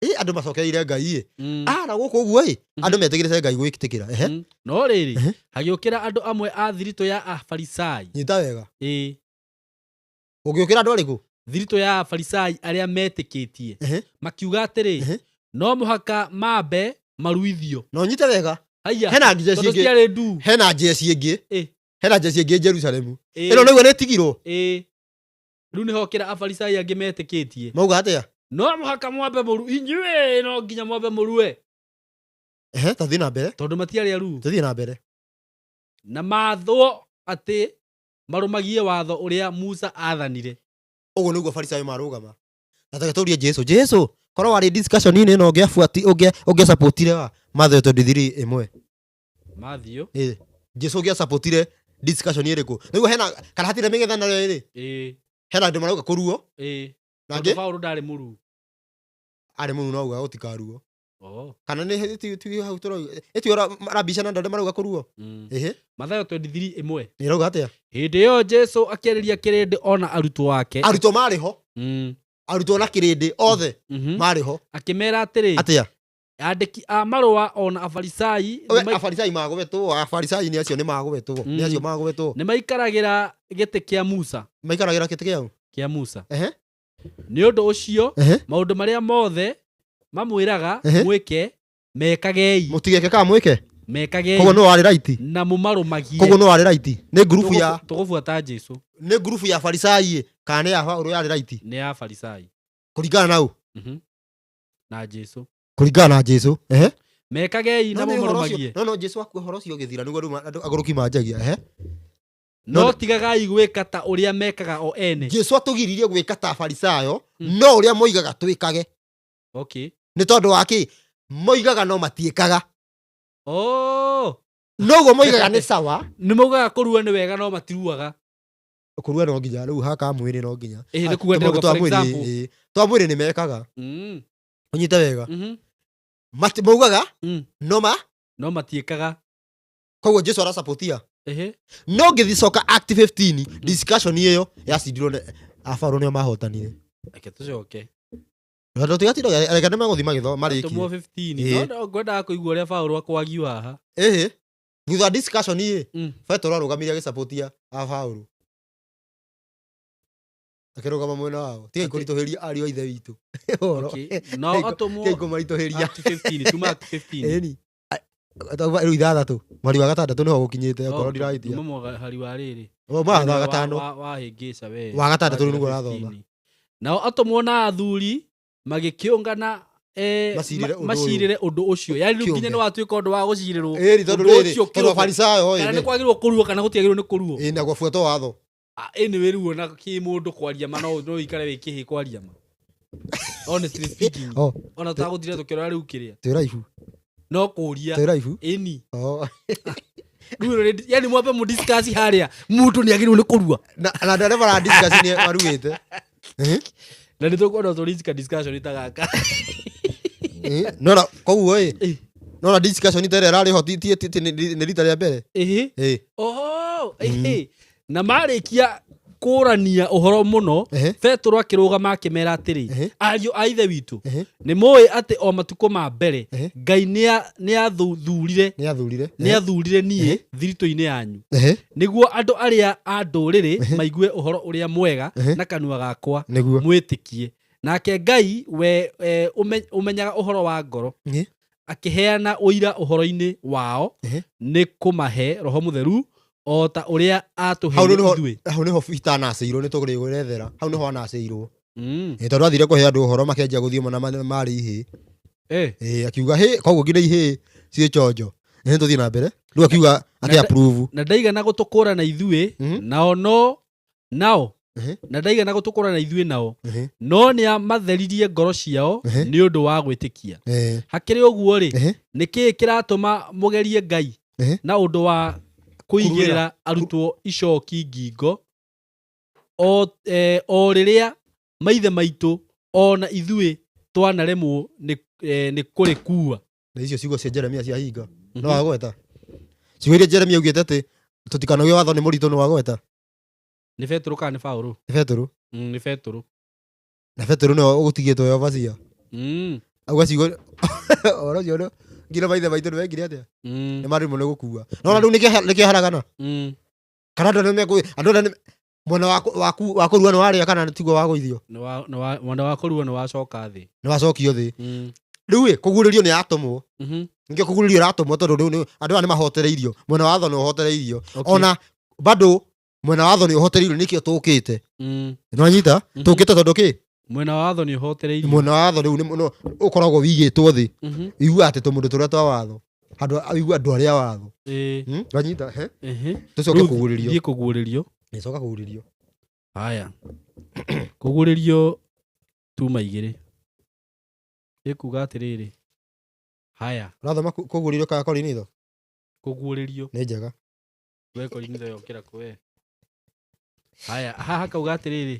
Ĩ andũ macokereire Ngai ĩ. Ah, na gũkũ ũguo ĩ andũ metĩkĩrĩte Ngai gwĩtĩkĩra. Ehe. No rĩrĩ, hagĩũkĩra andũ amwe a thiritũ ya Afarisai. Nyita wega. Ĩ. Ũgĩũkĩra andũ arĩkũ? Thiritũ ya Afarisai arĩa metĩkĩtie, makiuga atĩrĩ, no mũhaka mambe maruithio. Na ũnyite wega. Haiya, Hena njeci tondũ ĩngĩ. ciarĩ nduu. Hena njeci ĩngĩ. Hena njeci ĩngĩ Jerusalemu. Ĩno nĩguo nĩtigirwo. Ĩ, rĩu nĩhokĩra Afarisai angĩ metĩkĩtie. Mauga atĩa? No mũhaka mwambe mũru, inyuĩ no nginya mwambe mũrue. Ehe, tathiĩ na mbere. Tondũ matiarĩ aruu. Tũthiĩ na mbere. Na mathwo atĩ marũmagie watho ũrĩa Musa aathanire. Ũguo nĩguo Farisayo marũgama na tũge tũrie Jesu, Jesu korwo warĩ discussion-inĩ ĩno ũngĩabuati ũngĩasapotire wa Mathayo 23 ĩmwe. Matthew. Ĩ, Jesu ũngĩasapotire discussion ĩrĩkũ? Nĩguo hena kana hatirĩ mĩng'ethanĩro ĩrĩ? Hena andũ marauga kũruo. Na Tondũ angĩ Paũlũ ndarĩ mũruu. Arĩ mũru no auga gũtikaruo. Oh. Kana nĩ ti hau tũrauga ĩtio rabishana andũ arĩa marauga kũruo. Ĩhĩ. Mathayo 23 ĩmwe. Ĩrauga atĩa? Hĩndĩ ĩyo Jesu akĩarĩria kĩrĩndĩ ona arutwo ake. Arutwo marĩ ho. Arutwo na kĩrĩndĩ othe marĩ ho. Akĩmera atĩrĩ, Atĩa? Andĩki a marũa ona Afarisai We, Afarisai magwetwo, Afarisai nĩ acio nĩ magwetwo, nĩ acio magwetwo. Nĩ maikaragĩra gĩtĩ kĩa Musa. Maikaragĩra gĩtĩ kĩao? Kĩa Musa. Ehe. Nĩ ũndũ ũcio, maũndũ marĩa mothe mamwĩraga mwĩke, mekagei. Mũtigeke kana mwĩke. Mekagei. Koguo no warĩ right. Na mũmarũmagie. Koguo no warĩ right. Nĩ ngurubu ya Tũgũbuata Jesu. Nĩ ngurubu ya Farisai ĩ, kana nĩ ya Paũlũ yarĩ right? Nĩ ya Farisai. Kũringana na ũ? Na Jesu. Kũringana na Jesu. Ehe. Mekagei na No, nĩ ũhoro ũcio- mũmarũmagie. No Jesu akua ũhoro ũcio ũgĩthira nĩguo rĩu andũ agũrũki manjagia. Ehe. No tigagai gwĩka ta ũrĩa mekaga o ene. Jesu atũgiririe gwĩka ta Farisayo, no ũrĩa moigaga twĩkage. Nĩ tondũ wa kĩ? Moigaga no matiĩkaga. Oh. Noguo moigaga nĩ sawa. Nĩ maugaga kũrua nĩ wega no matiruaga. Kũrua no nginya rĩu haka mwĩrĩ no nginya. Ĩĩ, nĩ kuga Tũmaũndũ ndĩrauga twa for mwĩrĩ, example. ĩĩ, twa mwĩrĩ nĩ mekaga. Ũnyite wega. Maugaga no ma no matiĩkaga. Koguo Jesu arasapotia. Ehe. No ngĩthicoka Act 15 discussion ĩyo yacindirwo nĩ abarũ nĩo mahotanire. Reke tũcoke. Tondũ tigatinda reke nĩ megũthiĩ magĩthoma marĩkie. Atũmwo 15. Ĩĩ. No ngwendaga kũigua ũrĩa Paũlũ akwagio haha. Ĩhĩ. Thutha wa discussion ĩ, Petero arũgamire agĩsapotia abaũrũ. Akĩrũgama mwena wao. Tigai Atĩ- kũritũhĩria ariũ a ithe witũ. Ũhoro. Okay. Nao atũmwo Tigai kũmaritũhĩria. Act 15, tuma Act 15. Ĩni. Rĩu ithathatũ mweri wa gatandatũ nĩho gũkinyĩte okorwo ndirahĩtia. Tuma mwahari wa rĩrĩ. O mwaka wa gatano. Wahĩngĩca we. Wa gatandatũ rĩu nĩguo Wa ũrathoma. 15. Nao atũmwo na athuri magĩkĩũngana, Macirĩre ũndũ ũyũ. macirĩre ũndũ ũcio, yani rĩu nginya Kĩũmbe. nĩ watuĩka ũndũ wa gũcirĩrwo Ĩni tondũ ũndũ rĩrĩ ũcio tondũ kĩũmbe. Afarisayo Kana ĩ nĩ kwagĩrĩirwo kũruo kana gũtiagĩrĩirwo nĩ kũruo. Ĩ na gũbuata watho. Ah, ĩ nĩ wĩruo na kĩ mũndũ kwaria ma no no ũikare wĩ kĩhĩ kwaria ma, honestly speaking. Oh, Ona tagũtire tũkĩrora rĩu kĩrĩa twĩ raibu. No kũria. Twĩ raibu. Ĩni. Oh. Rĩu ĩno yani mwambe mũdiscuss harĩa mũndũ nĩ agĩrĩirwo nĩ kũrua. Na andũ arĩa mara discuss nĩ maruĩte. Na nĩ tũkwenda tũrinjika discussion ta gaka. Nona koguo ĩ Ĩ. nona discussion ta ĩrĩa ĩrarĩ ho ti nĩ rita rĩa mbere. Ĩhĩ. Ĩ. Oho, ĩhĩ. Na marĩkia Gũkũrania ũhoro mũno, Ehe. Petũrũ akĩrũgama akĩmera atĩrĩ, Ehe. ariũ a ithe witũ, Ehe. nĩ mũĩ atĩ o matukũ ma mbere Ehe. Ngai nĩathurire Nĩ athurire. nĩathurire niĩ thiritũ-inĩ yanyu Ehe. nĩguo andũ arĩa a ndũrĩrĩ maigue ũhoro ũrĩa mwega Ehe. na kanua gakwa, Nĩguo. mwĩtĩkie. Nake Ngai we ũmenyaga ũhoro wa ngoro Ehe. akĩheana ũira ũhoro-inĩ wao Ehe. nĩ kũmahe Roho Mũtheru o ta ũrĩa Hau atũheire nĩho ithuĩ. hau nĩho itanacĩirwo nĩ tũrĩgwethera. Hau nĩho anacĩirwo. Mm. Ĩ, tondũ athire kũhe andũ ũhoro makĩanjia gũthiĩ mona marĩ ihĩ. Eh. Ĩ, akiuga hĩ koguo nginya ihĩ ciĩ chonjo. Nĩ tũthiĩ na mbere. Rĩu akiuga Na akĩ approve. Na ndaigana gũtũkũra na ithuĩ nao no nao Ehe. na ndaigana gũtũkũra na ithuĩ nao, Ehe. no nĩ amatheririe ngoro ciao Ehe. nĩ ũndũ wa gwĩtĩkia. Eh. Hakĩrĩ ũguo rĩ, Ehe. nĩ kĩĩ kĩratũma mũgerie Ngai Ehe. na ũndũ wa kũigĩrĩra arutwo icoki ngingo o rĩrĩa maithe maitũ o na ithuĩ twanaremwo nĩ kũrĩkua? Na icio ciugo cia Jeremia cia hinga. No wagweta. Ciugo iria Jeremia augĩte atĩ tũtikanoge watho nĩ mũritũ, nĩ wagweta. Nĩ Betũrũ kana nĩ Paũlũ? Nĩ Betũrũ. Nĩ Betũrũ. Na Betũrũ nĩwe ũgũtigĩtwo we overseer. Auga ciugo ũhoro ũcio nginya maithe maitũ nĩ mekire atĩa? Nĩ maremwo nĩ gũkua. No na rĩu nĩkĩo haragana. Kana andũ arĩa andũ arĩa mwena wa kũrua nĩ warĩa kana tiguo wa gũithio? Mwena wa kũrua nĩ wacoka thĩ. Nĩ wacokio thĩ. Rĩu ĩ kũguũrĩrio nĩ yatũmwo. Nĩkĩo kũguũrĩrio ĩratũmwo tondũ rĩu andũ aya nĩ mahotereirio. Mwena wa watho nĩ ũhotereirio. Ona bado mwena wa watho nĩ ũhotereirio, nĩkĩo tũkĩte. Nĩwanyita? Tũkĩte tondũ kĩ? Mwena wa watho nĩ ũhotereirio. Mwena wa watho rĩu nĩ mũno ũkoragwo wigĩtwo thĩ. Igua atĩ tũmũndũ tũrĩa twa watho. Handũ igua andũ arĩa watho. Wanyita? He? Ehe. Tũcoke Rĩu kũguũrĩrio. Thiĩ kũguũrĩrio. Nĩ coka kũguũrĩrio. Haya, kũguũrĩrio tuma igĩrĩ ĩkuga atĩrĩrĩ, haya. Ũrathoma kũguũrĩrio kana Korinitho? Kũguũrĩrio. Nĩ njega. We Korinitho yokĩra kũ we? Haya, haha kauga atĩrĩrĩ,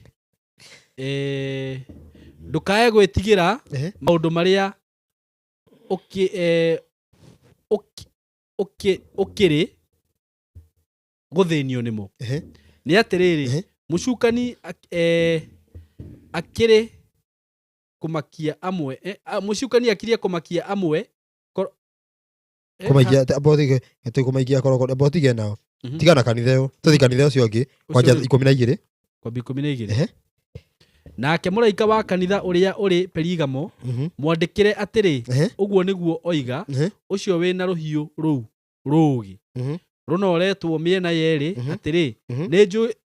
ndũkae gwĩtigĩra Ehe. maũndũ marĩa ũkĩrĩ gũthĩnio nĩmo. Ehe. Nĩ atĩrĩrĩ, Ehe. mũcukani akĩrĩ kũmakia amwe, mũcukani akirie kũmakia amwe Kũmaikia amba ũtige kũmaikia korokoro, amba ũtige nao. Tigana kanitha ĩyo. Tũthiĩ kanitha ũcio ũngĩ kwanja 12. Kwambia 12. Ehe. Nake mũraika wa kanitha ũrĩa ũrĩ Perigamo mwandĩkĩre atĩrĩ, Ehe. ũguo nĩguo oiga Ehe. ũcio wĩna rũhiũ rũu rũũgĩ rũnoretwo mĩena yerĩ, atĩrĩ,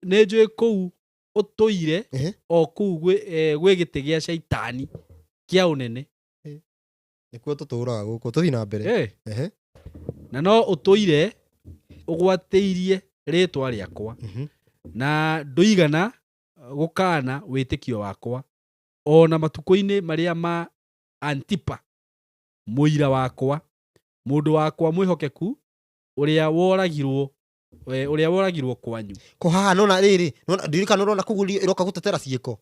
nĩ njũĩ kũu ũtũire, Ehe. o kũu gwĩ gĩtĩ gĩa Shaitani kĩa ũnene. Nĩkuo tũtũraga gũkũ. Tũthiĩ na mbere. Ehe. Na no ũtũire ũgwatĩirie rĩtwa rĩakwa, na ndũigana gũkaana wĩtĩkio wakwa o na matukũ-inĩ marĩa ma Antipa mũira wakwa, mũndũ wakwa mwĩhokeku, ũrĩa woragirwo kwanyu. Ko haha nona rĩrĩ, nona ndirikana ũrona kũguũrĩrio ĩroka gũtetera ciĩko.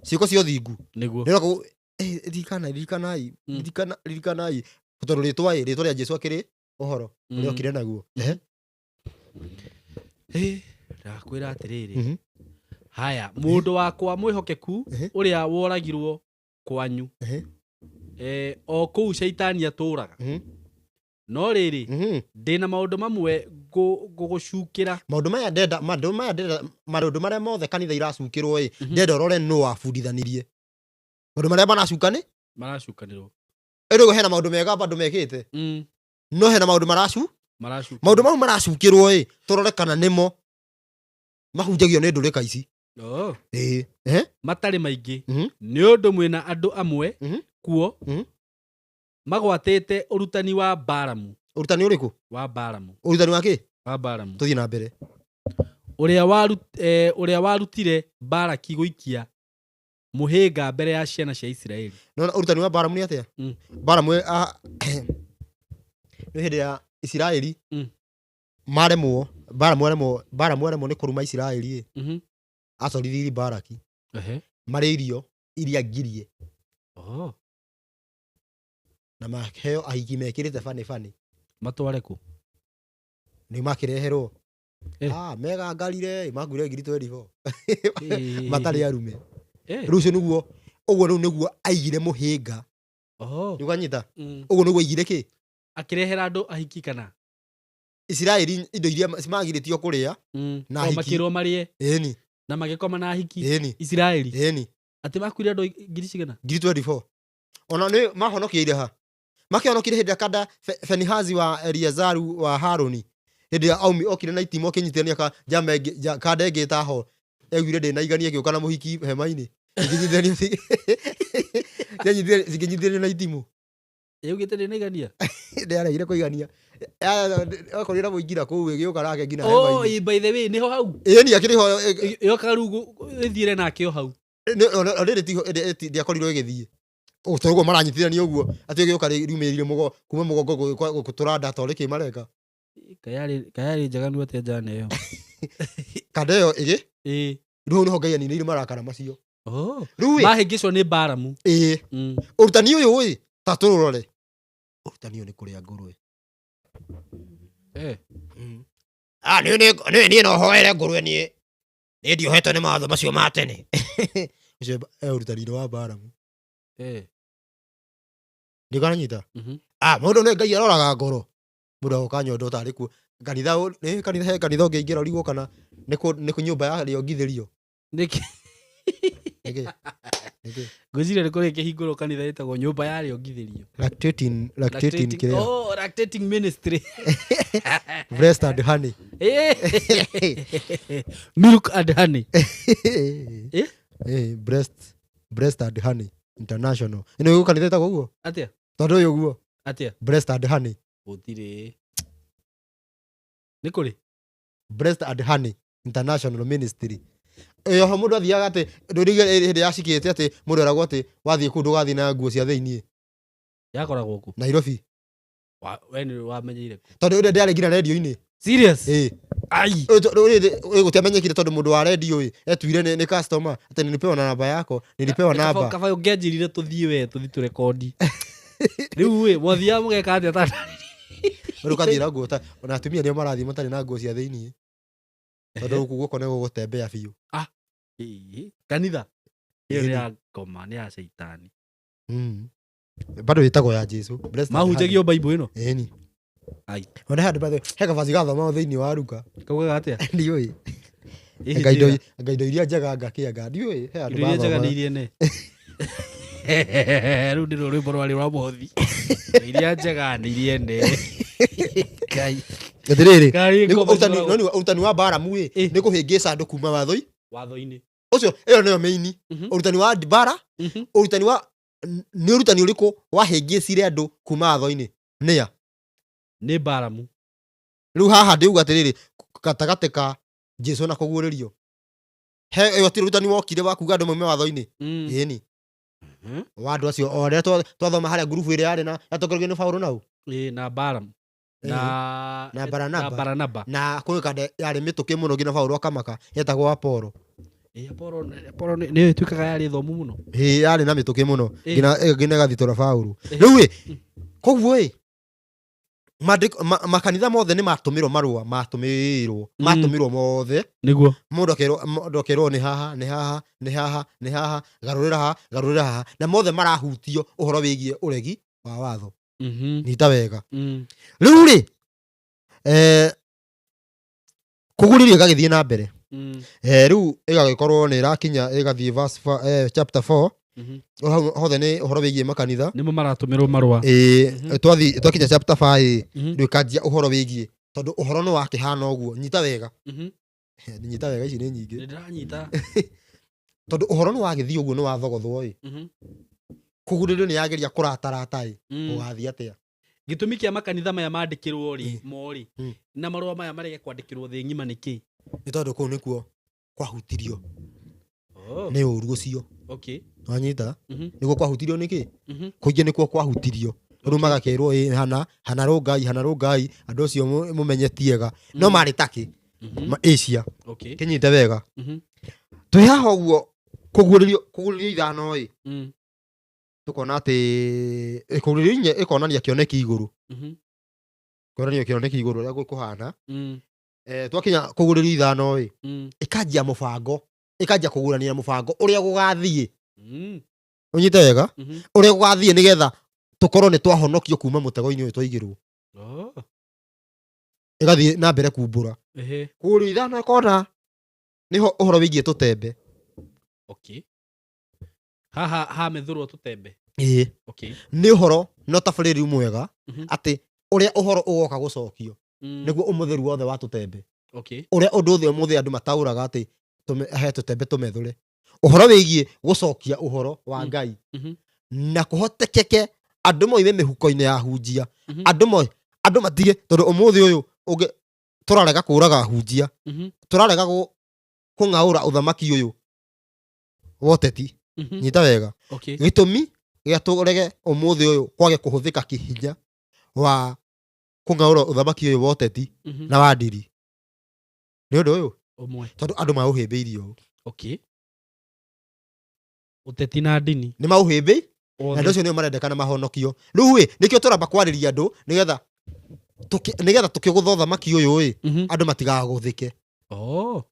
Ciĩko cia ũthingu. Nĩguo. Nĩroka ririkana, ririkanai, ririkana, ririkanai. Tondũ rĩtwa ĩ, rĩtwa rĩa Jesũ akĩrĩ ũhoro ũrĩa okire naguo. Ehe. Ndakwĩra atĩrĩrĩ, haya, mũndũ wakwa mwĩhokeku Ehe. ũrĩa woragirwo kwanyu, Ehe. o kũu Shaitani atũũraga. No rĩrĩ, ndĩna maũndũ mamwe ngũgũcukĩra. Maũndũ maya ndenda, maũndũ maya ndenda, maũndũ marĩa mothe kanitha iracukĩrwo ĩ, ndenda ũrore nũ wabundithanirie. Maũndũ marĩa maracuka nĩ? Maracukanĩrwo. Ĩrĩ hena maũndũ mega bado mekĩte. No hena maũndũ maracu? Maracuka. Maũndũ mau maracukĩrwo ĩ, tũrore kana nĩmo mahunjagio nĩ ndũrĩka ici. Oh. Ĩĩ. Ehe. Matarĩ maingĩ. Nĩ ũndũ mwĩna andũ amwe kuo magwatĩte ũrutani wa Balamu. Ũrutani ũrĩkũ? Wa Balamu. Ũrutani wa kĩ? Wa Balamu. Tũthiĩ na mbere. Ũrĩa warutire Balaki gũikia mũhĩnga mbere ya ciana cia Isiraeli. Nona ũrutani wa Balamu nĩ atĩa? Balamu nĩ hĩndĩ ya Isiraeli maremwo, Balamu aremwo, Balamu aremwo nĩ kũruma Isiraeli ĩ. Acorithirie Balaki. Ehe. Marĩ irio iria ngirie. Oh. Na maheo ahiki mekĩrĩte bani bani. Matware kũ? Nĩ makĩreherwo. Ah, megangarire makuire 24,000 Eh. matarĩ arume. Eh. Rĩu ũcio nĩguo, ũguo rĩu nĩguo aigire mũhĩnga. Oho. Nĩũkanyita? Mm. Ũguo nĩguo aigire kĩ? Akĩrehera andũ ahiki kana? Isiraeli indo iria magirĩtio kũrĩa. Mm. Na O, ahiki. makĩrwo marĩe Ĩni. na magĩkoma na ahiki. Ĩni. Isiraeli. Ĩni. Atĩ makuire andũ ngiri cigana? 24,000. Ona nĩ mahonokire ha? Makĩhonokire hĩndĩ ya kanda Fenihazi wa Eliazaru wa Harũni. Hĩndĩ ya aumi okire na itimũ akĩnyitithania ka njama ĩngĩ kanda ĩngĩ ĩtaho. Aiguire ndĩnaigania ĩgĩũka na mũhiki hema-inĩ. Ikĩnyitithanio cikĩnyitithanio na itimũ. Yaugĩte ndĩnaigania? Ndĩaregire kũigania. Akorire na mũingĩra kũu ĩgĩũka nake nginya Oh, hema-inĩ. by the way, nĩho hau. Ĩni akĩrĩ ho. Yoka rĩu ĩthiĩre nake o hau. Rĩrĩ tiho ndĩakorirwo ĩgĩthiĩ. Tondũ ũguo maranyitithania ũguo atĩ ĩgĩũka riumĩrire kuma mũgongo gũtũra nda torĩ kĩ mareka. Kayarĩ njaganu atĩa njana ĩyo? Kanda ĩyo ĩgĩ Ĩĩ. rĩu hau nĩho Ngai aninĩire marakara macio. Oh. Rĩu ĩ, Mahĩngĩcwo nĩ Baramu. ĩĩ, Mm. ũrutani ũyũ ĩ, ta tũrũrore. Ũrutani ũyũ nĩ kũrĩa ngũrwe. Eh. Ah, niĩ no hoere ngũrwe niĩ. Niĩ ndiohetwo nĩ mawatho macio ma tene. Ũcio e ũrutani-inĩ wa Baramu. Eh. Ndĩkananyita? Mhm. Ah, mũndũ nĩ Ngai aroraga ngoro. Mũndũ agoka nyondo tarĩ kuo. Kanitha nĩ kanitha, he kanitha ũngĩingĩra ũrigwo kana nĩ kũ nyũmba ya rĩongithĩrio. Nĩkĩ? Nĩkĩ? Nĩkĩ? Ngwĩciria nĩ kũrĩ kĩhingũrwo kanitha ĩtagwo nyũmba ya rĩongithĩrio. Lactating, lactating kĩrĩa. Oh, lactating ministry. Breast and honey. Eh. Milk and honey. Eh? Eh, breast and honey international. Ĩno ĩgũ kanitha ĩtagwo ũguo? Atĩa? Tondũ ũyũ ũguo. Atĩa? Breast and honey. Gũtirĩ. Nĩ kũrĩ? Breast and honey international ministry. Ĩyo ho mũndũ athiaga atĩ ndũrige hĩndĩ yacikĩte atĩ mũndũ eragwo atĩ wathiĩ kũu ndũgathiĩ na nguo cia thĩiniĩ. Yakoragwo kũ? Nairobi. We nĩ wamenyeire kũ? Tondũ ũrĩa ndĩarĩ nginya redio-inĩ. Serious? Ĩĩ. Ai. Gũtiamenyekire tondũ mũndũ wa redio ĩ etuire nĩ customer atĩ nilipewa na namba yako, nilipewa namba. Kaba ũngĩanjĩrire tũthiĩ we tũthiĩ tũrekondi. Rĩu ĩ, mwathiaga mũgeka atĩa ta Rĩu ũgathiĩ na nguo ta ona atumia nĩo marathiĩ matarĩ na nguo cia thĩiniĩ. Tondũ gũkũ guoko nĩ gũgũtembea biũ. Ĩĩ, kanitha ĩyo nĩ Ĩni. ya ngoma, nĩ ya caitani. Bado ĩtagwo ya Jesu. Blessed and Mahunjagio Bible ĩno? honey. Ĩni. Ai. Ona he handũ by the way, he kabaci gathomagwo thĩiniĩ wa Ruka. Kaugaga atĩa? Ndiũĩ. Ĩhĩ, Anga indo njĩra. anga indo iria njega ngakĩanga. Ndiũĩ he handũ Indo iria njega nĩ bathomaga. iria ne. Rĩu nĩruo rwĩmbo rwarĩ rwa mũhothi. Indo iria njega nĩ iria ne. Ngai. Atĩrĩrĩ, Ngai nĩ ngoma ũrutani cioragwo. no nĩ ũrutani wa Baramu ĩ Ĩ. nĩ kũhĩngĩca andũ kuma watho-inĩ. Watho-inĩ. Ũcio ĩyo nĩyo main. Mhm. Ũrutani wa Bara, Mhm. ũrutani wa nĩ ũrutani ũrĩkũ wahĩngĩcire andũ kuma watho-inĩ? Nĩa? Nĩ Baramu. Rĩu haha ndĩuga atĩrĩrĩ, gatagatĩ ka Jesu na kũguũrĩrio. He ĩyo ti ũrutani wokire wa kuga andũ maume watho-inĩ. Mm. Ĩni. Mhm. Wa andũ acio o arĩa twathoma harĩa ngurubu ĩrĩa yarĩ na yatongorerio nĩ Paũlũ nau. Ĩ, na Baramu. Na Na Baranaba. Na Baranaba. Na kwĩ kanda yarĩ mĩtũkĩ mũno nginya Paũlũ akamaka yetagwo Apollo. Ĩ, Apollo Apollo nĩyo ĩtuĩkaga yarĩ thomu mũno. Ĩ yarĩ na mĩtũkĩ mũno Ĩ. nginya ĩgathitora Paũlũ. Ĩ. Rĩu ĩ koguo ĩ maandĩko makanitha mothe nĩ matũmĩrwo marũa matũmĩrwo matũmĩrwo mothe. Nĩguo. Mũndũ akerwo nĩ haha nĩ haha nĩ haha nĩ haha garũrĩra haha garũrĩra haha na mothe marahutio ũhoro wĩgiĩ ũregi wa watho. Mhm. Nyita wega. Mm. Rĩu rĩ kũgurĩrio ĩgagĩthiĩ na mbere. Mm. Rĩu ĩgagĩkorwo nĩ ĩrakinya ĩgathiĩ verse chapter 4. Mhm. Hau hothe nĩ ũhoro wĩgiĩ makanitha. Nĩmo maratũmĩrwo marũa. Ĩĩ, Mhm. twakinya chapter 5 Mhm. rĩu ĩkanjia ũhoro wĩgiĩ tondũ ũhoro nĩ wakĩhana ũguo. Nyita wega. Mhm. Nyita wega ici nĩ nyingĩ. Nĩ ndĩranyita. Tondũ ũhoro nĩ wagĩthiĩ ũguo nĩ wathogothwo ĩ. Mhm. Kũgurĩrio nĩ yageria kũratarata ĩ. Mm. Ũgathiĩ atĩa? Gĩtũmi kĩa makanitha maya mandĩkĩrwo rĩ, Mm. mo rĩ, Mm. na marũa maya marege kwandĩkĩrwo thĩ ng'ima nĩkĩ? Nĩ tondũ kũu nĩkuo kwahutirio Oh. nĩ ũru ũcio. Okay. Wanyita? Mhm. Nĩguo kwahutirio nĩkĩ? Mhm. Kũingĩ nĩkuo kwahutirio. Rĩu magakerwo ĩ hana hana rũngai hana rũngai andũ acio mũmenye ti ega. No Mm. marĩ takĩ Mhm. ma Asia. Okay. Kĩnyite wega. Mhm. Twĩ haha ũguo kũguũrĩrio ithano ĩ. Mm. Tũkona atĩ kũguũrĩrio inya ĩkonania kĩoneki igũrũ. Mhm. Kĩonania kĩoneki igũrũ ũrĩa kũhana. Mm. Twakinya kũgũrĩrio ithano ĩ, ĩkanjia mũbango, ĩkanjia kũgũranĩra mũbango ũrĩa gũgathiĩ. Ũnyite wega, ũrĩa gũgathiĩ nĩgetha tũkorwo nĩ twahonokio kuma mũtego-inĩ ũyũ twaigĩrwo. Oh. Ĩgathiĩ na mbere kumbũra. Ehe. Kũgũrĩrio ithano ĩkona nĩho ũhoro wĩgiĩ tũtembe. Okay. Haha hamethũrwo tũtembe. Ĩĩ. Okay. Nĩ ũhoro na ũtabarĩri mwega, atĩ ũrĩa ũhoro ũgoka gũcokio nĩguo ũmũtheru wothe wa tũtembe. Okay. Ũrĩa ũndũ ũthĩ ũmũthĩ andũ mataũraga atĩ he tũtembe tũmethũre. Ũhoro wĩgiĩ gũcokia ũhoro wa Ngai. Na kũhotekeke andũ moime mĩhuko-inĩ ya hunjia. Andũ andũ matige, tondũ ũmũthĩ ũyũ ũngĩ tũrarega kũraga hunjia. Tũrarega kũng'aũra ũthamaki ũyũ wa ũteti. Nyita wega. Okay. Gĩtũmi gĩa tũrege ũmũthĩ ũyũ kwage kũhũthĩka kĩhinya wa kũng'aũra ũthamaki ũyũ wa ũteti na wa ndiri. Nĩ ũndũ ũyũ? Ũmwe. Tondũ andũ maũhĩmbĩirie ũũ. Okay. Ũteti na ndini. Nĩ maũhĩmbĩ? Othe. Na andũ acio nĩo marendekana mahonokio. Rĩu ĩ, nĩkĩo tũramba kwarĩria andũ nĩgetha tũkĩgũtha ũthamaki ũyũ ĩ, andũ matigagũthĩke. Oh.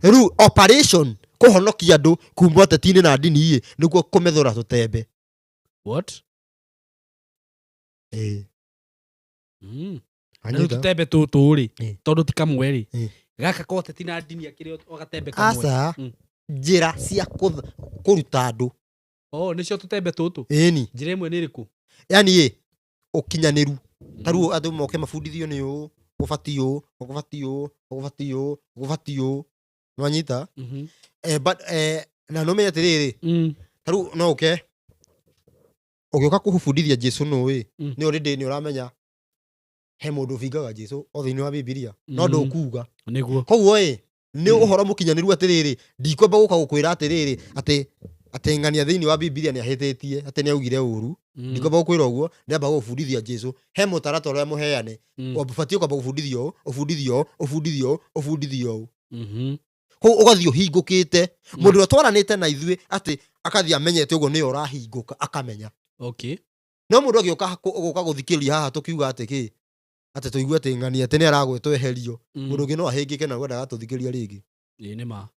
Rĩu operation kũhonokia andũ kuma ũteti-inĩ na ndini ĩ, nĩguo kũmethũra tũtembe. What? Ĩ. Na rĩu Anyita. tũtembe tũtũ rĩ, Ĩ. tondũ ti kamwe rĩ, Ĩ. gaka ka ũteti na ndini akĩrĩ o gatembe kamwe. Aca, njĩra cia kũruta andũ. Oh, nĩcio tũtembe tũtũ. Ĩni. Njĩra ĩmwe nĩ ĩrĩkũ? Yaani ĩ, ũkinyanĩru. Ta rĩu andũ moke mabundithio nĩ ũũ, gũbatiĩ ũũ, gũbatiĩ ũũ, gũbatiĩ ũũ, gũbatiĩ ũũ. Nĩwanyita? But, na nĩũmenye atĩrĩrĩ, ta rĩu no ũke, ũgĩũka kũbundithia Jesũ nũ ĩ, nĩ already nĩ ũramenya he mũndũ ũbingaga Jesũ o thĩinĩ wa Bibilia, no ndũkuga. Nĩguo. Koguo ĩ, nĩ ũhoro mũkinyanĩru atĩrĩrĩ, ndikwamba gũka gũkwĩra atĩrĩrĩ, atĩ ng'ania thĩinĩ wa Bibilia nĩ ahĩtĩtie, atĩ nĩ augire ũru. Ndikwamba gũkwĩra ũguo, ndĩramba gũgũbundithia Jesũ. He mũtaratara ũrĩa mũheane. Ũbatiĩ kwamba gũbundithio ũũ, ũbundithio ũũ, ũbundithio ũũ, ũbundithio ũũ. Koguo ũgathiĩ ũhingũkĩte. Mũndũ ũrĩa twaranĩte na ithuĩ atĩ akathiĩ amenyete ũguo nĩwe ũrahingũka akamenya. Okay. No mũndũ agĩũka gũka gũthikĩrĩria haha tũkiuga atĩ kĩ? Atĩ tũigue atĩ ng'ania atĩ nĩ aragwĩtwo eherio. Mũndũ ũngĩ no ahĩngĩke na wendaga tũthikĩrĩria rĩngĩ. Ĩĩ nĩ ma.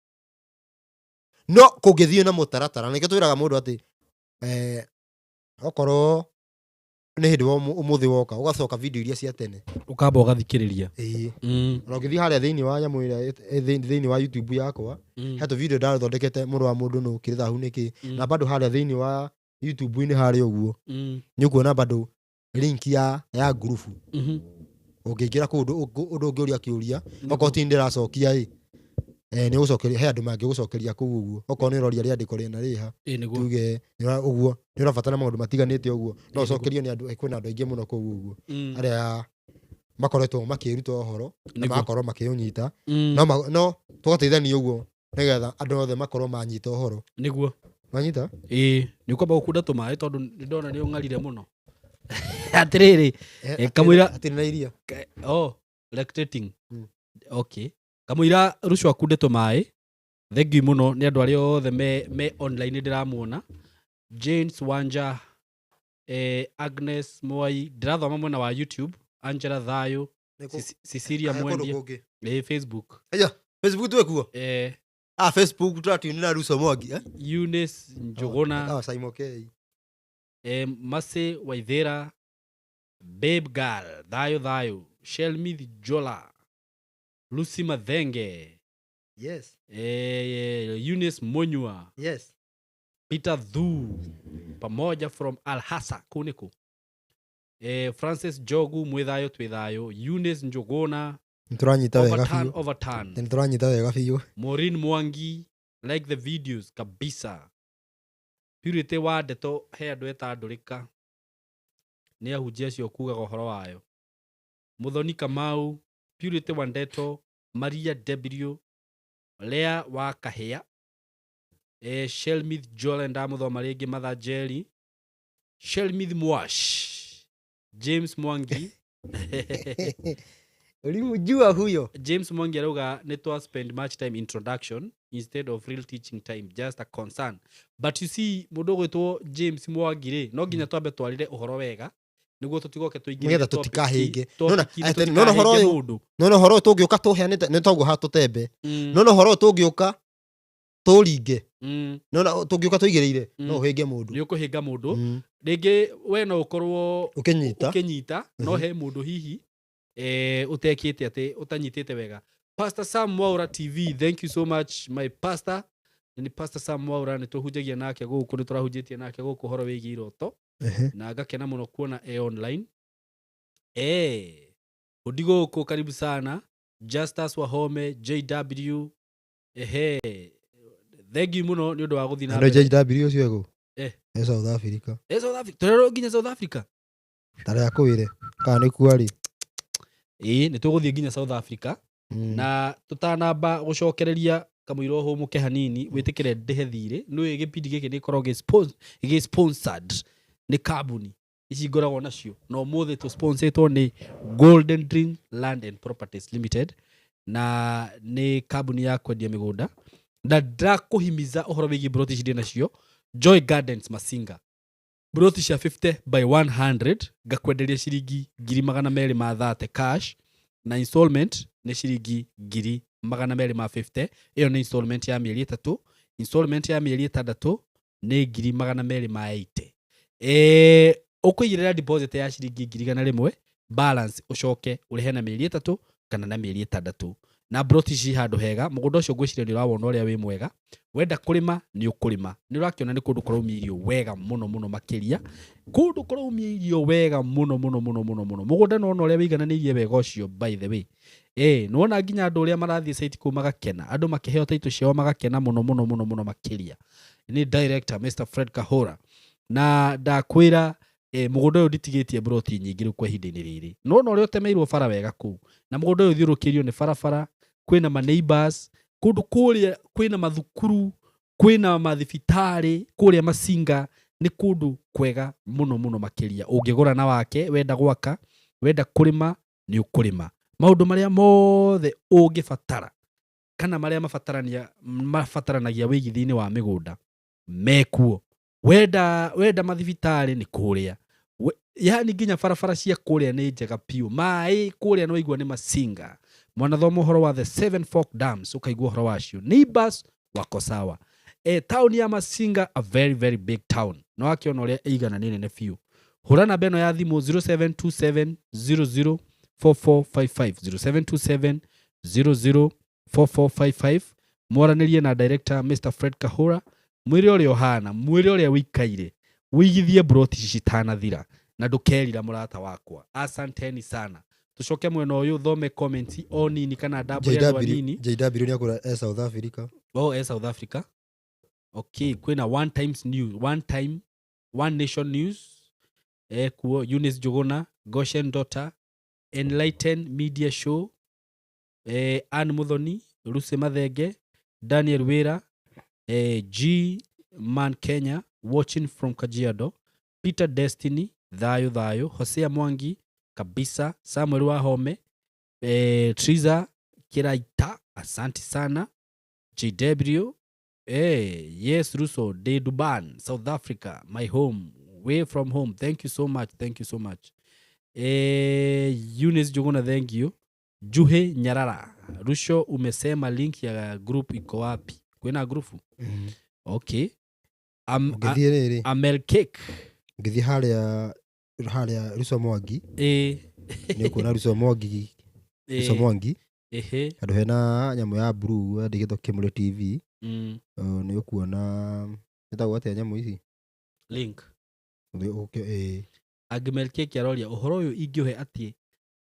No kũngĩthiĩ na mũtaratara, nĩkĩo twĩraga mũndũ atĩ, okorwo nĩ hĩndĩ wa ũmũthĩ woka, ũgacoka video iria cia tene. Ũkamba ũgathikĩrĩria. Ĩĩ. Na ũngĩthiĩ harĩa thĩinĩ wa nyamũ ĩrĩa thĩinĩ wa YouTube yakwa, he tũ video ndathondekete mũrũ wa mũndũ nũ kĩrĩ thahu nĩkĩ. Na bado harĩa thĩinĩ wa YouTube-inĩ harĩa ũguo, nĩ ũkuona bado link ya ngurubu. Ũngĩingĩra kũu ũndũ ũngĩũria kĩũria, okorwo ti ndĩracokia ĩ, nĩ ũgũcokeria, he andũ mangĩgũcokeria kũu ũguo. Okorwo nĩ ũroria rĩandĩko rĩna rĩha, Ĩ, nĩguo. tuge, nĩ ũguo, nĩ ũrabatara maũndũ matiganĩte ũguo. No Ĩ, nĩguo. ũcokerio nĩ andũ, kwĩna andũ aingĩ mũno kũu ũguo. Arĩa makoretwo makĩruta ũhoro, na Nĩguo. magakorwo makĩũnyita. No tũgateithania ũguo nĩgetha andũ othe makorwo manyita ũhoro. Nĩguo. Manyita? Ĩ, nĩ ũkwamba gũkunda tũmaĩ tondũ nĩ ndona nĩ ũng'arire mũno. Atĩrĩrĩ, kamũira Hatirĩ na iria. Oh, lactating. Okay. Kamũira Rucu akunde tũmaĩ. Thank you mũno nĩ andũ arĩa othe me online ndĩramuona. James Wanja, Agnes Mwai, ndĩrathoma mwena wa YouTube, Angela Thayo, Cecilia Kũndũ Mwendia, kũngĩ. Facebook. Aya, Facebook twĩ kuo? Facebook tũratiunĩra Ruco Mwangi, eh? Eunice Njuguna. Simon K. Mercy Waithera, Babe Girl, Thayo Thayo, Shelmith Jola, Lucy Mathenge. Yes. Eunice Munyua. Yes. Peter Thu, pamoja from Alhasa, kuu nĩkũ? Francis Jogu, mwĩ thayũ, twĩ thayũ. Eunice Njuguna, Nĩtũranyita wega Overturn, biũ. overturn. Nĩtũranyita wega biũ. Maureen Mwangi, like the videos kabisa. Purity wa ndeto he andũ etandũrĩka. Nĩ ahunjia acio kugaga ũhoro wayo. Muthoni Kamau, Purity wa ndeto, Maria W, Lea wa Kahĩa, Shelmith Joel ndamuthoma rĩngĩ, Mother Jerry, Shelmith Mwash, James Mwangi. Ulimjua huyo? James Mwangi arauga nĩ twa spend much time introduction instead of real teaching time, just a concern. But you see, mũndũ ũgwĩtwo James Mwangi rĩ, no nginya twambe twarire ũhoro wega Nĩguo tũtigoke tũingĩrĩre Nĩgetha topic tũtikahĩnge. topic Nona, inĩ atĩ- nona ũhoro tũtikahĩnge ũyũ- mũndũ. Nona ũhoro ũyũ tũngĩũka tũheanĩte nĩ toguo hatũtembe. Nona ũhoro ũyũ tũngĩũka tũringe, nona tũngĩũka tũigĩrĩire, no ũhĩnge mũndũ. Nĩ ũkũhĩnga mũndũ. Rĩngĩ we no ũkorwo Ũkĩnyita. Ũkĩnyita, no he mũndũ hihi ũtekĩte atĩ ũtanyitĩte wega. Pastor Sam Mwaura TV, thank you so much, my pastor. Nĩ Pastor Sam Mwaura, nĩ tũhunjagia nake gũkũ, nĩ tũrahunjĩtie nake gũkũ ũhoro wĩgiĩ iroto. Na ngakena mũno kuona e online ũndi gũkũ. Karibu sana, Justus Wahome JW. Ehe, thank you mũno nĩ ũndũ wa gũthiĩ na Andũ mbere. JW ũcio ego e South Africa. Eh, South Africa, tũrerwo nginya South Africa. Tarĩa kwĩre kana nĩ kuarĩ. Ĩĩ, nĩ tũgũthiĩ nginya South Africa. Na tũtanamba gũcokereria kamũira ũhũmũke hanini, wĩtĩkĩre ndĩhe thirĩ. Nĩũĩ gĩbindi gĩkĩ nĩ gĩkoragwo gĩ sponsored nĩ kambuni ici ngoragwo nacio, na ũmũthĩ tũ nĩ Golden Dream Land and Properties Limited, na nĩ kambuni ya kwendia mĩgũnda. Na ndakũhimiza ũhoro wĩgiĩ broti ici ndĩ nacio Joy Gardens Masinga, broti cia 50 by 100, ngakwenderia ciringi 230,000 cash, na installment nĩ ciringi 250,000. Ĩyo nĩ installment ya mĩeri 3. Installment ya mĩeri 6 nĩ 280,000. Ũkũigĩrĩra deposit ya ciringi 100,000, balance ũcoke ũrĩhe na mĩeri 3 kana na mĩeri 6. Na broti ici handũ hega, mũgũnda ũcio ngwĩciria nĩ ũrawona ũrĩa wĩ mwega. Wenda kũrĩma nĩ ũkũrĩma, nĩ ũrakĩona nĩ kũndũ kũraumia irio wega mũno mũno makĩria, kũndũ kũraumia irio wega mũno mũno mũno mũno mũno. Mũgũnda nĩwona ũrĩa wĩigananĩirie wega ũcio. By the way, nĩwona nginya andũ ũrĩa marathiĩ site kũu magakena, andũ makĩheo taitũ ciao magakena mũno mũno mũno mũno makĩria. Nĩ director Mr Fred Kahora, na ndakwĩra mũgũnda ũyũ nditigĩtie broti nyingĩ rĩu kwa ihinda-inĩ rĩrĩ. Nĩwona ũrĩa ũtemeirwo bara wega kũu, na mũgũnda ũyũ ũthiũrũkĩirio nĩ barabara, kwĩna ma neighbors kũndũ kũrĩa, kwĩna mathukuru, kwĩna mathibitarĩ kũrĩa Masinga. Nĩ kũndũ kwega mũno mũno makĩria. Ũngĩgũra na wake, wenda gwaka, wenda kũrĩma nĩ ũkũrĩma. Maũndũ marĩa mothe ũngĩbatara kana marĩa mabataranagia wĩigithia-inĩ wa mĩgũnda mekuo. Wenda mathibitarĩ nĩ kũrĩa. Yani nginya barabara cia kũrĩa nĩ njega piũ. Maĩ kũrĩa nĩ waigua nĩ Masinga, mwanathoma ũhoro wa the Seven Fork Dams, ũkaigua ũhoro wacio. Neighbors wako sawa. Town ya Masinga, a very very big town, no wakĩona ũrĩa ĩigana, nĩ nene biũ. Hũra namba ĩno ya thimũ, 0727 00 4455, 0727 00 4455. Mwaranĩrie na director Mr Fred Kahura, mwĩre ũrĩa ũhana, mwĩre ũrĩa wĩikaire, wĩigithie broti ici citanathira na ndũkerira, mũrata wakwa. Asanteni sana. Tũcoke mwena ũyũ thome comment o nini kana ndambũre andũ anini. JW nĩ akũra e South Africa. Oh, e South Africa. Okay, kwĩna One Times News, One Time, One Nation News ekuo, Eunice Njuguna, Goshen Daughter, Enlighten Media Show, Ann Muthoni, Lucy Mathenge, Daniel Wira, G Man Kenya, watching from Kajiado, Peter Destiny, thayũ thayũ, Hosea Mwangi kabisa, Samuel Wahome, Triza Kiraita, asante sana, JW, yes, Russo, de Duban, South Africa, my home, way from home. Thank you so much, thank you so much. Eunice Njuguna, thank you. Juhe Nyarara, Rusho, umesema link ya group iko wapi? Kwina group? Okay. Ũngĩthiĩ rĩrĩ, Amel Cake. Ũngĩthiĩ harĩa Ruco Mwangi, nĩ ũkuona Ruco Mwangi, Ruco Mwangi, handũ hena nyamũ ya blue yandĩkĩtwo Kĩmũrĩ TV. Nĩ ũkuona ĩtagwo atĩa nyamũ ici? Link. Ũke. Angĩmel Cake aroria ũhoro ũyũ ingĩũhe atĩ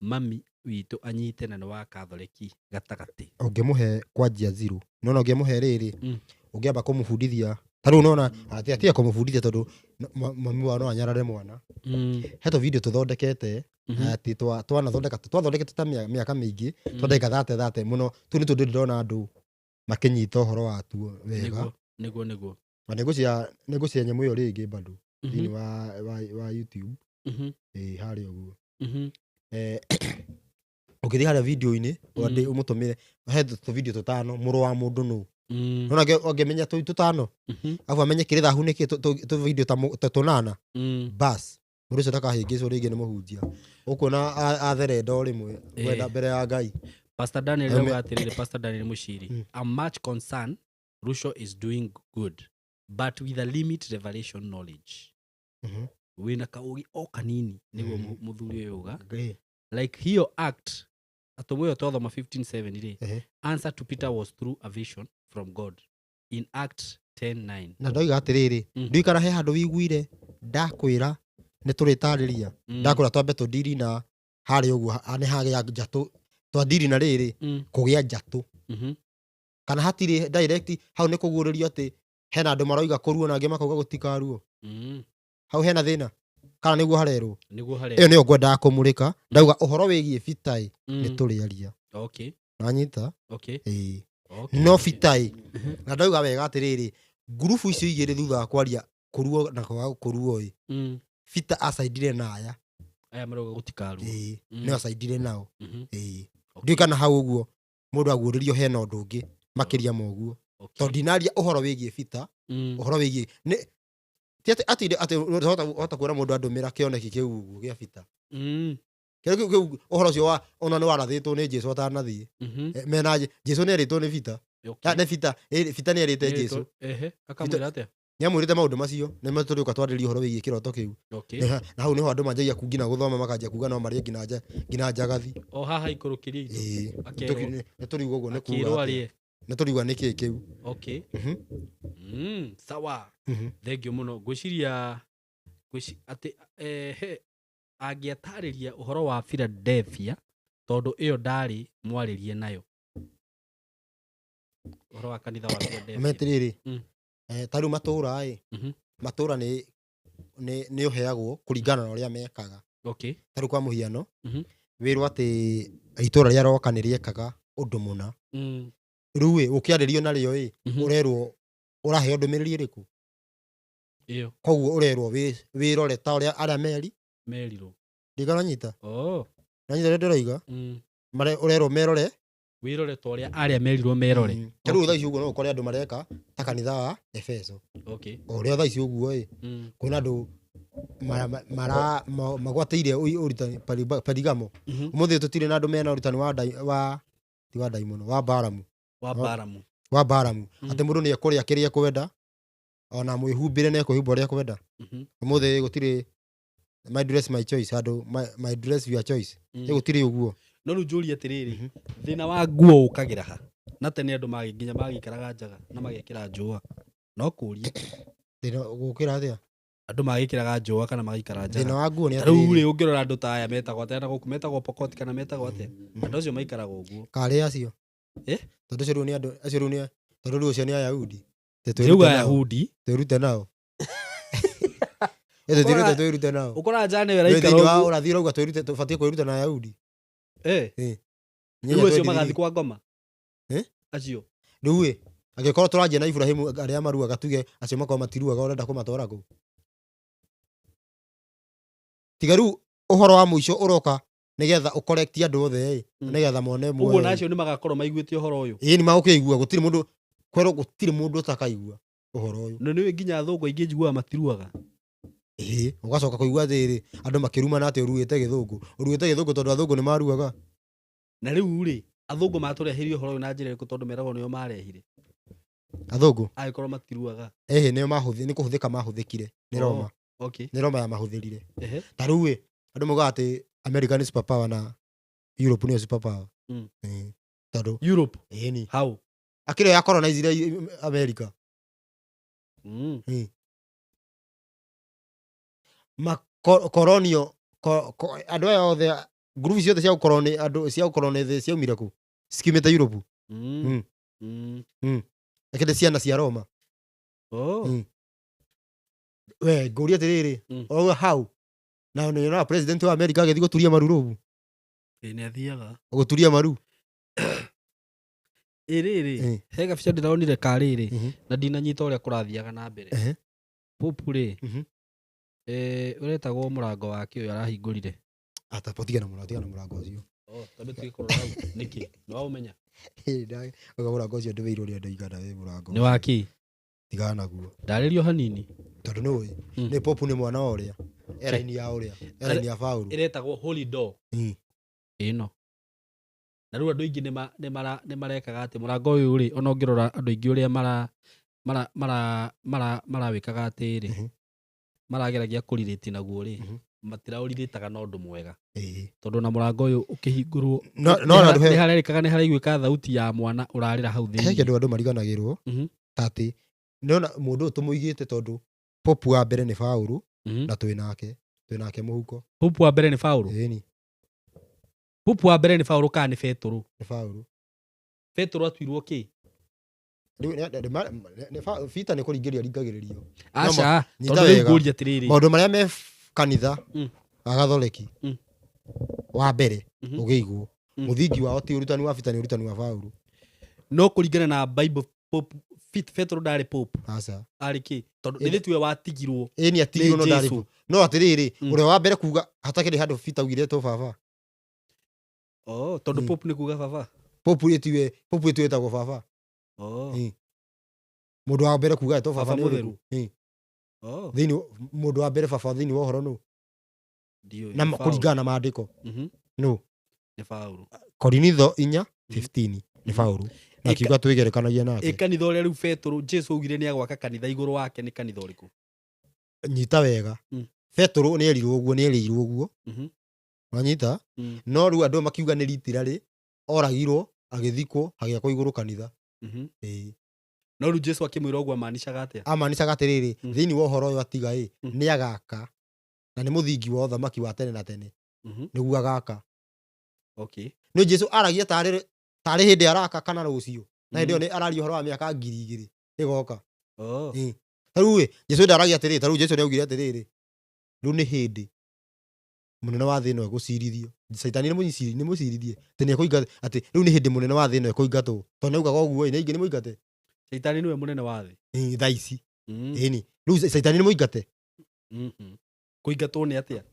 mami witũ anyite na nĩ wa Katholeki gatagatĩ. Ũngĩmũhe kwanjia zero, nona ũngĩmũhe rĩrĩ, ũngĩamba kũmũbundithia ta rĩu, nona atĩ atiga kũmũbundithia tondũ mami wao no anyarare mwana. He tũ video tũthondekete, atĩ twanathondeka, twathondekete ta mĩaka mĩingĩ, twa ndagĩka 30 30 mũno. Tũu nĩ tũndũ ndĩrona andũ makĩnyita ũhoro watuo wega. Nĩguo nĩguo nĩguo. Na nĩngũcia nyamũ ĩyo rĩngĩ bado thĩinĩ wa YouTube. Ĩ harĩa ũguo. Ũngĩthiĩ harĩa video-inĩ, ũmũtũmĩre he tũ video tũtano, mũrũ wa mũndũ nũ. Nona ũngĩmenya tũu tũtano, arabu amenye kĩrĩ thahu nĩkĩ, tũ video ta tũnana, bas. Mũndũ ũcio ndakahĩngĩcwo rĩngĩ nĩ mũhunjia. Ũkuona atherenda o rĩmwe kwenda mbere ya Ngai. Pastor Daniel Ame- auga atĩrĩrĩ, Pastor Daniel Mushiri, I'm much concerned Ruto is doing good but with a limit revelation knowledge. Wĩna kaũgĩ o kanini nĩguo mũthuri ũyũ uga. Like hiyo act atũmwo ĩyo twathoma 15:7 rĩ, answer to Peter was through a vision from God in Act 10:9. Na ndoiga atĩrĩrĩ, ndikara he handũ wiguire ndakwĩra nĩ tũrĩtarĩria. Ndakwĩra twambe tũndiri na harĩa ũguo nĩ hagĩa njatũ twandiri na rĩrĩ kũgĩa njatũ. Kana hatirĩ direct hau nĩ kũguũrĩrio atĩ hena andũ maroiga kũruo na angĩ makauga gũtikaruo. Hau hena thĩna kana nĩguo harerwo? Nĩguo harĩa. Ĩyo nĩyo ngwendaga kũmũrĩka. Ndauga ũhoro wĩgiĩ bitaĩ nĩ tũrĩaria. Nanyita? Ĩĩ. No bitaĩ na ndauga wega atĩrĩrĩ, ngurubu icio igĩrĩ thutha wa kwaria kũruo na kwaga kũruo ĩ, bita acaindire na aya. Aya marauga gũtikaruo. Ĩĩ, nĩo acaindire nao. Ĩĩ. Ndiũĩ kana hau ũguo mũndũ aguũrĩrio hena ũndũ ũngĩ makĩria ma ũguo. Tondũ ndinaria ũhoro wĩgiĩ bita, ũhoro wĩgiĩ nĩ ti atĩ atĩ atĩ ũhota kuona mũndũ andũmĩra kĩoneki kĩu ũguo gĩa bita. Kĩoneki kĩu ũhoro ũcio wa ona nĩ warathĩtwo nĩ Jesũ atanathiĩ. Mena Jesũ nĩ erĩtwo nĩ bita. Nĩ bita, bita nĩ erĩte Jesũ. Akamwĩra atĩa? Nĩ amwĩrĩte maũndũ macio, nĩ tũrĩũka twarĩrie ũhoro wĩgiĩ kĩroto kĩu. Na hau nĩho andũ manjagia nginya gũthoma makanjia kuga no marĩe nginya njagathi. O haha ikũrũkĩrie itũ. Ĩĩ. Akerwo. Nĩ tũriuga ũguo nĩ kuga Akĩrwo atĩa. arĩe. Nĩ tũriuga nĩ kĩĩ kĩu. Sawa. Thank you mũno. Ngwĩciria atĩ angĩatarĩria ũhoro wa Philadelphia tondũ ĩyo ndarĩ mwarĩrie nayo. Ũhoro wa kanitha wa Philadelphia. Metĩrĩrĩ. Ta rĩu matũra ĩ, matũra nĩ ũheagwo kũringana na ũrĩa mekaga. Ta rĩu kwa mũhiano, wĩrwo atĩ itũra rĩa Roka nĩ rĩekaga ũndũ mũna. Rĩu ĩ, ũkĩarĩrio narĩo ĩ, ũrerwo ũraheo ndũmĩrĩri ĩrĩkũ? Ĩyo. Koguo ũrerwo wĩrore ta ũrĩa arĩa meri. Merirwo. Ndikaranyita. Nanyita ũrĩa ndĩroiga? Ũrerwo merore. Wĩrore ta ũrĩa arĩa merirwo merore. Ta rĩu thaa ici ũguo no ũkore andũ mareka ta kanitha wa Efeso. O ũrĩa thaa ici ũguo ĩ, kwĩna andũ magwatĩire ũrutani Perigamo. Ũmũthĩ tũtirĩ na andũ mena ũrutani wa wa, ti wa ndaimono, wa Balamu. Wa Balamu. Wa Balamu. Atĩ mũndũ nĩ ekũrĩa kĩrĩa ekwenda, ona mwĩhumbĩre nĩ ekwĩhumba ũrĩa ekwenda. Ũmũthĩ gũtirĩ my dress my choice, andũ my dress your choice. Gũtirĩ ũguo. No rĩu njũrie atĩrĩrĩ, thĩna wa nguo ũkagĩra ha? Na tene andũ nginya magĩikaraga njaga na magekĩra njũa. No kũrie. Thĩna gũkĩra atĩa? Andũ magĩkĩraga njũa kana magaikara njaga. Thĩna wa nguo nĩ Ta rĩu atĩrĩrĩ. rĩ, ũngĩrora andũ ta aya metagwo atĩa na gũkũ metagwo Pokot kana metagwo atĩa? Andũ acio maikaraga ũguo. Karĩ acio? Tondũ acio rĩu nĩ andũ, acio rĩu nĩ, tondũ rĩu acio nĩ Ayahudi. Tĩ twĩrute Rĩu nao. Ayahudi. Twĩrute nao. Ĩ, tũtirute, twĩrute nao. Ũkoraga nja nĩwe Rĩu araikara thĩinĩ wa ũguo. ũrathi ũrauga twĩrute, tũbatiĩ kwĩruta na Ayahudi. Rĩu acio magathiĩ kwa ngoma. Acio. Rĩu ĩ, angĩkorwo tũranjia na Ibrahimu arĩa maruaga tuge acio makorwo matiruaga ũrenda kũmatwara kũ? Tiga rĩu ũhoro wa mũico ũroka nĩgetha ũkorekti andũ othe ĩ, nĩgetha mone muoyo. Ũguo na acio nĩ magakorwo maiguĩte ũhoro ũyũ. Ĩĩ, nĩ magũkĩigua, gũtirĩ mũndũ, kwerwo gũtirĩ mũndũ ũtakaigua ũhoro ũyũ. Na nĩũĩ nginya athũngũ aingĩ njiguaga matiruaga. Ĩĩ, ũgacoka kũigua atĩrĩrĩ, andũ makĩrumana atĩ ũruĩte gĩthũngũ. Ũruĩte gĩthũngũ tondũ athũngũ nĩ maruaga. Na rĩu rĩ, athũngũ matũreheire ũhoro ũyũ na njĩra ĩrĩkũ tondũ meragwo nĩo marehire? Athũngũ? Angĩkorwo matiruaga. Ĩhĩ, nĩo mahũthĩ, nĩ kũhũthĩka mahũthĩkire nĩ Roma. Nĩ Roma ya mahũthĩrire. Ta rĩu ĩ, andũ maugaga atĩ America nĩ superpower na Europe nĩyo superpower. Ĩĩ, tondũ Europe? Ĩĩ ni. How? Akĩrĩ ya colonizire America. Ĩĩ. Ma koronio, ko, ko, andũ aya othe, ngurubu ciothe cia ũkoroni, andũ cia ũkoroni thĩ ciaumire kũ? Cikiumĩte Europe. Akĩrĩ ciana cia Roma. We, ngũrie atĩrĩrĩ, o hau. Na nĩ ũrona president wa America agĩthiĩ gũturia maru rũbu? Ĩĩ, nĩ athiaga. Gũturia maru. Ĩ rĩrĩ, he gabica ndĩronire ka rĩrĩ, na ndinanyita ũrĩa kũrathiaga na mbere. Pope rĩ, ũretagwo mũrango wake ũyũ arahingũrire. Ata, po, tiga na mũrango, tiga na mũrango ũcio. Oh, tondũ tuge kũrora hau. Nĩkĩ? Nĩ waũmenya? Ĩ, ũga mũrango ũcio ndĩwĩirwo ũrĩa ndoiga na wĩ mũrango. Nĩ wa kĩ? Tigana naguo. Ndarĩrio hanini. Tondũ nĩ ũĩ, nĩ Pope nĩ mwana wa ũrĩa. E raini ya ũrĩa, e raini ya Paũlũ. Ĩretagwo holy door. Ĩno na rĩu andũ aingĩ nĩ marekaga atĩ mũrango ũyũ rĩ, ona ũngĩrora andũ aingĩ ũrĩa mara mara mara mara marawĩkaga atĩ rĩ, marageragia kũrirĩti naguo rĩ, matiraũrirĩtaga na ũndũ mwega, tondũ na mũrango ũyũ ũkĩhingũrwo No no andũ nĩ harerĩkaga nĩ haraiguĩka thauti ya mwana ũrarĩra hau he thĩinĩ. kĩndũ andũ mariganagĩrwo, ta atĩ nĩona mũndũ ũyũ tũmũigĩte tondũ popu wa mbere nĩ Paũlũ, na twĩ nake mũhuko. Popu wa mbere nĩ Paũlũ? Ĩni. Popu wa mbere nĩ Paũlũ kana nĩ Betũrũ? Nĩ Paũlũ. Betũrũ atuirwo kĩ? Rĩu nĩ Peter nĩ kũringĩrĩrio aringagĩrĩrio. Aca. Nyita Tondũ rĩu wega. ngũria atĩrĩrĩ. Maũndũ marĩa me kanitha wa Gathoreki wa mbere ũgĩigwo, mũthingi wao ti ũrutani wa Peter, nĩ ũrutani wa Paũlũ. No kũringana na Bible, Pope Petro ndarĩ pope? Aca. Arĩ kĩ? Tondũ nĩ tiwe watigirwo Ĩni, atigirwo, no nĩ ndarĩ Jesũ. No atĩrĩrĩ, ũrĩa wa mbere kuga hatakĩrĩ handũ Peter augire to baba. Oh, tondũ pope nĩ kuga baba. Popu ĩtiwe, popu ĩtiwe ĩtagwo baba. Mũndũ wa mbere kuga to baba Baba nĩ mũtheru. ũrĩkũ? Oh. Thĩinĩ mũndũ wa mbere baba thĩinĩ wa ũhoro nũ? Ndiũĩ, Na nĩ Paũlũ. kũringana na maandĩko nũ? Nĩ Paũlũ. Korinitho 4:15, nĩ Paũlũ na akiuga twĩgerekanagia Ĩ nake. Kanitha ũrĩa rĩu Petũrũ Jesu augire nĩ agwaka kanitha igũrũ wake nĩ kanitha ũrĩkũ? Nyita wega. Petũrũ nĩ erirwo ũguo, nĩ erĩirwo ũguo. Wanyita? No rĩu andũ makiuga nĩ ritirarĩ oragirwo, agĩthikwo, agĩakwo igũrũ kanitha. Ĩĩ. No rĩu Jesu akĩmwĩra ũguo amaanishaga atĩa? Amanicaga atĩrĩrĩ, thĩinĩ wa ũhoro ũyũ atiga ĩ, nĩ agaka na nĩ mũthingi wa ũthamaki wa tene na tene, nĩguo agaka. Nĩ Jesu aragia tarĩ hĩndĩ araka kana rũciũ, na hĩndĩ ĩyo nĩ araria ũhoro wa mĩaka 2000 ĩgoka. Oh. Ĩĩ. Ta rĩu ĩ, Jesu ndaragia atĩrĩrĩ, ta rĩu Jesu nĩaugire atĩrĩrĩ, rĩu nĩ hĩndĩ mũnene wa thĩ ĩno egũcirithio, caitani nĩ mũcirithie, atĩ nĩ ekũingatwo, atĩ rĩu nĩ hĩndĩ mũnene wa thĩ ĩno ekũingatwo, tondũ nĩaugaga ũguo ĩ, nĩ aingĩ nĩ mũingate. Caitani nĩwe mũnene wa thĩ? Ĩĩ, thaa ici. Ĩni, rĩu caitani nĩ mũingate. Kũingatwo nĩ atĩa?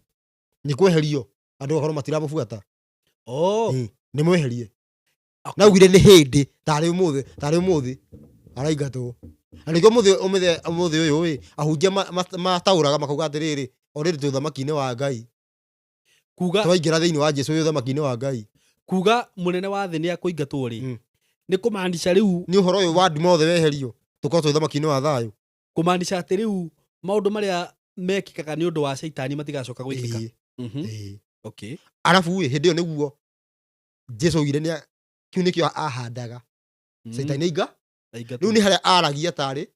Nĩ kweherio, andũ gakorwo matiramũbuata. Oh. Ĩĩ, nĩ mweherie. Na augire nĩ hĩndĩ, tarĩ ũmũthĩ araingatwo, na nĩkĩo ũmũthĩ ũyũ ĩ, ahunjia mataũraga makauga atĩrĩrĩ, already twĩ ũthamaki-inĩ wa Ngai. Kuga Twaingĩra thĩinĩ wa Jesu wĩ ũthamaki-inĩ wa Ngai. Kuga mũnene wa thĩ nĩ akũingatwo rĩ, nĩ kũmaanisha rĩu Nĩ ũhoro ũyũ wa nduma othe weherio, tũkorwo twĩ ũthamaki-inĩ wa thayũ. Kũmaanisha atĩ rĩu maũndũ marĩa mekĩkaga nĩ ũndũ wa caitani matigacoka gwĩkĩka. Ĩĩ. Ĩĩ. Arabu ĩ, hĩndĩ ĩyo nĩguo Jesu augire nĩ kĩu nĩkĩo ahandaga. Caitani ainga Aingatwo. Rĩu nĩ harĩa aragia tarĩ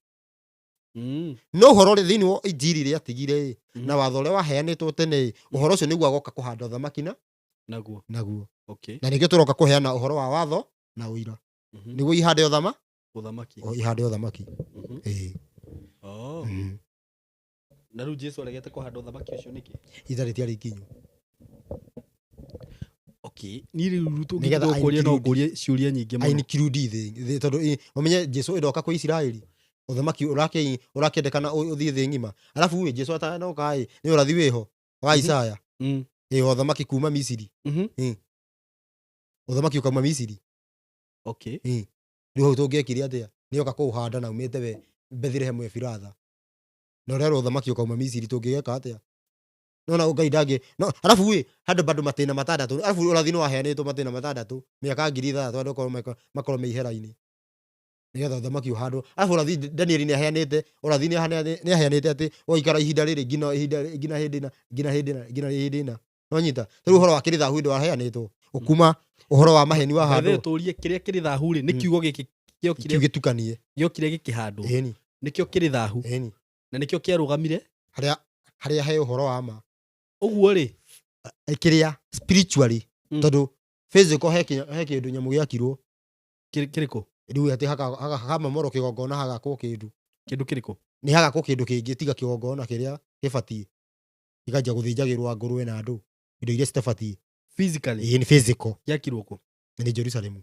no ũhoro ũrĩ thĩinĩ wa injiri ĩrĩa atigire ĩ, na watho ũrĩa waheanĩtwo tene ĩ, ũhoro ũcio nĩguo agoka kũhanda ũthamaki na Naguo. Naguo. Na nĩkĩo tũroka kũheana ũhoro wa watho na ũira, nĩguo ihande ũthama Ũthamaki. O ihande ũthamaki. Ĩĩ. Oh. Na rĩu Jesu aregete kũhanda ũthamaki ũcio nĩkĩ? Itha rĩtiarĩ ikinyu. Okay, niĩ rĩu Nĩgetha tũngĩkũria no ainclude- ngũrie ciũria nyingĩ mũno. Ainclude thĩ tondũ ũmenye Jesu ĩndoka kwĩ Isiraeli, ũthamaki ũrakĩendekana ũthiĩ thĩ ng'ima. Arabu ĩ, Jesu atanoka ĩ, nĩ ũrathi wĩho wa Isaya, ĩ, wa ũthamaki kuma Misiri. Ũthamaki ũkauma Misiri. Ĩ, rĩu hau tũngĩekire atĩa? Nĩoka kũũhanda na umĩte we Bethilehemu Efiratha, na ũrerwo ũthamaki ũkauma Misiri, tũngĩgeka atĩa? Nona Ngai ndangĩ no. Arabu ĩ, handũ bado matĩna matandatũ, arabu ũrathi nĩ waheanĩtwo matĩna matandatũ, mĩaka 6000 andũ makorwo me ihera-inĩ nĩgetha ũthamaki ũhandwo. Arabu ũrathi Danieli nĩ aheanĩte ũrathi, nĩ aheanĩte atĩ ũgaikara ihinda rĩrĩ nginya ihinda nginya hĩndĩ na nginya hĩndĩ na nginya hĩndĩ na nonyita. Rĩu ũhoro wa kĩrĩ thahu hĩndĩ waheanĩtwo ũkuma ũhoro wa maheni By the way, wahandwo. tũrie kĩrĩa kĩrĩ thahu rĩ, nĩ kiugo gĩkĩ gĩokire Kiu gĩtukanie. Gĩokire gĩkĩhandwo. Ĩni. Nĩkĩo kĩrĩ thahu. Ĩni. Na nĩkĩo kĩarũgamire. Harĩa he ũhoro wa ma. Ũguo rĩ, Kĩrĩa spiritually, tondũ physical he kĩndũ nyamũ gĩakirwo. Kĩrĩkũ? Rĩu atĩ hakamomorwo kĩgongona, hagakwo kĩndũ. Kĩndũ kĩrĩkũ? Nĩ hagakwo kĩndũ kĩngĩ tiga kĩgongona kĩrĩa gĩbatiĩ, gĩkanjia gũthĩnjagĩrwo ngũrwe na andũ, indo iria citabatiĩ. Physically? Ĩĩ, nĩ physical. Gĩakirwo kũ? Nĩ Jerusalem.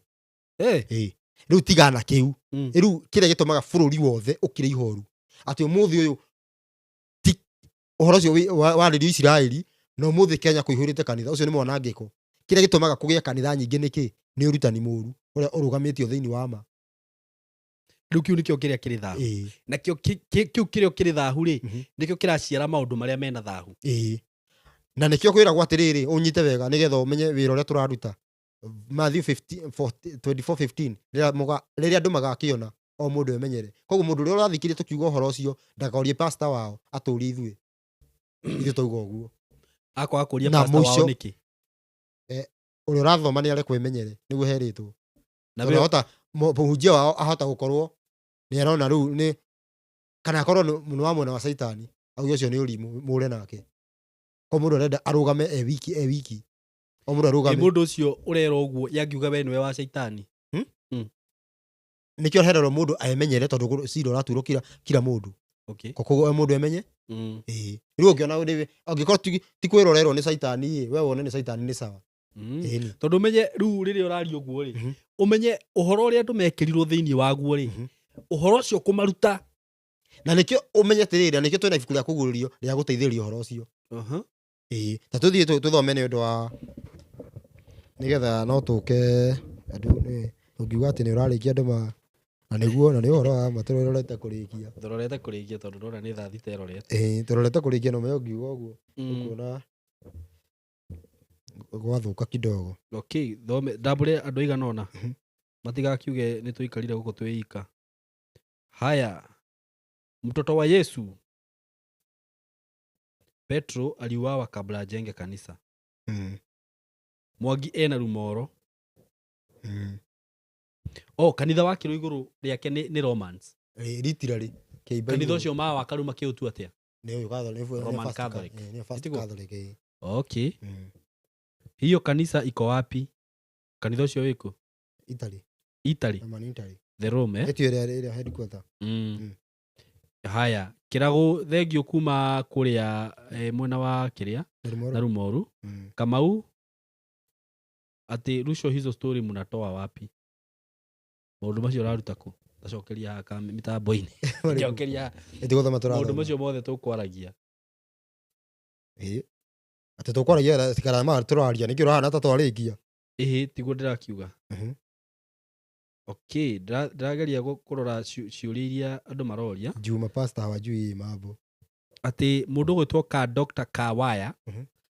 Eh. Ĩĩ, rĩu tigana kĩu. Rĩu kĩrĩa gĩtũmaga bũrũri wothe ũkire ihoru atĩ ũmũthĩ ũyũ ti ũhoro ũcio warĩrio Isiraeli, na ũmũthĩ Kenya kũihũrĩte kanitha ũcio nĩ mwanangĩko. Kĩrĩa gĩtũmaga kũgĩa kanitha nyingĩ nĩ kĩ? Nĩ ũrutani mũru ũrĩa ũrũgamĩtio thĩinĩ wa ma. Rĩu kĩu nĩkĩo kĩrĩa kĩrĩ thahu. Nakĩo kĩu kĩrĩa kĩrĩ thahu rĩ, nĩkĩo kĩraciara maũndũ marĩa mena thahu. Ĩĩ, na nĩkĩo kwĩragwo atĩrĩrĩ, ũnyite wega nĩgetha ũmenye wĩra ũrĩa tũraruta. Matthew 15, 40 24:15, rĩrĩa andũ magakĩona, o mũndũ emenyere. Koguo mũndũ ũrĩa ũrathikĩrĩria tũkiuga ũhoro ũcio ndakorie pastor wao, atũrie ithuĩ. Ithuĩ twauga ũguo. Akwaga kũria Na pastor wao mũico- nĩkĩ? Ũrĩa ũrathoma nĩ arekwo emenyere, nĩguo herĩtwo. Na Tondũ ahota mũhunjia wao ahota gũkorwo nĩ arona rĩu nĩ kana akorwo nĩ wa mwena wa Caitani, auge ũcio nĩ ũrimũ, mũre nake. Ko mũndũ arenda arũgame e wiki, e wiki. O mũndũ Ĩ, arũgame. mũndũ ũcio ũrerwo ũguo yangiuga we nĩwe wa Caitani. Nĩkĩo hererwo mũndũ emenyere, tondũ cira ũratuĩrwo kila mũndũ. Okay. Koguo mũndũ emenye. Ĩĩ. Rĩu ũngĩona angĩkorwo ti kwĩrorerwo nĩ Caitani ĩ, we wone nĩ Caitani nĩ sawa. Ĩĩ nĩ. Tondũ ũmenye rĩu rĩrĩa ũraria ũguo rĩ, ũmenye ũhoro ũrĩa andũ mekĩrirwo thĩinĩ waguo rĩ, ũhoro ũcio kũmaruta. Na nĩkĩo ũmenye atĩrĩrĩ, na nĩkĩo twĩna ibuku rĩa kũguũrĩrio rĩa gũteithĩrĩria ũhoro ũcio. Ĩĩ, ta tũthiĩ tũthome nĩ ũndũ wa nĩgetha no tũke andũ nĩ ũngiuga atĩ nĩ ũrarĩkia andũ ma na nĩguo, na nĩ ũhoro wa ma tũrorete kũrĩkia. Tũrorete kũrĩkia tondũ ndona nĩ thaa thita ĩrorete. Ĩĩ, tũrorete kũrĩkia no ũmenye ũngiuga ũguo, ũkuona gwathũka kidogo. Okay, thome ndambũre andũ aigana ũna. Matigakiuge nĩ tũikarire gũkũ twĩ ika. Haya, mtoto wa Yesu Petro aliuawa kabla ajenge kanisa. Mwangi ena rumoro. Oh, kanitha wa kĩrũ igũrũ rĩake nĩ Romans. Ĩ, literally, kĩimba Kanitha igũrũ. ũcio ma wa Karuma kĩũtu atĩa? Nĩ ũyũ Catholic, nĩ Roman first Catholic. Nĩ first Ĩtiguo? Catholic, ĩ. Okay. Hiyo kanisa iko wapi? Kanitha ũcio wĩkũ? Italy. Italy. Roman Italy. The Rome, eh? Ĩtio ĩrĩa headquarter. Haya, kĩragũ thengio kuma kũrĩa, mwena wa kĩrĩa? Narumoru. Narumoru. Kamau, atĩ Ruco hizo story mnatoa wapi? Maũndũ macio ũraruta kũ? Tacokeria haha ka mĩtambo-inĩ. Marĩkũ? Cokeria haha. Ĩti gũthoma tũrathoma. Maũndũ macio mothe tũkwaragia. Ĩ. Atĩ tũkwaragia tikara ma tũraria nĩkĩo ũrahana ta twarĩkia. Ĩhĩ, tiguo ndĩrakiuga. Okay, ndĩrageria kũrora ciũria iria andũ maroria. Juma pastor hawajui hii mambo. Atĩ mũndũ ũgwĩtwo ka Doctor Kawaya,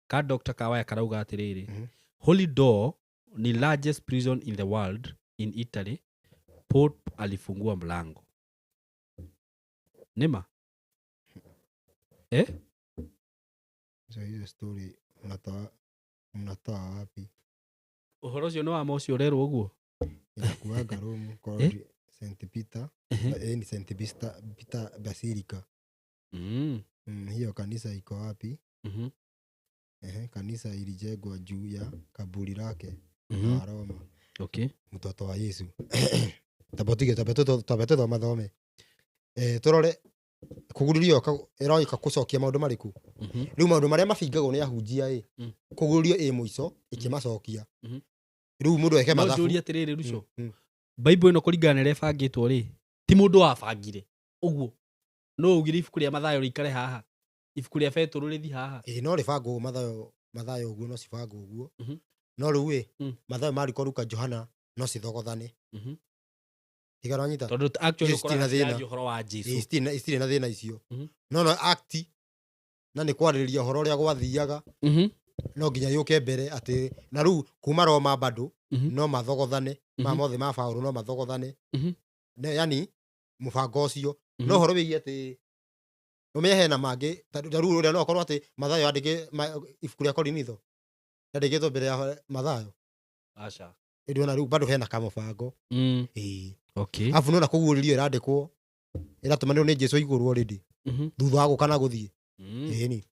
ka Doctor Kawaya karauga atĩrĩrĩ, Holy Door ni largest prison in the world in Italy. Pope alifungua mlango. Nima? So hiyo story mnatoa wapi? Ũhoro ũcio nĩ wa ma ũcio ũrerwo ũguo? Inakuaga Rome, called Saint Peter. Ni Saint Peter Basilica. Hiyo kanisa iko wapi? Kanisa ilijengwa juu ya kaburi lake la Roma. Mtoto wa Yesu. Tabotige, tabote thoma thome. Turore kũgurĩrio ĩroika gũcokia maũndũ marĩkũ? Rĩu maũndũ marĩa mabingagwo nĩ ahunjia ĩ, kũgurĩrio ĩ mũico ĩkĩmacokia. Rĩu mũndũ eke No mathabu. njũrie atĩrĩrĩ, Ruco. Bible ĩno kũringana na ũrĩa ĩbangĩtwo rĩ, ti mũndũ wabangire. Ũguo. No ugire ibuku rĩa Mathayo rĩikare haha. Ibuku rĩa Petũrũ rĩthi haha. Ĩ, no rĩbangwo Mathayo, Mathayo ũguo, no cibangwo ũguo. No rĩu ĩ, Mathayo, Mariko, Luka, Johana no cithogothane. Tiga no nyita. Tondũ actually Icio citirĩ na ũkoraga thĩna. ciraria ũhoro wa Jesũ. Ĩ, citirĩ na thĩna icio. No, no, act na nĩ kwarĩrĩria ũhoro ũrĩa gwathiaga. No nginya yũke mbere atĩ na rĩu kuma Roma bado no mathogothane, ma mothe ma Paũlũ no mathogothane. Ne, yani mũbango ũcio. No ũhoro wĩgiĩ atĩ ũmenye hena mangĩ, ta rĩu ũrĩa no akorwo atĩ Mathayo andĩke ibuku rĩa Korinitho rĩandĩkĩtwo mbere ya Mathayo. Aca. Ĩndĩ ona rĩu bado hena kamũbango. Ĩĩ. Alafu nĩwona kũguũrĩrio ĩrandĩkwo, ĩratũmanĩrwo nĩ Jesũ igũrũ already. Thutha wa gũka na gũthiĩ. Ĩĩ ni.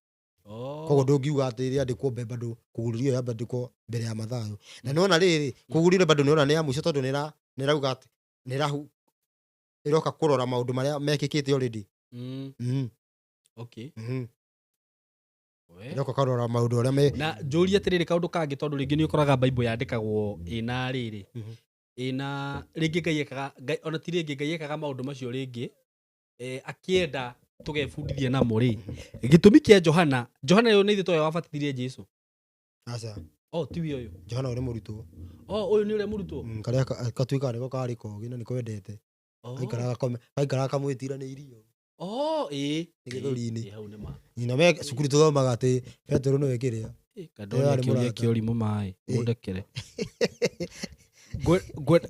Koguo ndũngiuga atĩ ĩrĩandĩkwo mbere bado kũguũrĩrio yambandĩkwo mbere ya Mathayo. Na nĩwona rĩrĩ, kũguũrĩrio bado nĩwona nĩ ya mũico tondũ nĩrauga atĩ ĩroka kũrora maũndũ marĩa mekĩkĩte already. Ĩroka kũrora maũndũ marĩa me- Na njũrie atĩrĩrĩ kaũndũ kangĩ tondũ rĩngĩ nĩ ũkoraga Bible yandĩkagwo ĩna rĩrĩ. Ĩna rĩngĩ Ngai ekaga, Ngai, ona ti rĩngĩ Ngai ekaga maũndũ macio rĩngĩ, akĩenda tũgebundithia namo rĩ. Gĩtũmi kĩa Johana, Johana ũyũ nĩ ithuĩ towe wabatithirie Jesũ. Aca. Oh, tiwe ũyũ. Johana ũrĩ mũrutwo. Oh, ũyũ nĩ ũrĩa mũrutwo. Karĩa gatuĩkaga nĩko karĩ kogĩ na nĩko wendete. Oh. Aikaraga kamwĩtiranĩirio Oh, ĩĩ. Nĩ gĩthũri-inĩ. Ĩĩ, hau nĩ ma. Nyina me cukuru tũthomaga atĩ Petero nĩwe kĩrĩa. Kandoni Ĩyo arĩ akĩũria mũrata. kĩũrimũ maĩ Ĩĩ. mũndekere.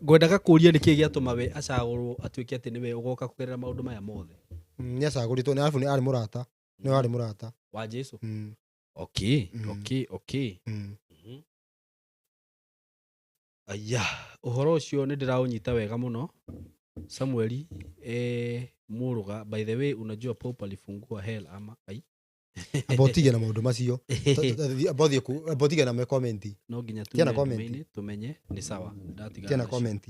Ngwendaga kũria nĩkĩ gĩatũma we acagũrwo atuĩke atĩ nĩwe ũgoka kũgerera maũndũ maya mothe. Nĩ acagũrĩtwo nĩ arabu nĩ arĩ mũrata, nĩwe arĩ mũrata. Wa Jesu. Okay. Okay. Aya, ũhoro ũcio nĩ ndĩraũnyita wega mũno Samueli. Mũrũga, by the way, unajua Pope alifungua hell ama ai? Amba ũtige na maũndũ macio. Amba ũthiĩ amba ũtige na me comment. No nginya Tia na tume comment. ndũmĩinĩ tũmenye nĩ sawa ndatigana Tia na nacio. comment.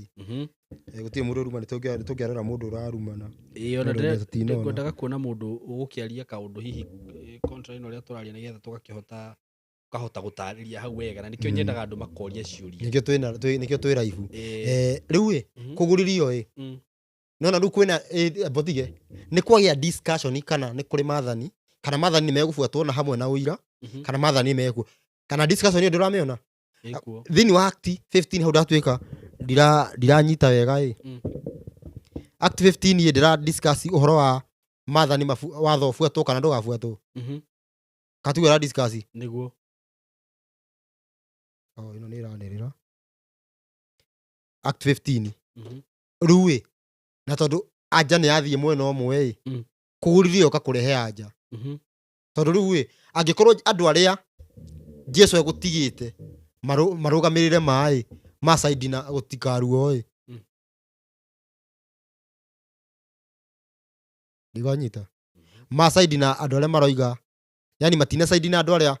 Gũtirĩ mũndũ ũruma, nĩ tũngĩarora mũndũ ũrarumana. Ĩĩ, ona Mũndũ tũtinona. ngwendaga kuona mũndũ ũgũkĩaria kaũndũ hihi contrary na ũrĩa tũraria nĩgetha tũgakĩhota kahota gũtarĩria hau wega, na nĩkĩo nyendaga andũ makoria ciũria. Nĩkĩo twĩna nĩkĩo twĩ raibu. Rĩu ĩ kũgũrĩrio ĩ nona rĩu kwĩna amba ũtige nĩ kwagĩa discussion kana nĩ kũrĩ maathani, kana maathani nĩ megũbuatwo na hamwe na ũira, kana maathani nĩ mekuo, kana discussion ĩyo ndũramĩona Ĩkuo. Thĩinĩ wa Act 15 hau ndatuĩka ndiranyita wega ĩ. Act 15 ĩ ndĩra discuss ũhoro wa maathani watho ũbuatwo kana ndũgabuatwo. Katuga ĩra discuss. Nĩguo. Oh, ĩno nĩ ĩranĩrĩra Act 15. Rĩu ĩ na tondũ anja nĩ yathiĩ mwena ũmwe ĩ, kũgũrithio ũka kũrehe anja. Tondũ rĩu ĩ angĩkorwo andũ arĩa Jesu egũtigĩte marũgamĩrĩre maĩ ma saidi na gũtikaruo ĩ, ndiganyita ma saidi na andũ arĩa maroiga, yani matina saidi na andũ arĩa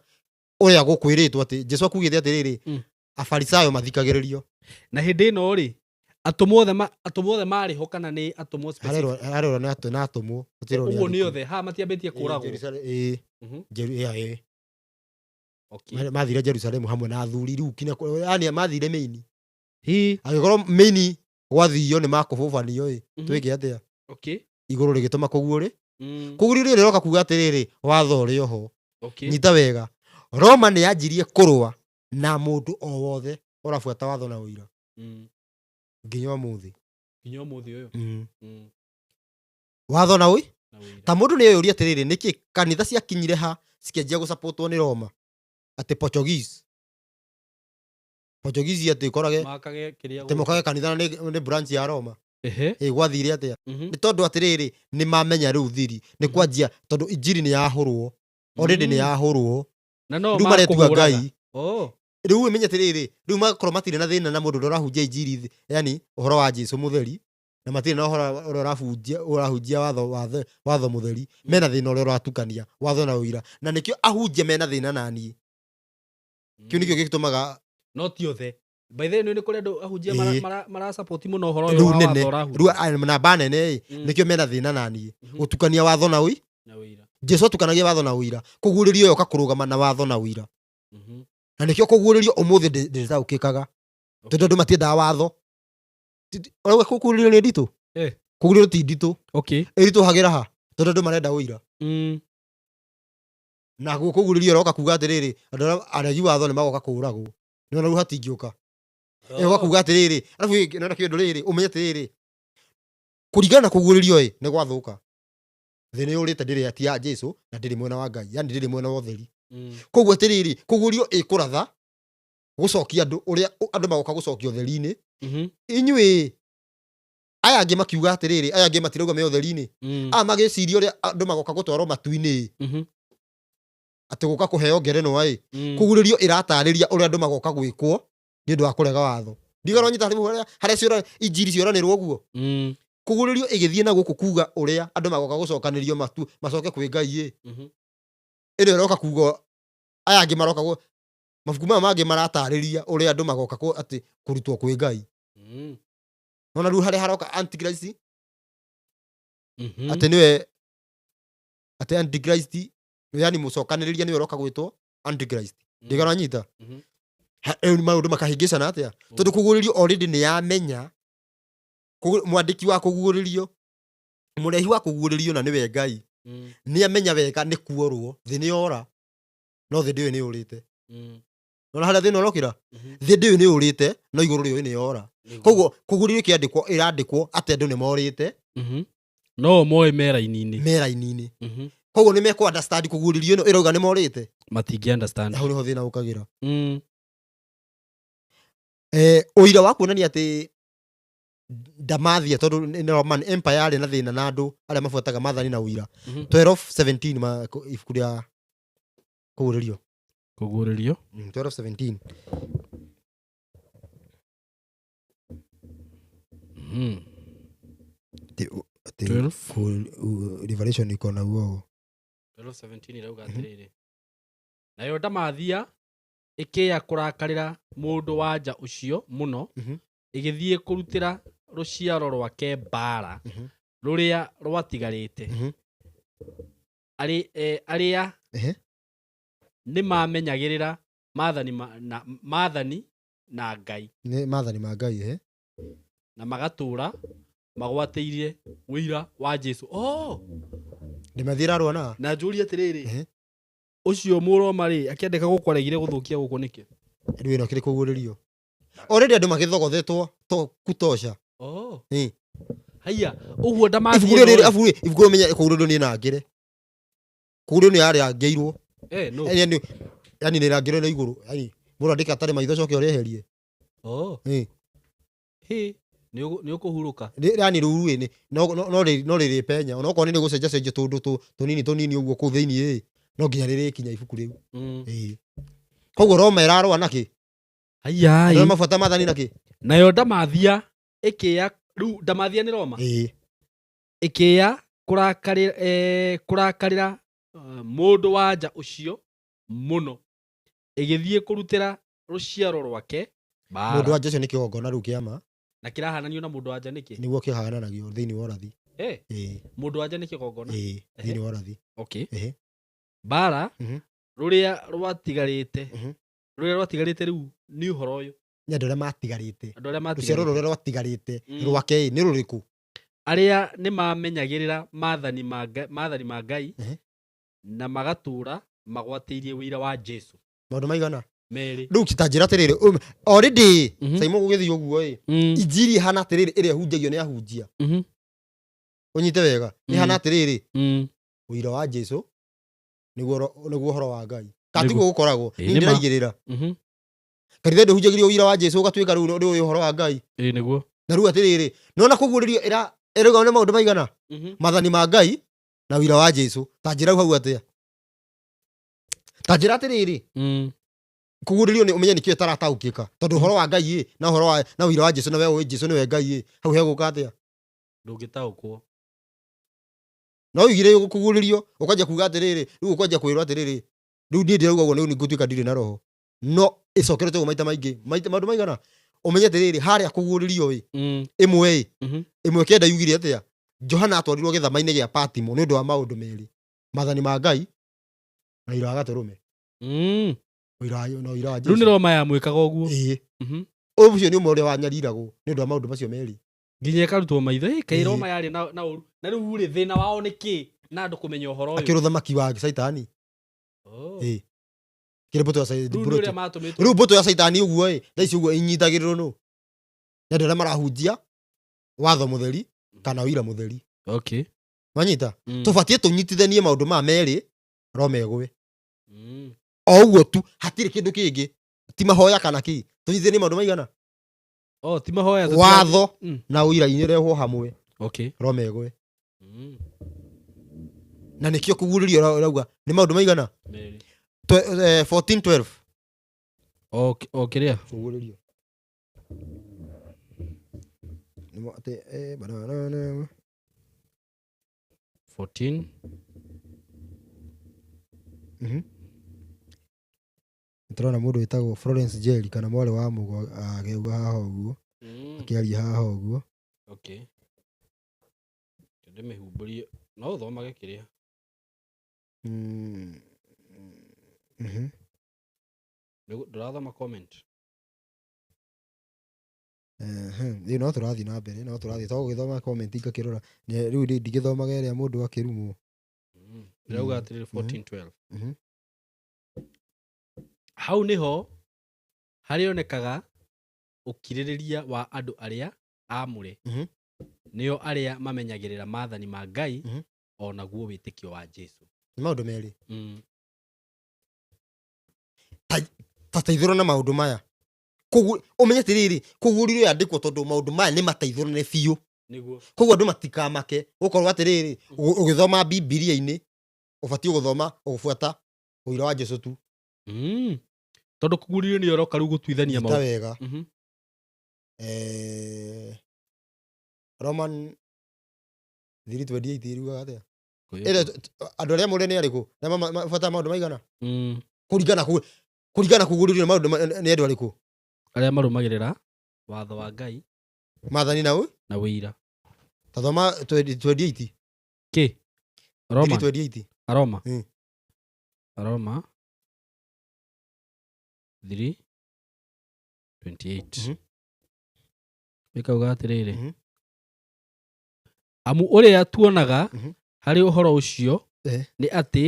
ũrĩa gũkwĩrĩtwo atĩ Jesu akugĩte atĩrĩrĩ, Afarisayo mathikagĩrĩrio. Na hĩndĩ ĩno rĩ, atũmwo othe marĩ ho kana nĩ atũmwo specific? Harerwo nĩ na atũmwo gũtirĩ ũrĩa Ũguo nĩ arĩ. othe ha matiambĩtie kũragwo? Ĩĩ, ĩĩ. Mathire Jerusalemu hamwe na athuri rĩu kinya yani mathire mĩini. Hi. Angĩkorwo mĩini gwathio nĩ makũbũbanio ĩ, twĩke atĩa? Igũrũ rĩgĩtũma kũguũrĩ kũguũrĩrio rĩroka kuga atĩrĩrĩ, watho ũrĩ oho. Nyita wega, Roma nĩ yanjirie kũrũa na mũndũ o wothe ũrabuata watho na ũira nginya ũmũthĩ. Nginya ũmũthĩ ũyũ. Watho na ũira. Na ũira. Ta mũndũ nĩ eyũria atĩrĩrĩ, nĩkĩ kanitha ciakinyire ha cikĩanjia gũcapotwo nĩ Roma atĩ Portuguese atĩ ũkorage Makage kĩrĩa atĩ mokage kanitha na nĩ branch ya Roma. Ehe. Ĩ gwathire atĩa? Nĩ tondũ atĩrĩrĩ, nĩ mamenya rĩu thiri nĩ kwanjia, tondũ injiri nĩ yahũrwo already, nĩ yahũrwo. Na no Rĩu maretua makũhũraga. Ngai. Oh. Rĩu ũmenye atĩrĩrĩ, rĩu magakorwo matirĩ na thĩna na mũndũ ũrĩa ũrahunjia injiri yani ũhoro wa Jesu mũtheri, na matirĩ na ũhoro ũrĩa ũrahunjia watho mũtheri. Mena thĩna ũrĩa ũratukania watho na ũira, na nĩkĩo ahunjia mena thĩna na niĩ. Kĩu nĩkĩo gĩtũmaga. No ti othe, by the way, nĩ kũrĩ andũ ahunjia Ĩĩ. mara support mũno ũhoro ũyũ Rĩu wa nene watho ũrahunjia. rĩu namba nene ĩ, nĩkĩo mena thĩna na niĩ, gũtukania watho na ũira. Na ũira. Jesu atukanagia watho na ũira, kũguũrĩrio yoka kũrũgama na watho na ũira. Na nĩkĩo kũguũrĩrio ũmũthĩ ndĩtaũkĩkaga, tondũ andũ matiendaga watho. Ũrauga kũguũrĩrio nĩ nditũ. Kũguũrĩrio ti nditũ. Ĩritũhagĩra ha? Tondũ andũ marenda ũira. Na kũguũrĩrio ĩroka kuga atĩrĩrĩ, andũ arĩa aregi watho nĩ magoka kũũragwo, nĩona rĩu hatingĩũka. Ĩgoka kuga atĩrĩrĩ, arabu nĩona kĩndũ rĩrĩ, ũmenye atĩrĩrĩ, kũringana na kũguũrĩrio ĩ nĩ gwathũka, thĩ nĩ yũrĩte, ndĩrĩ ti ya Jesu na ndĩrĩ mwena wa Ngai, yani ndĩrĩ mwena wa ũtheri. Koguo atĩrĩrĩ, kũguũrio ĩkũratha gũcokia andũ ũrĩa andũ magoka gũcokia ũtheri-inĩ. Inyuĩ aya angĩ makiuga atĩrĩrĩ, aya angĩ matirauga me ũtheri-inĩ. Aya magĩciria ũrĩa andũ magoka gũtwarwo matu-inĩ, atĩ gũka kũheo ngerenwa ĩ. Kũguũrĩrio ĩratarĩria ũrĩa andũ magoka gwĩkwo nĩ ũndũ wa kũrega watho. Ndigana nyita rĩu harĩa ciora injiri cioranĩrwo ũguo. Kũguũrĩrio ĩgĩthiĩ na gũkũ kuga ũrĩa andũ magoka gũcokanĩrio matu macoke kwĩ Ngai ĩ. Ĩno ĩroka kuga aya angĩ maroka mabuku maya mangĩ maratarĩria ũrĩa andũ magoka atĩ kũrutwo kwĩ Ngai. Nona rĩu harĩa haroka antichrist, atĩ nĩwe atĩ antichrist, yani mũcokanĩrĩria nĩwe ũroka gwĩtwo antichrist. Ndigana nyita. Rĩu maũndũ makahĩngĩcana atĩa? Tondũ kũguũrĩrio already nĩ yamenya mwandĩki wa kũguũrĩrio, mũrehi wa kũguũrĩrio na nĩwe Ngai, nĩ amenya wega nĩ kuorwo thĩ nĩ yora, no thĩ ndĩũĩ nĩ yũrĩte. Nona harĩa thĩna ũrokĩra, thĩ ndĩũĩ nĩ yũrĩte, no igũrũ rĩũĩ nĩ yora. Koguo kũguũrĩrio kĩandĩkwo ĩrandĩkwo atĩ andũ nĩ morĩte. No moĩ me raini-inĩ. Me raini-inĩ. Koguo nĩ mekũ understand kũguũrĩrio ĩno ĩrauga nĩ morĩte? Matingĩ understand. Hau nĩho thĩna ũkagĩra. Ũira wa kuonania atĩ Ndamathia, tondũ nĩ Roman Empire yarĩ na thĩna na andũ arĩa mabuataga maathani na ũira. 12:17, ibuku rĩa kũguũrĩrio. Kũguũrĩrio. 12:17. Atĩ 12. Revelation iko na guo. 12:17 irauga atĩrĩrĩ, nayo ndamathia ĩkĩya kũrakarĩra mũndũ wa nja ũcio mũno, ĩgĩthiĩ kũrutĩra rũciaro rwake mbara rũrĩa rwatigarĩte, arĩa nĩ mamenyagĩrĩra maathani maathani na Ngai. Nĩ maathani ma Ngai, ehe. Na magatũra magwatĩirie ũira wa Jesu. Oh! Ndĩmathiĩ ĩrarũa na Na njũrie atĩrĩrĩ, ũcio mũroma rĩ, akĩandĩka gũkũ aregire gũthũkia gũkũ nĩkĩ? Rĩu ĩno kĩrĩ kũguũrĩrio already andũ magĩthogothetwo to kutosha. Oh. Ĩ. Haiya, ũguo Ibuku ndamathia rĩrĩ, ibuku rĩu, menya kũguũrĩrio nĩ nangĩre, kũguũrĩrio nĩ yarangĩirwo. Eh, no. Yani nĩ ĩrangĩrwo na igũrũ, yani mũndũ andĩka atarĩ maitho coke ũrĩeherie. Oh. Hĩ, nĩ ũkũhurũka. Yani rĩu rĩ no rĩrĩpenya onokorwo nĩ rĩgũcenjacenjia tũndũ tũnini tũnini ũguo kũu thĩinĩ ĩ, no nginya rĩrĩkinya ibuku rĩu. Ĩ. Koguo Roma ĩrarũa nakĩ? Haiya. Andũ arĩa mabuata maathani nakĩ? Nayo ndamathia ĩkĩya, rĩu ndamathia nĩ Roma, ĩkĩya kũrakarĩra mũndũ wa nja ũcio mũno, ĩgĩthiĩ kũrutĩra rũciaro rwake Mũndũ mbara. wa nja ũcio nĩ kĩgongona rĩu kĩama. Na kĩrahananio na mũndũ wa nja nĩkĩ? Nĩguo kĩhananagio thĩinĩ wa ũrathi. Mũndũ wa nja nĩ kĩgongona? Ĩ, thĩinĩ wa ũrathi. Okay. Mbara rũrĩa rwatigarĩte, rũrĩa rwatigarĩte rĩu nĩ ũhoro ũyũ. Nĩ andũ arĩa matigarĩte. Andũ arĩa Rũciaro matigarĩte. rũrĩa rwatigarĩte rwake ĩ, nĩ rũrĩkũ? Arĩa nĩ mamenyagĩrĩra maathani ma Ngai na magatũra magwatĩirie ũira wa Jesu. Maũndũ maigana? Merĩ. Rĩu ta njĩra atĩrĩrĩ, already Saimo gũgĩthiĩ ũguo ĩ, injiri ĩhana atĩrĩrĩ, ĩrĩa ĩhunjagio nĩ ahunjia, ũnyite wega, ĩhana atĩrĩrĩ, ũira wa Jesu nĩguo ũhoro wa Ngai. Katiguo gũkoragwo? Ĩ, Niĩ nĩ ma. ndĩraigĩrĩra kanitha ndĩhunjagĩrio ũira wa Jesu ũgatuĩka rĩu nĩ ũĩ ũhoro wa Ngai. Ĩ, nĩguo. Na rĩu atĩrĩrĩ, nona kũguũrĩrio ĩrauga nĩ maũndũ maigana? Maathani ma Ngai na ũira wa Jesu. Ta njĩra hau atĩa? Ta njĩra atĩrĩrĩ, kũguũrĩrio nĩ ũmenye nĩkĩo ĩtarataũkĩka, tondũ ũhoro wa Ngai ĩ, na ũhoro wa na ũira wa Jesu, na we ũĩ Jesu nĩwe Ngai ĩ, hau hegũka atĩa? Ndũngĩtaũkwo. No ũigire kũguũrĩrio ũkanjia kuga atĩrĩrĩ, rĩu ũkwanjia kwĩrwo atĩrĩrĩ, rĩu niĩ ndĩrauga ũguo, rĩu nĩngũtuĩka ndirĩ na roho, no ĩcokerete ũguo maita maingĩ, maita maũndũ maigana, ũmenye atĩrĩrĩ, harĩa kũguũrĩrio ĩ, ĩmwe ĩ, ĩmwe kenda yugire atĩa? Johana atwarirwo gĩthama-inĩ gĩa Patimo nĩ ũndũ wa maũndũ merĩ, maathani ma Ngai na ũira wa gatũrũme. Ũira na ũira wa Rĩu nĩ Jesu. Roma yamwĩkaga ũguo? Ĩĩ. Ũcio nĩ ũmwe ũrĩa wanyariragwo nĩ ũndũ wa maũndũ macio merĩ. Nginya ĩkarutwo maitho. Ĩ, kaĩ Ĩĩ. Roma yarĩ na ũru. Na rĩu rĩ, thĩna wao nĩ kĩ na andũ kũmenya ũhoro ũyũ? Akĩrĩ ũthamaki wa Caitani. Oh. Ĩĩ, kĩrĩ mbũtũ ya Rĩu nĩ ũrĩa matũmĩtwo. Rĩu mbũtũ ya Caitani ũguo ĩ, thaa ici ũguo inyitagĩrĩrwo nũ? Nĩ andũ arĩa marahunjia watho mũtheri kana ũira mũtheri. Okay. Wanyita? Tũbatiĩ tũnyitithanie maũndũ maya merĩ, Roma ĩgwe. O ũguo tu, hatirĩ kĩndũ kĩngĩ, ti mahoya kana kĩ, tũnyitithanie maũndũ maigana? Oh, ti mahoya Watho na ũira inyerehwo hamwe, Roma ĩgwe. Na nĩkĩo kũguũrĩrio ĩrauga nĩ maũndũ maigana? Merĩ. 14:12. O kĩrĩa? Kũguũrĩrio. Nĩmo atĩ, banana. 14. Nĩtũrona mũndũ wĩtagwo Florence Jerry kana mwarĩ wa Mũgo akĩuga haha ũguo, akĩaria haha ũguo. Okay. Ndĩmĩhumbũrie no ũthomage kĩrĩa. Ndũrathoma comment. Ehe, rĩu no tũrathiĩ na mbere, no tũrathiĩ to gũgĩthoma comment ngakĩrora. Rĩu ndingĩthomaga ĩrĩa mũndũ akĩrumwo. Ndĩrauga atĩrĩrĩ, 14:12. Hau nĩho Harĩonekaga ũkirĩrĩria wa andũ arĩa aamũre, nĩo arĩa mamenyagĩrĩra maathani ma Ngai, o naguo wĩtĩkio wa Jesu. Nĩ maũndũ merĩ. Ta teithũra na maũndũ maya. Koguo ũmenye atĩrĩrĩ, kũguũrĩrio yandĩkwo tondũ maũndũ maya nĩ mateithũrane biũ. Nĩguo. Koguo andũ matikamake gũkorwo atĩrĩrĩ, ũgĩthoma Bibilia-inĩ ũbatiĩ gũthoma ũgũbuata ũira wa Jesu tu. Tondũ kũguũrĩrio nĩ ũroka rĩu gũtuithania Ta maũndũ. wega. Roman 3:28 ĩrugaga atĩa? Ĩrĩa andũ arĩa mũrĩ nĩ arĩkũ? Na mabuataga maũndũ maigana? Kũringana kũringana kũguũrĩrio nĩ maũndũ nĩ andũ arĩkũ? Arĩa marũmagĩrĩra watho wa Ngai Maathani na ũ? Na ũira. Ta thoma 28. Kĩ? Roma. 3:28. Aroma. Aroma 3:28. Ĩkauga atĩrĩrĩ. Amu ũrĩa tuonaga harĩ ũhoro ũcio nĩ atĩ,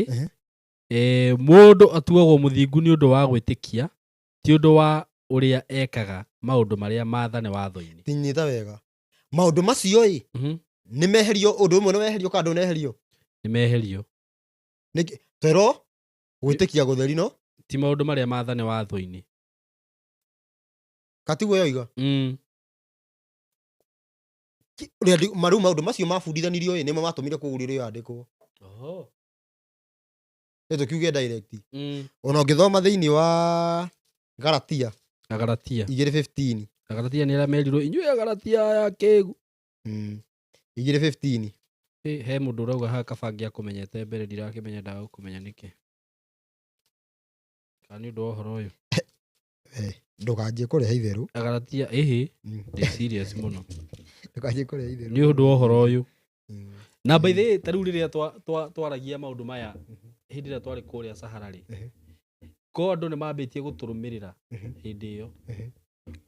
mũndũ atuagwo mũthingu nĩ ũndũ wa gwĩtĩkia, ti ũndũ wa ũrĩa ekaga maũndũ marĩa maathane watho-inĩ. Tinyita wega. Maũndũ macio ĩ, nĩ meherio, ũndũ ũmwe nĩ weherio kana ndũneherio? Nĩ meherio. Nĩkĩ? Twerwo gwĩtĩkia gũtheri no? Ti maũndũ marĩa maathane watho-inĩ. Katiguo yoiga? Rĩu maũndũ macio mabundithanirio ĩ, nĩmo matũmire kũgũrĩrwo yandĩkwo. Nĩ tũkiuge direct. Ona ũngĩthoma thĩinĩ wa Galatia. Galatia. 2:15. Galatia nĩ arĩa merirwo inyuĩ Agalatia aya kĩgu. 2:15. He mũndũ ũrauga haha kaba ngĩakũmenyete mbere ndirakĩmenya ndagũkũmenya nĩkĩ. Kana nĩ ũndũ wa ũhoro ũyũ? Ndũkanjie kũrehe itherũ. Agalatia, ĩhĩ, ndĩ serious mũno. Ndũkanjie kũrehe itherũ. Nĩ ũndũ wa ũhoro ũyũ. Na by the way, ta rĩu rĩrĩa twaragia maũndũ maya, hĩndĩ ĩrĩa twarĩ kũrĩa Sahara rĩ, ko andũ nĩ mambĩtie gũtũrũmĩrĩra hĩndĩ ĩyo.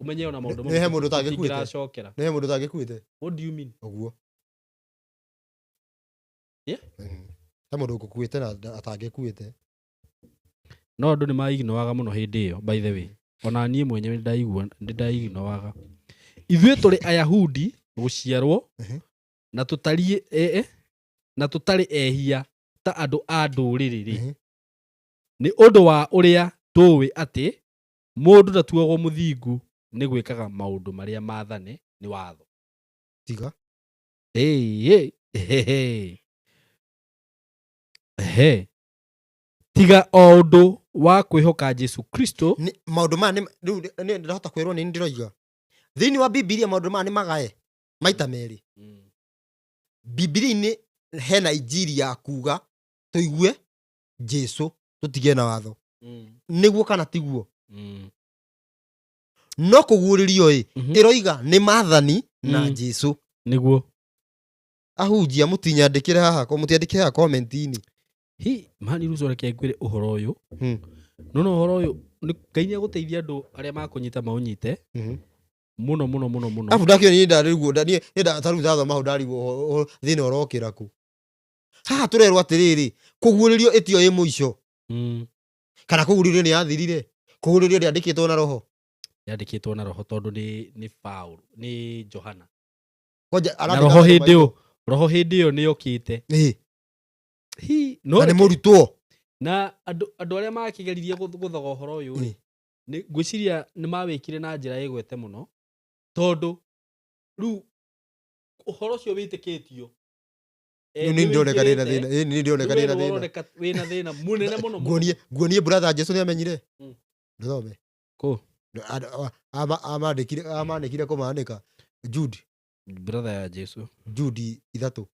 Ũmenye ona maũndũ Nĩ he mũndũ ũtangĩkuĩte? tũtingĩracokera. Nĩ he mũndũ ũtangĩkuĩte? What do you mean? Ũguo. Yeah? He mũndũ ũgũkuĩte na atangĩkuĩte. No andũ nĩ maignoaga mũno hĩndĩ ĩyo, by the way. Ona niĩ mwenyewe nĩ ndaignoaga. Ithuĩ tũrĩ Ayahudi gũciarwo na na tũtarĩ ehia ta andũ a ndũrĩrĩ rĩ. Nĩ ũndũ wa ũrĩa tũĩ atĩ mũndũ ndatuagwo mũthingu nĩ gwĩkaga maũndũ marĩa maathane nĩ watho. Tiga. Hey, hey, hey, hey. Hey. Tiga o ũndũ wa kwĩhoka Jesu Kristo. Nĩ, maũndũ maya nĩ, rĩu nĩ ndĩrahota kwĩrwo nĩ ndĩroiga. Thĩinĩ wa Bibilia maũndũ maya nĩ magae maita merĩ. Bibilia-inĩ hena injiri ya kuga tũigue Jesu tũtige na watho. Nĩguo kana tiguo? No kũguũrĩrio ĩ, ĩroiga nĩ maathani na Jesu. Nĩguo. Ahunjia mũtinyandĩkĩre haha, mũtiandĩkĩre haha comment-inĩ. Hi, mani rĩu reke ngwĩre ũhoro ũyũ. No, no, ũhoro ũyũ, nĩ Ngai nĩ egũteithia andũ arĩa makũnyita maũnyite. Mũno, mũno, mũno, mũno. Arabu ndakĩona niĩ ndarĩguo, niĩ, niĩ ta rĩu ndathoma hau ndarigwo thĩna ũrokĩra kũ. Haha tũrerwo atĩrĩrĩ, kũguũrĩrio ĩtio ĩ mũico. Kana kũguũrĩrio nĩ yathirire. Kũguũrĩrio ndĩandĩkĩtwo na roho. Yandĩkĩtwo na roho tondũ nĩ Paul, nĩ Johana. Kwanja, Na arandĩka roho maũndũ hĩndĩ maingĩ. ĩyo, roho hĩndĩ ĩyo nĩ yokĩte. Hi, no Na nĩ reke- mũrutwo. Na andũ arĩa makĩgeririe gũthoga ũhoro ũyũ rĩ, nĩ ngwĩciria nĩ mawĩkire na njĩra ĩgwete mũno, tondũ rĩu ũhoro ũcio wĩtĩkĩtio, Rĩu nĩ ndĩroneka ndĩna nĩwĩingĩrĩte, thĩna. Ĩ, nĩ ndĩroneka rĩu ndĩna we thĩna. ũroneka wĩna thĩna mũnene mũno mũno. Nguonie brother Jesu nĩamenyire. Ndũthome. Kũ? Amandĩkire kũmaandĩka. Jude. Brother ya Jesu. Jude 3.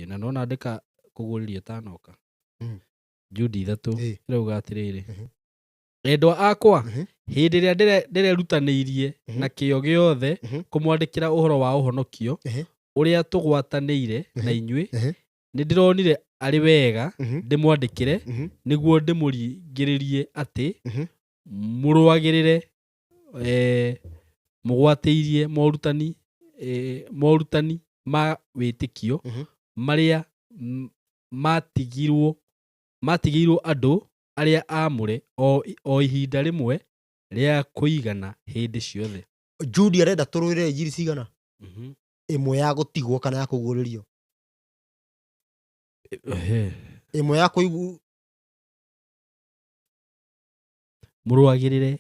Na nona andĩka kũgũrĩria ĩtanoka. Jude 3. Ĩrauga atĩrĩrĩ. Endwa akwa, hĩndĩ ĩrĩa ndĩrerutanĩirie na kĩyo gĩothe kũmwandĩkĩra ũhoro wa ũhonokio ũrĩa tũgwatanĩire na inyuĩ, nĩ ndĩronire arĩ wega ndĩmwandĩkĩre nĩguo ndĩmũringĩrĩrie atĩ mũrũagĩrĩre, mũgwatĩirie morutani ma wĩtĩkio marĩa matigĩirwo andũ arĩa aamũre o ihinda rĩmwe Rĩa kũigana hĩndĩ ciothe. Jude arenda tũrũĩrĩre injiri cigana? Ĩmwe ya gũtigwo kana ya kũguũrĩrio? Ehe. Ĩmwe ya kũigu. Mũrũagĩrĩre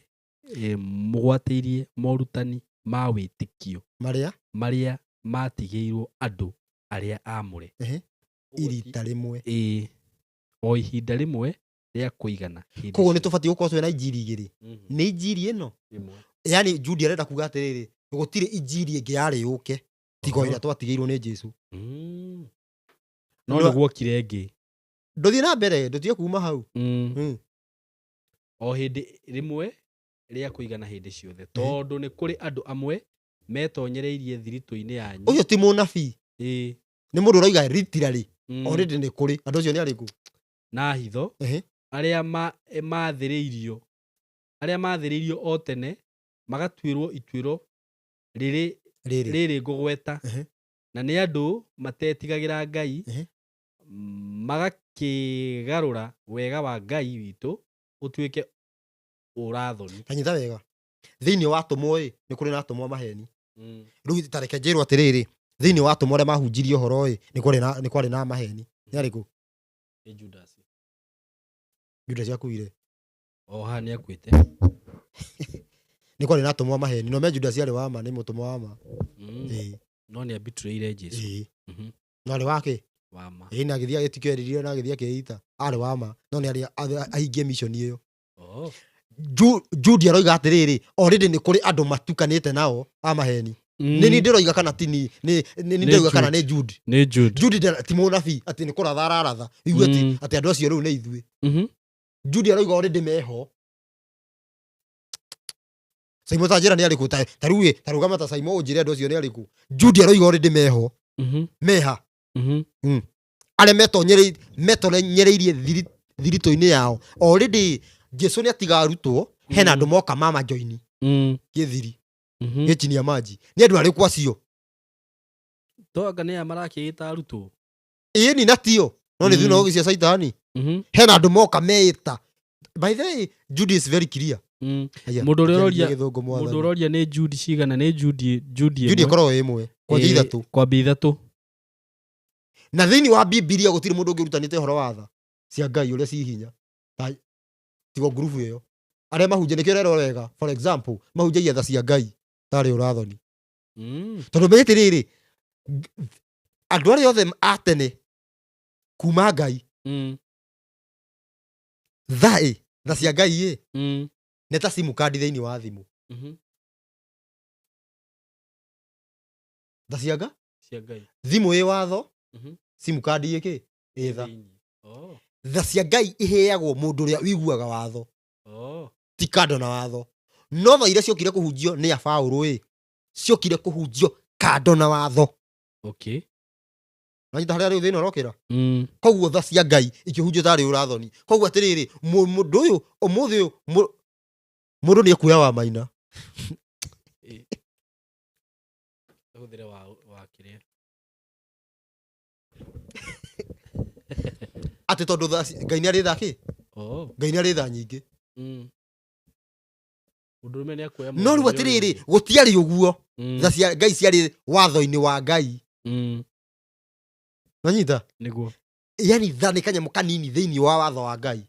mũgwatĩirie morutani ma wĩtĩkio marĩa marĩa matigĩirwo andũ arĩa aamũre. Ehe. Irita rĩmwe. Ĩĩ, o ihinda rĩmwe rĩa kũigana hĩndĩ Koguo nĩ ciothe. tũbatiĩ gũkorwo twĩna injiri igĩrĩ? Nĩ injiri ĩno. Ĩmwe. Yani Jude arenda kuga atĩrĩrĩ, gũtirĩ injiri ĩngĩ yarĩ yũke tiga o ĩrĩa twatigĩirwo nĩ Jesu. No nĩ guokire ĩngĩ. Ndũthiĩ na mbere, ndũtige kuma hau. O hĩndĩ rĩmwe rĩa kũigana hĩndĩ ciothe, tondũ nĩ kũrĩ andũ amwe metonyereirie thiritũ-inĩ yanyu. Ũcio ti mũnabii. Ĩĩ. Nĩ mũndũ ũroiga literally already nĩ kũrĩ andũ acio. Nĩ arĩkũ? Na hitho arĩa mathĩrĩirio, arĩa mathĩrĩirio o tene magatuĩrwo ituĩro rĩrĩ rĩrĩ rĩrĩ ngũgweta, na nĩ andũ matetigagĩra Ngai, magakĩgarũra wega wa Ngai witũ ũtuĩke ũrathoni. Kanyita wega, thĩinĩ wa atũmwo ĩ nĩ kũrĩ na atũmwo a maheni. Rĩu ta reke njĩrwo atĩrĩrĩ, thĩinĩ wa atũmwo arĩa mahunjirie ũhoro ĩ nĩ kwarĩ na maheni, nĩ arĩkũ? Nĩ Judas. Judas akuire. O haha nĩ akuĩte. Nĩ kwarĩ na atũmwo a maheni, no me Judas arĩ wa ma, nĩ mũtũmwo wa ma. Ĩĩ. No nĩ abitrĩire Jesu. Ĩĩ. No arĩ wake. Wa ma. Ĩĩ, na agĩthiĩ agĩtikĩririe na agĩthiĩ akĩĩita arĩ wa ma, no nĩ arĩ ahingie mission ĩyo. Oh. Jude aroiga atĩrĩrĩ, already nĩ kũrĩ andũ matukanĩte nao a maheni. Nĩ niĩ ndĩroiga kana ti ni nĩ Nĩ ndĩroiga kana Jude. nĩ Jude? Nĩ Jude. Jude ti mũnabii atĩ nĩ kũratha araratha igue atĩ atĩ andũ acio rĩu nĩ ithuĩ. Jude aroiga already meho. Saimo, ta njĩra nĩ arĩkũ? Ta rĩu ĩ, ta rũgama ta Saimo ũnjĩre andũ acio nĩ arĩkũ. Jude aroiga already meho. Meha? Arĩa metonyereirie thiritũ-inĩ yao already. Jesu nĩ atiga arutwo, hena andũ moka mama joini gĩthiri gĩ chini ya maji. Nĩ andũ arĩkũ acio? Tonga nĩ aya marakĩĩta arutwo. Ĩĩ, ni na tio, no nĩ thunagogi cia Caitani. Hena andũ moka meĩta. By the way, Jude is very clear. Aya, Mũndũ ũrĩa ngĩarĩria ũroria- gĩthũngũ Mũndũ mwathani. ũroria nĩ Jude cigana, nĩ Jude, Jude Jude ĩmwe. ĩkoragwo ĩ ĩmwe kwambia Ĩĩ, ithatũ. Kwambia ithatũ. Na thĩinĩ wa Bibilia gũtirĩ mũndũ ũngĩ ũrutanĩte ũhoro wa tha cia Ngai ũrĩa ci hinya Ta- tigo ngurubu ĩyo arĩa mahunjia. Nĩkĩo ũrerwo wega, for example, mahunjagia tha cia Ngai tarĩ ũrathoni. Tondũ menye atĩrĩrĩ, andũ arĩa othe a tene kuma Ngai tha ĩ tha cia Ngai ĩ nĩ ta simu kandi thĩinĩ wa thimũ. Tha cia nga Cia Ngai. Thimũ ĩ watho, simu kandi ĩ kĩ ĩ tha. Thĩinĩ. Oh. Tha cia Ngai iheagwo mũndũ ũrĩa ũiguaga watho, Oh. ti kando na watho. No tha iria ciokire kũhunjio nĩ a Paũlũ ĩ ciokire kũhunjio kando na watho. Okay. Nanyita harĩa rĩu thĩna ũrokĩra. Koguo tha cia Ngai ikĩhunjio tarĩ ũrathoni. Koguo atĩrĩrĩ, mũndũ ũyũ ũmũthĩ ũyũ mũndũ nĩ ekuoya wa maina. Ĩ. Hũthĩre wa kĩrĩa. Atĩ tondũ tha Ngai nĩ arĩ tha kĩ. Oh. Ngai nĩ arĩ tha nyingĩ. Mũndũrũme nĩ akuoya No rĩu mũndũ ũrĩa atĩrĩrĩ, ũngĩ. gũtiarĩ ũguo. Tha cia Ngai ciarĩ watho-inĩ wa Ngai. Nanyita? Nĩguo. Yani tha nĩ kanyamũ kanini thĩinĩ wa watho wa Ngai.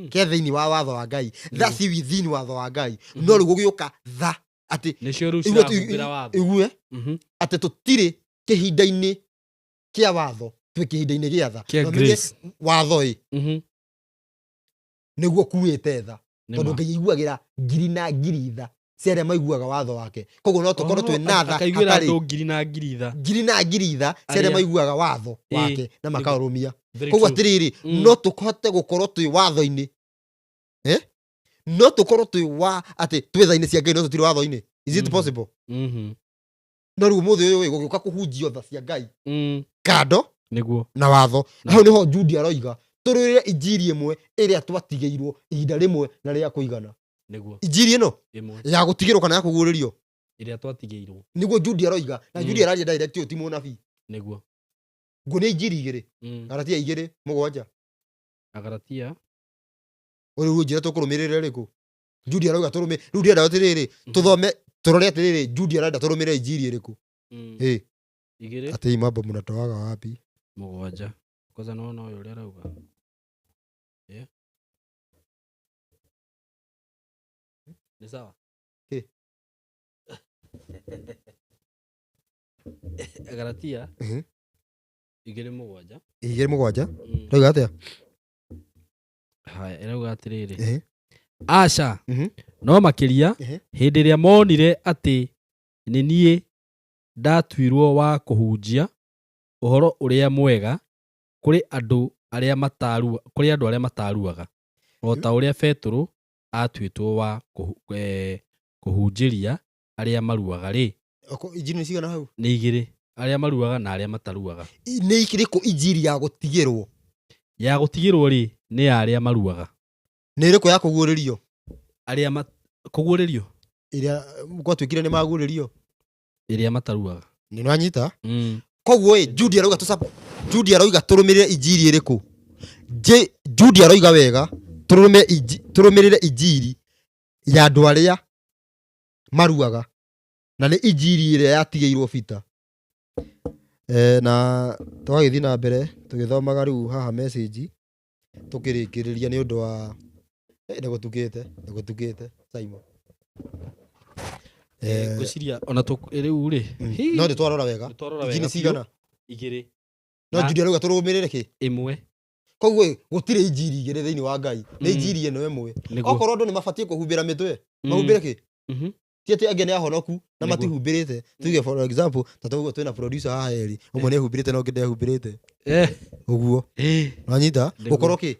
Ke thĩinĩ wa watho wa Ngai. Tha ci within watho wa Ngai. No rĩu gũgĩũka tha atĩ Nĩcio rĩu igue cirahumbĩra watho. Igue atĩ tũtirĩ kĩhinda-inĩ kĩa watho, twĩ kĩhinda-inĩ gĩa tha. Kĩa Na menye grace. Watho ĩ nĩguo kuĩte tha, Nĩ tondũ ma. Ngai aiguagĩra ngiri na ngiri tha cia arĩa maiguaga watho wake. Koguo no tũkorwo Oh, twĩ na tha akaiguĩra hatarĩ andũ ngiri na ngiri tha. Ngiri na ngiri tha cia arĩa Arĩa- maiguaga watho Ĩĩ, wake na makaũrũmia. Very Koguo true. atĩrĩrĩ, no tũhote gũkorwo twĩ watho-inĩ, eh? No tũkorwo twĩ wa atĩ twĩ tha-inĩ cia Ngai no tũtirĩ watho-inĩ. Is it possible? Mhm. No rĩu ũmũthĩ ũyũ gũgĩũka kũhunjio tha cia Ngai kando Nĩguo. na watho. Na hau nĩho Jude aroiga tũrũĩrĩre injiri ĩmwe ĩrĩa twatigĩirwo ihinda rĩmwe na rĩa kũigana. Nĩguo. Injiri ĩno Ĩmwe ya gũtigĩrwo kana ya kũguũrĩrio? Ĩrĩa twatigĩirwo. Nĩguo Jude aroiga. Na Jude araria direct, ũyũ ti mũnabii. Nĩguo. Nguo nĩ injiri igĩrĩ. Galatia 2:7. Agaratia. Ũrĩu njĩra tũkũrũmĩrĩra ĩrĩkũ? Jude arauga tũrũmĩ rĩu ndĩrenda atĩrĩrĩ tũthome tũrore atĩrĩrĩ Jude arenda tũrũmĩrĩre injiri ĩrĩkũ. Mm. Ĩ Igĩrĩ atĩ hii mambo mnatoaga wapi? Mũgwanja kwanza nona ũyũ ũrĩa arauga. Yeah. Nĩ sawa. Kĩ? Galatia Mhm. 2:7. 2:7. Mm. Rauga atĩa? Haya, ĩrauga atĩrĩrĩ, Ehe. aca, no makĩria hĩndĩ ĩrĩa monire atĩ nĩ niĩ ndatuirwo wa kũhunjia ũhoro ũrĩa mwega kũrĩ andũ arĩa matarua, kũrĩ andũ arĩa mataruaga, o ta ũrĩa Betũrũ atuĩtwo wa kũhunjĩria arĩa maruaga rĩ. Injiri nĩ cigana hau? Nĩ igĩrĩ, arĩa maruaga na arĩa mataruaga. Nĩ ĩrĩkũ injiri ya gũtigĩrwo? Ya gũtigĩrwo rĩ, nĩ ya arĩa maruaga. Nĩ ĩrĩkũ ya kũguũrĩrio? Arĩa kũguũrĩrio? Ĩrĩa gwatuĩkire nĩ maguũrĩrio. Ĩrĩa mataruaga. Nĩ ũranyita? Koguo ĩ Jude arauga Jude arauga tũrũmĩrĩre injiri ĩrĩkũ? Jude arauga wega tũrũmĩrĩre injiri ya andũ arĩa maruaga, na nĩ injiri ĩrĩa yatigĩirwo Peter. Na twagĩthiĩ na mbere tũgĩthomaga rĩu haha message tũkĩrĩkĩrĩria nĩ ũndũ wa nĩ gũtukĩte Simon. Ngwĩciria ona rĩu rĩ, No nĩ twarora wega. Injiri cigana? Igĩrĩ. No Jude arauga tũrũmĩrĩre kĩ? Ĩmwe. Koguo gũtirĩ injiri igĩrĩ thĩinĩ wa Ngai, nĩ injiri ĩno ĩmwe. Okorwo andũ nĩ mabatiĩ kũhumbĩra mĩtwe, mahumbĩre kĩ? Ti atĩ angĩ nĩ ahonoku na matihumbĩrĩte. Tuge for example, ta toguo twĩna producer haha erĩ, ũmwe nĩ ehumbĩrĩte na ũngĩ ndehumbĩrĩte. Ũguo. Wanyita? Gũkorwo kĩ?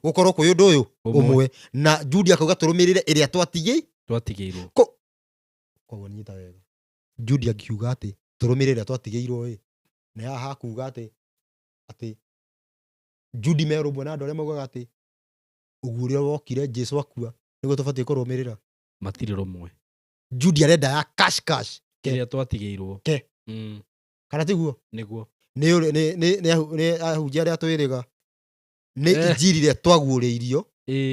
Gũkorwo kwĩ ũndũ ũyũ ũmwe. Na Jude akauga tũrũmĩrĩre ĩrĩa twatigĩirwo. Koguo nyita wega. Jude akiuga atĩ tũrũmĩrĩre ĩrĩa twatigĩirwo ĩ. Na haha hakuga atĩ Jude me rũmwe na andũ arĩa maugaga atĩ ũguo ũrĩa wokire Jesu akua nĩguo tũbatiĩ kũrũmĩrĩra. Matirĩ rũmwe. Jude arenda ya cash cash. Kĩrĩa twatigĩirwo. Ke. Kana tiguo? Nĩguo. Nĩ ahunjia arĩa twĩrĩga. Nĩ injiri ĩrĩa twaguũrĩirio.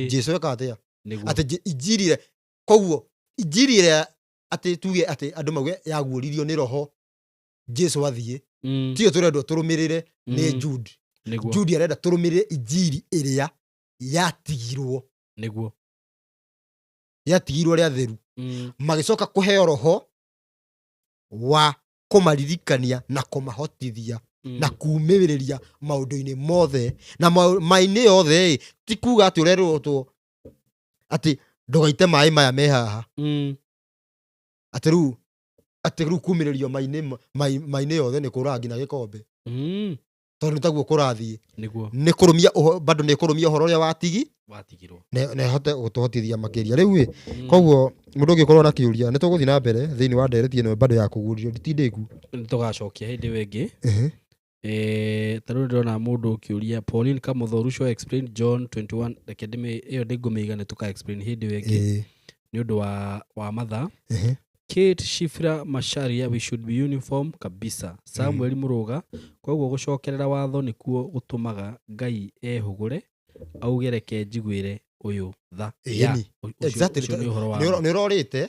Jesu eka atĩa? Atĩ injiri ĩrĩa, koguo injiri ĩrĩa atĩ tuge atĩ andũ mauge yaguũririo nĩ roho Jesu athiĩ. Tiyo tũrendwo tũrũmĩrĩre nĩ Jude. Jude arenda tũrũmĩrĩre injiri ĩrĩa yatigirwo. Nĩguo. Yatigirwo rĩa theru. Magĩcoka kũheo roho wa kũmaririkania na kũmahotithia na kumĩrĩria maũndũ-inĩ mothe na maĩ-inĩ yothe ĩ, ti kuga atĩ ũrerwo atĩ ndũgaite maĩ maya me haha. Atĩ rĩu kumĩrĩrio maĩ-inĩ yothe nĩ kũraga nginya gĩkombe. Tondũ nĩ taguo kũrathiĩ. Nĩguo. Nĩ kũrũmia bado nĩ kũrũmia ũhoro ũrĩa watigirwo. Na ĩhote gũtũhotithia makĩria. Rĩu ĩ, koguo mũndũ ũngĩkorwo na kĩũria nĩ tũgũthiĩ na mbere thĩinĩ wa ndereti ĩno bado ya kũguũrio nditindĩku. Nĩ tũgacokia hĩndĩ ĩyo ĩngĩ. Ta rĩu ndĩrona mũndũ ũkĩũria Pauline Kamotho Rucho explain John 21, reke ĩyo ndĩngũmĩiga nĩ tũka explain hĩndĩ ĩyo ĩngĩ nĩ ũndũ wa mathaa. Kate Shifra Macharia, we should be uniform kabisa. Samuel Muruga, koguo gũcokerera watho nĩkuo gũtũmaga Ngai ehũgũre auge reke njiguĩre ũyũ tha. Exactly. Nĩ ũrorĩte.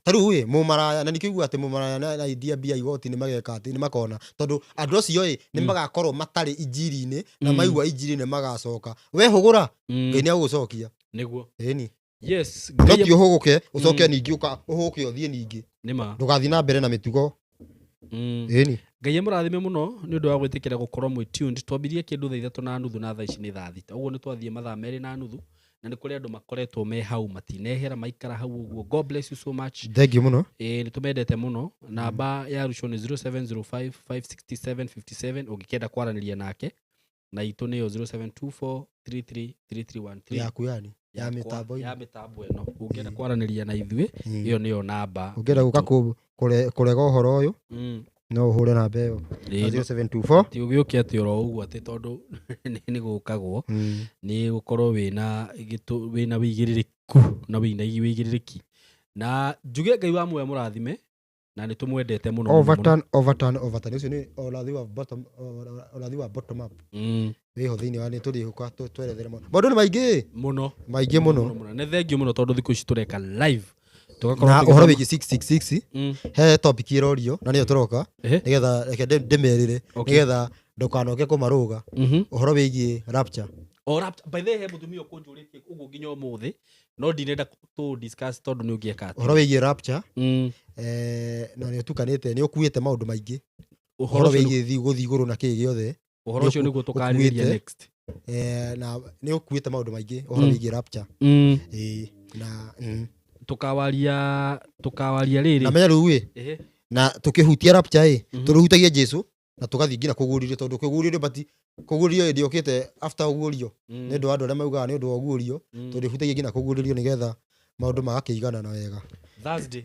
Ta rĩu ĩ mũmaraya, na nĩkĩo atĩ mũmaraya na india mbia igoti nĩ mageka atĩ nĩ makona tondũ andũ acio ĩ nĩ magakorwo matarĩ injiri-inĩ na maigua injiri nĩ magacoka. Wehũgũra Ngai nĩ agũgũcokia. Nĩguo. Ĩni. Yes. No ti ũhũgũke ũcoke ningĩ ũhũke ũthiĩ ningĩ. Nĩma. Ndũgathiĩ na mbere na mĩtugo. Ĩni. Ngai amũrathime mũno nĩ ũndũ wa gwĩtĩkĩra gũkorwo mwĩ tuned. Twambirie kĩndũ thaa 3:30 na thaa ici nĩ thaa 6. Ũguo nĩ twathiĩ mathaa 2:30 na nĩ kũrĩ andũ makoretwo me hau matinehera maikara hau ũguo. God bless you so much. Thank you mũno. Nĩ tũmendete mũno. Namba ya Rucho nĩ 0705 567 57 ũngĩkenda kwaranĩria nake, na itũ nĩyo 0724 33 3313. Yaku yani ya mĩtambo ya mĩtambo ĩno ũngĩenda kwaranĩria na ithuĩ ĩyo nĩyo namba. Ũngĩenda gũka kũrega ũhoro ũyũ no ũhũre namba ĩyo 0724. Ti ũgĩũke atĩ oro ũguo atĩ tondũ nĩ gũkagwo, nĩ gũkorwo wĩna wĩigĩrĩrĩku na wĩna wĩigĩrĩrĩki. Na njuge Ngai wa muoyo mũrathime Na nĩ tũmwendete mũno mũno mũno. Overturn, overturn, overturn. Ũcio nĩ ũrathi wa bottom, ũrathi wa bottom up. Wĩho thĩinĩ wa nĩ tũrĩũka twerethere mũno. Maũndũ nĩ maingĩ. Mũno. Maingĩ mũno. Mũno. Nĩ thengio mũno tondũ thikũ ici tũreka live. Tũgakorwo Na tũgĩthoma- ũhoro wĩgiĩ 666 he topic ĩrorio na nĩyo tũroka nĩgetha reke ndĩmerĩre nĩgetha ndũkanoke kũmarũga ũhoro wĩgiĩ rapture. O rapture, by the way, he mũtumia ũkũnjũrĩtie ũguo nginya ũmũthĩ no ndinenda tũ discuss tondũ nĩ ũngĩeka atĩa. Ũhoro wĩgiĩ rapture na nĩ ũtukanĩte, nĩ ũkuĩte maũndũ maingĩ ũhoro Ũhoro ũcio nĩ- wĩgiĩ gũthiĩ igũrũ na kĩĩ gĩothe. Ũhoro ũcio nĩguo tũkarĩrĩria ũkuĩte. next. Na nĩ ũkuĩte maũndũ maingĩ ũhoro wĩgiĩ rapture. Ĩĩ, na Tukawaria rĩrĩ. Na menya rĩu ĩ na tũkĩhutia rapture ĩ tũrĩhutagia Jesu na tũgathiĩ nginya kũguũrĩrio tondũ kũguũrĩrio but kũguũrĩrio ĩndĩ yũkĩte after ũguũrio nĩ ũndũ wa andũ arĩa maugaga nĩ ũndũ wa ũguũrio tũrĩhutagia nginya kũguũrĩrio nĩgetha maũndũ magakĩiganana wega. Thursday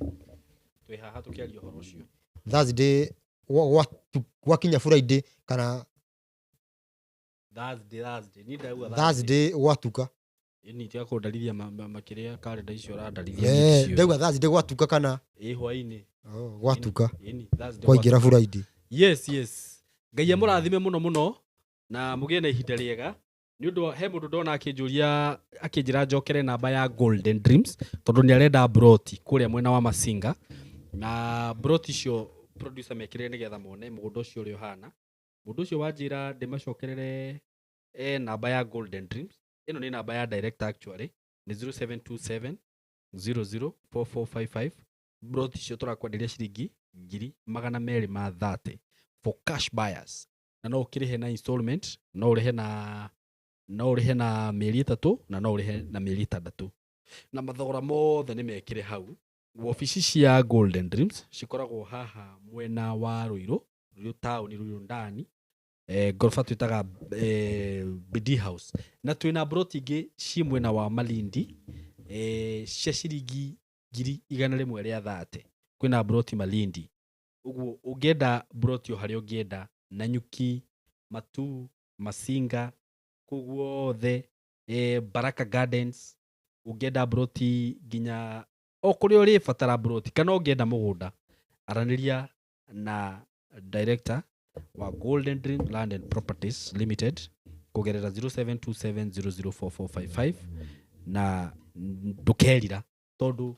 twĩ haha tũkĩaria ũhoro ũcio. Thursday gwakinya Friday kana Thursday, Thursday. Niĩ ndauga Thursday gwatuka. Ĩni tiga kũndarithia makĩria karenda icio ũrandarithia. Ndauga Thursday gwatuka kana Ĩ hwainĩ. Oh, gwatuka. Ĩni, Thursday kwaingĩra gwatuka. Friday. Yes, yes. Ngai amũrathime mũno mũno na mũgĩe na ihinda rĩega. Nĩ ũndũ he mũndũ ndona akĩnjũria akĩnjĩra njokere namba ya Golden Dreams tondũ nĩ arenda broti kũrĩa mwena wa Masinga na broti icio producer mekĩrire nĩgetha mone mũgũnda ũcio ũrĩa ũhana. Mũndũ ũcio wanjĩra ndĩmacokerere namba ya Golden Dreams. Ĩno nĩ namba ya director actually nĩ 0727 004455. Broti icio tũrakwenderia ciringi ngiri magana merĩ ma 30 for cash buyers na no ũkĩrĩhe na installment, no ũrĩhe na mĩeri 3 na no ũrĩhe na mĩeri 6 na mathogora mothe nĩ mekĩre hau. Wabici cia Golden Dreams cikoragwo haha mwena wa Ruiru, Ruiru town, Ruiru ndani, ngoroba twĩtaga BD House, na twĩna broti ingĩ ci mwena wa Malindi cia ciringi ngiri igana rĩmwe rĩa 30. Kwĩna broti Malindi, ũguo ũngĩenda broti o harĩa ũngĩenda, Nanyuki, Matu, Masinga, kũu guothe, Baraka Gardens, ũngĩenda broti nginya o kũrĩa ũrĩbatara broti kana ũngĩenda mũgũnda, aranĩria na director wa Golden Dream Land and Properties Limited kũgerera 0727004455 na ndũkerira tondũ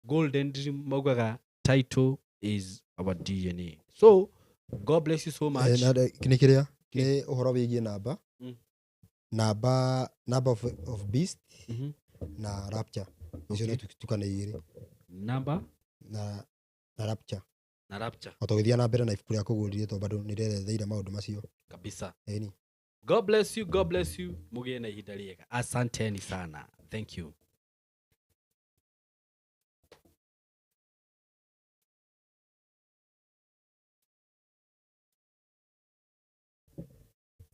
Golden Dream maugaga title is our DNA. So God bless you so much. Nĩ kĩrĩa nĩ ũhoro wĩgiĩ namba namba number of beast na rapture icio nĩ tukane igĩrĩ. Number na rapture na rapture o tũgĩthiĩ na mbere na ibuku rĩa kũguũrĩrio tondũ bado nĩ rĩeretheire maũndũ macio kabisa. Ĩni. God bless you, God bless you. Mũgĩe na ihinda rĩega. Asanteni sana. Thank you.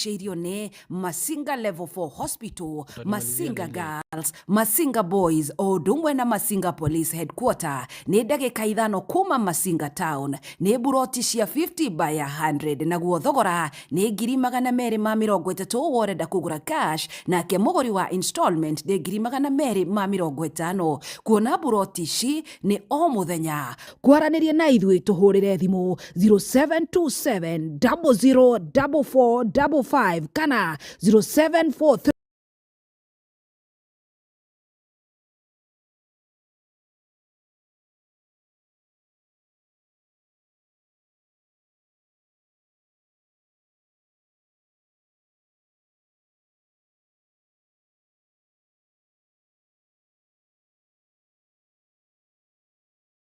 Irio nĩ Masinga Level 4 Hospital, Masinga Girls, Masinga Boys, o ũndũ ũmwe na Masinga Police Headquarter. Nĩ ndagĩka 5 kuma Masinga Town. Nĩ buroti cia 50 by 100 naguo thogora nĩ ngiri magana merĩ ma mĩrongo ĩtatũ worenda kũgũra cash, nake mũgũri wa installment nĩ ngiri magana merĩ ma mĩrongo ĩtano. Kuona buroti ici nĩ o mũthenya. Kwaranĩria na ithuĩ tũhũrĩre thimũ 0727 004455 kana 0743